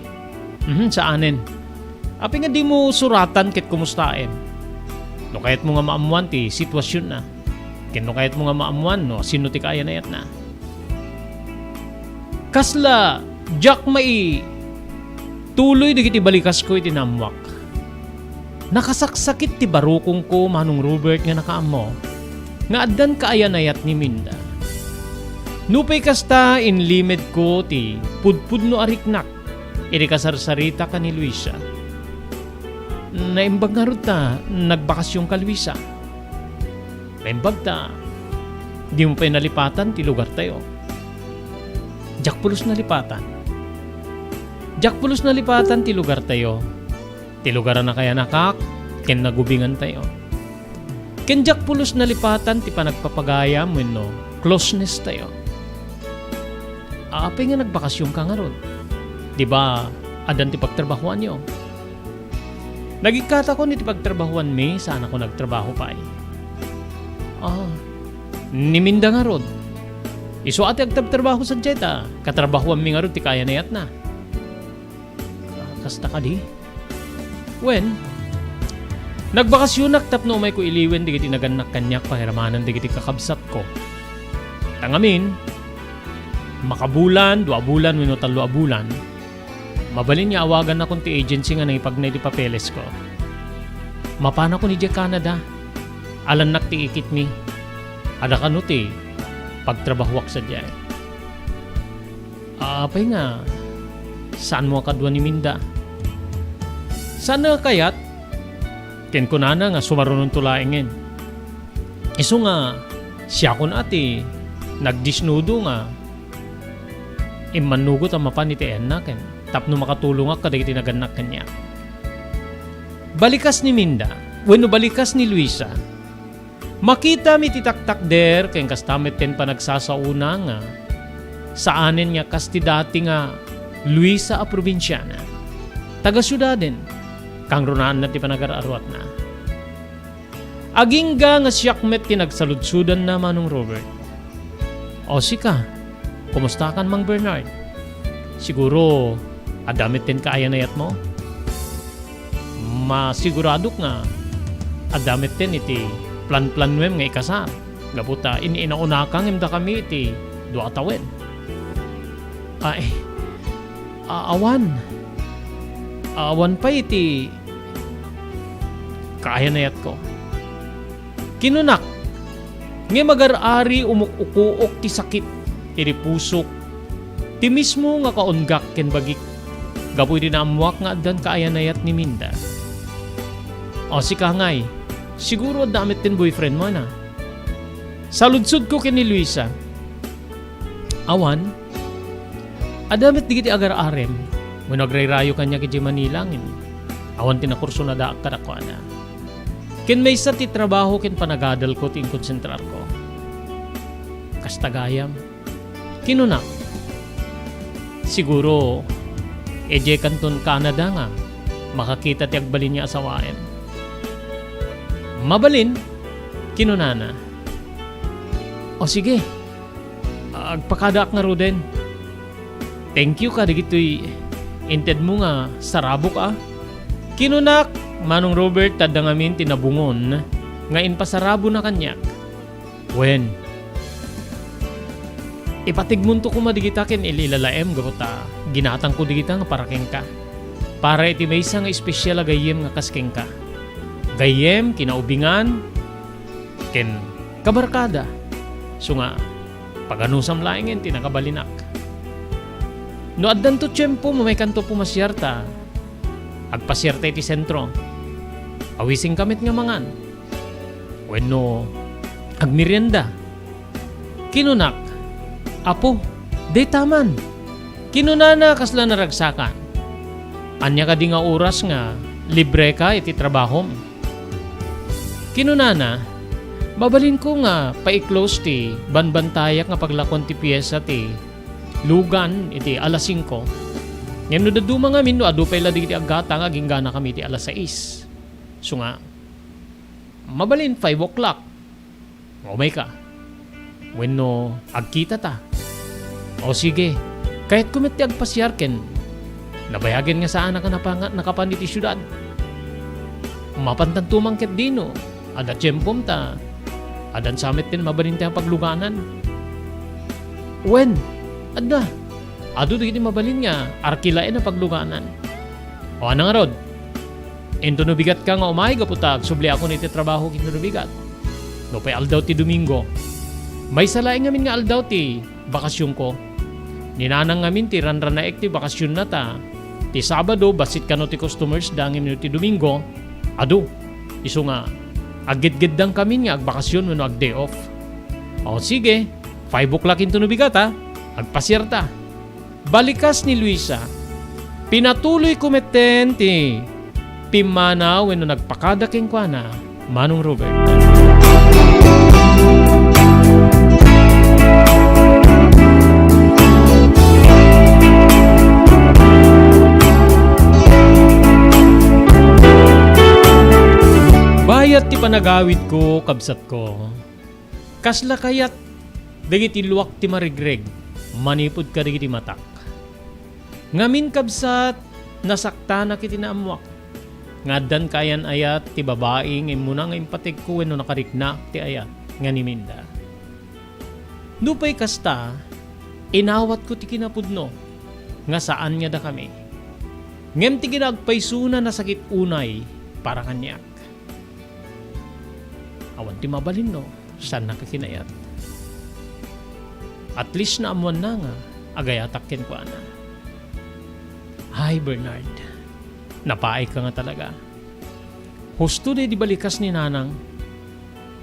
"Mhm, saanen. Apay nga dimo suratan ket kumustaem? No kayatmo nga maammoan ti situasionna, ken no kayatmo nga maammoan no sino ti kaayan-ayatna." Kasla diak maituloy dagiti balikasko iti naammoak. Nakasaksakit ti barukongko, Manong Robert, nga nakaammo nga addan kaayan-ayat ni Minda. Nupay kasta, inlimedko ti pudpudno a riknak iti kasarsarita ken ni Luisa. "Naimbag ngarud ta nagbakasionka, Luisa. Naimbag ta dimo pay nalipatan ti lugartayo." "Diak pulos nalipatan. Diak pulos nalipatan ti lugartayo, ti lugar a nakayanakak ken nagubingantayo. Ken diak pulos nalipatan ti panagpapagayam wenno closeness tayo." "Apay nga nagbakasionka ngarud? Di ba addan ti pagtrabahoanyo?" "Nagikkatakon iti pagtrabahoanmi, saanakon agtrabaho pay." "Ah, ni Minda ngarud? Isu a ti agtabtrabaho sadiay ta katrabahoanmi ngarud ti kaayan-ayatna." "Ah, kasta kadi?" "Wen, nagbakasionak tapno umayko iliwen dagiti nagannak kaniak pakiramanen dagiti kakabsatko. Ta ngamin, makabulan, dua a bulan wenno tallo a bulan, mabalin nga awagannakon ti agency nga nangipagna iti papelesko. Mapanakon idiay Canada. Alannak ti ikitmi. Adda kano ti pagtrabahoak sadiay." "Apay nga saanmo a kadua ni Minda?" "Saan a kayat?" Ken kunana nga sumarunonto laengen. Isu nga siakon a ti nagdisnudo nga immannugot a mapan iti ayanna ken tapno makatulongak kadagiti nagannak kaniak. Balikas ni Minda, wenno balikas ni Luisa, makitam iti taktakder ken kasta met ken panagsasaona nga saanen nga kas ti dati nga Luisa a probinsiana. Taga-siudaden, kangrunaanna ti panagar-aruatna. Agingga nga siak met ti nagsaludsodanna, Manong Robert. O sika, kumustakan, Mang Bernard? Siguro, adda met ti kaayan-ayatmo? Masiguradok nga adda met ti planplanuem nga ikasar, gapu ta in-inaunaka ngem dakami iti dua a tawen. Ay, a-, awan. Awan pay iti kaayan-ayatko. Kinunak, ngem agar-ari umuk-ukuok ti sakit iti pusok, ti mismo nga kaunggak ken bagik, gapu iti naammoak nga addan kaayan-ayat ni Minda. O sika ngay, Siguro adda met ti boyfriend mo, ana. Saludsodko ken ni Luisa. Awan, adda met dagiti agar-arem wenno agrayrayo kaniak idiay Manila ngem awan ti nakursunadaak kadakuada. Ken maysa ti trabaho ken panagadalko ti inkonsentrarko. Kasta gayam, kinunak. Siguro, idiay kanton Canada nga makakita ti agbalin nga asawaem. Mabalin, kinunana. O sige, agpakadaak ngaruden. Thank you kadagitoy intedmo nga sarabok a. Kinunak, Manong Robert, ta adda ngamin ti nabungon nga impasarabona kaniak. Wen, ipatigmonto koma digita ken il-ilalaem gapu ta ginatangko digita nga para kenka. Para iti maysa nga espesial a gayyem nga kas kenka. Gayyem, kinaubingan, ken kabarkada. Isu nga, paganusam laengen ti nakabalinak. No addanto tiempo, mamaykanto pumasiar ta agpasiarta iti sentro. Awisenka met nga mangan. Wenno, agmerienda. Kinunak, Apo, dayta man. Kinunana kasla naragsakan. Ania kadi nga oras nga libreka iti trabahom? Kinunana, mabalinko nga paiklose ti banbantayak nga paglakuan ti piesa ti lugan iti alas singko. Ngem no dadduma ngamin no adu pay la dagiti aggata nga agingganakami iti alas sais. Isu nga, mabalin five o'clock. Umayka. Wenno, agkitata. O sige, kayatko met ti agpasiar ken nabayagen nga saanak a napanga-, nakapan iti siudad. Mapantanto man ketdi no adda tiempom ta addan sa met ti mabalin ti pagluganan. Wen, adda. Adu dagiti mabalin nga arkilaen a pagluganan. O, ania ngarud? Intono bigatka nga umay gapu ta agsubliakon iti trabaho intono bigat. Nupay aldaw ti Domingo, maysa laeng ngamin nga aldaw ti bakasionko. Ni Nanang ngamin ti ranranaek ti bakasionna ta ti Sabado, bassit kano ti customers da, ngem no ti Domingo, adu. Isu nga, aggidgiddan ngamin nga agbakasion wenno ag-day off. O, sige, five o'clock intono bigat, a. Agpasiarta. Balikas ni Luisa, pinatuloyko metten ti pimmanaw wenno nagpakada kenkuana, Manong Robert. Bayat ti panagawidko, kabsatko. Kasla kayat dagiti luak ti marigreg manipud kadagiti matak. Ngamin, kabsat, nasaktanak iti naammoak nga addan kaayan-ayat ti babai nga immuna nga impategko wenno nakariknaak ti ayat nga ni Minda. Nupay kasta, inawatko ti kinapudno nga saan nga dakami. Ngem ti kinaagpaysona, nasakit unay para kaniak. Awan ti mabalin no saannak a kinayat. At least naammoanna nga agayatak kenkuana. Ay, Bernard, napaayka nga talaga. Husto daydi balikas ni Nanang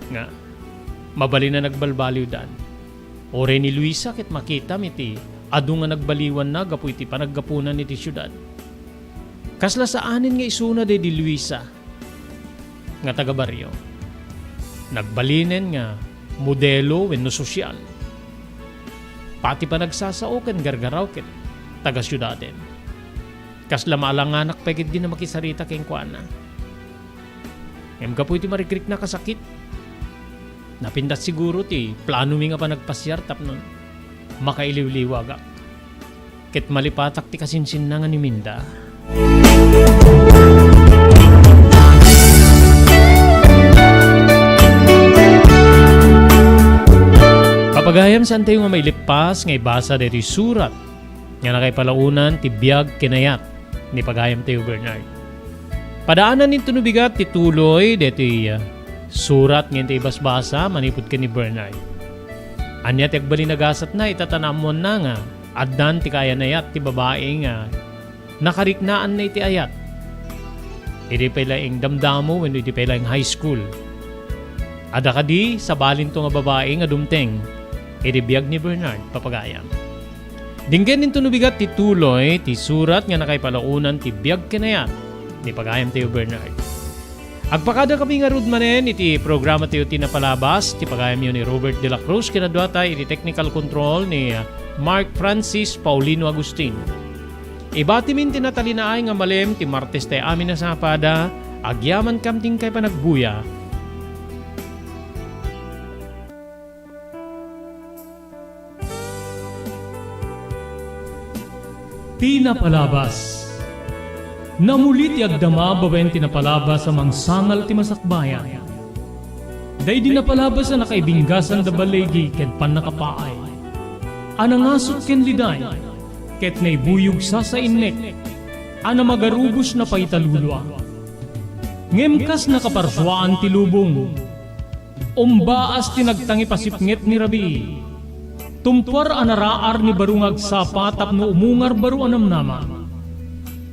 nga mabalin a nagbalbaliwdan. Uray ni Luisa ket makitam iti adu nga nagbaliwanna gapu iti panaggapunan iti siudad. Kasla saanen nga isuna daydi Luisa nga taga-barrio. Nagbalinen nga modelo wenno sosyal. Pati panagsasao ken gargaraw ket taga-siudaden. Kasla maalanganak pay ketdi a makisarita kenkuana. Ngem gapu iti marigriknak a sakit, napintas siguro ti planomi nga panagpasiar tapno makailiwliwagak ket malipatak ti kasinsinna nga ni Minda. Papagayam, saantayo nga mailippas nga ibasa daytoy surat nga nakaipalaonan ti biag ken ayat ni pagayamtayo Bernard. Padaanan intono bigat ti tuloy daytoy, ah, surat nga intoy ibasbasa manipud ken ni Bernard. Ania ti agbalin a gasatna ita ta naammoanna nga addan ti kaayan-ayat ti babai nga nakariknaanna iti ayat? Idi pay laeng damdamo wenno idi pay laeng high school, Adda kadi sabalinto nga babai nga dumteng iti biag ni Bernard, papagayam? Dinggen inton no bigat ti tuloy ti surat nga nakaipalaonan ti biag ken ayat ni pagayamtayo Bernard. Agpakadakami ngarud manen iti programatayo ti napalabas, ti pagayamyo ni Robert de la Cruz, kinaduata iti technical control ni Mark Francis Paulino Agustin. Ibatimin ti natalinaay nga malem ti Martes tay amin a sapada, agyamankam ti inkay panagbuya. Ti napalabas. Namuli ti agdama babaen ti napalabas a mangsangal ti masakbayan. Daydi napalabas a nakaibinggasan da baligi ken pannakapaay. A nangasut ken liday, ket naibuyog sasainnek, a namagarubos na paitalulua. Ngem kas nakaparsuaan ti lubong, umbaas ti nagtangipasipnget ni rabii. Tumpuar a naraar ni baro nga agsapa tapno umungar baro a namnama.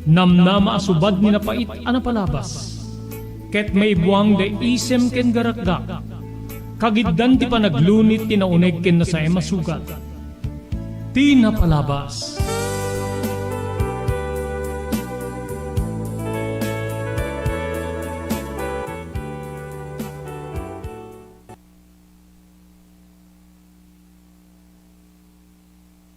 Namnama a subad ni napait a napalabas. Ket maibuang da isem ken garakgak. Kagiddan ti panaglunit ti nauneg ken nasaem a sugat. Ti napalabas.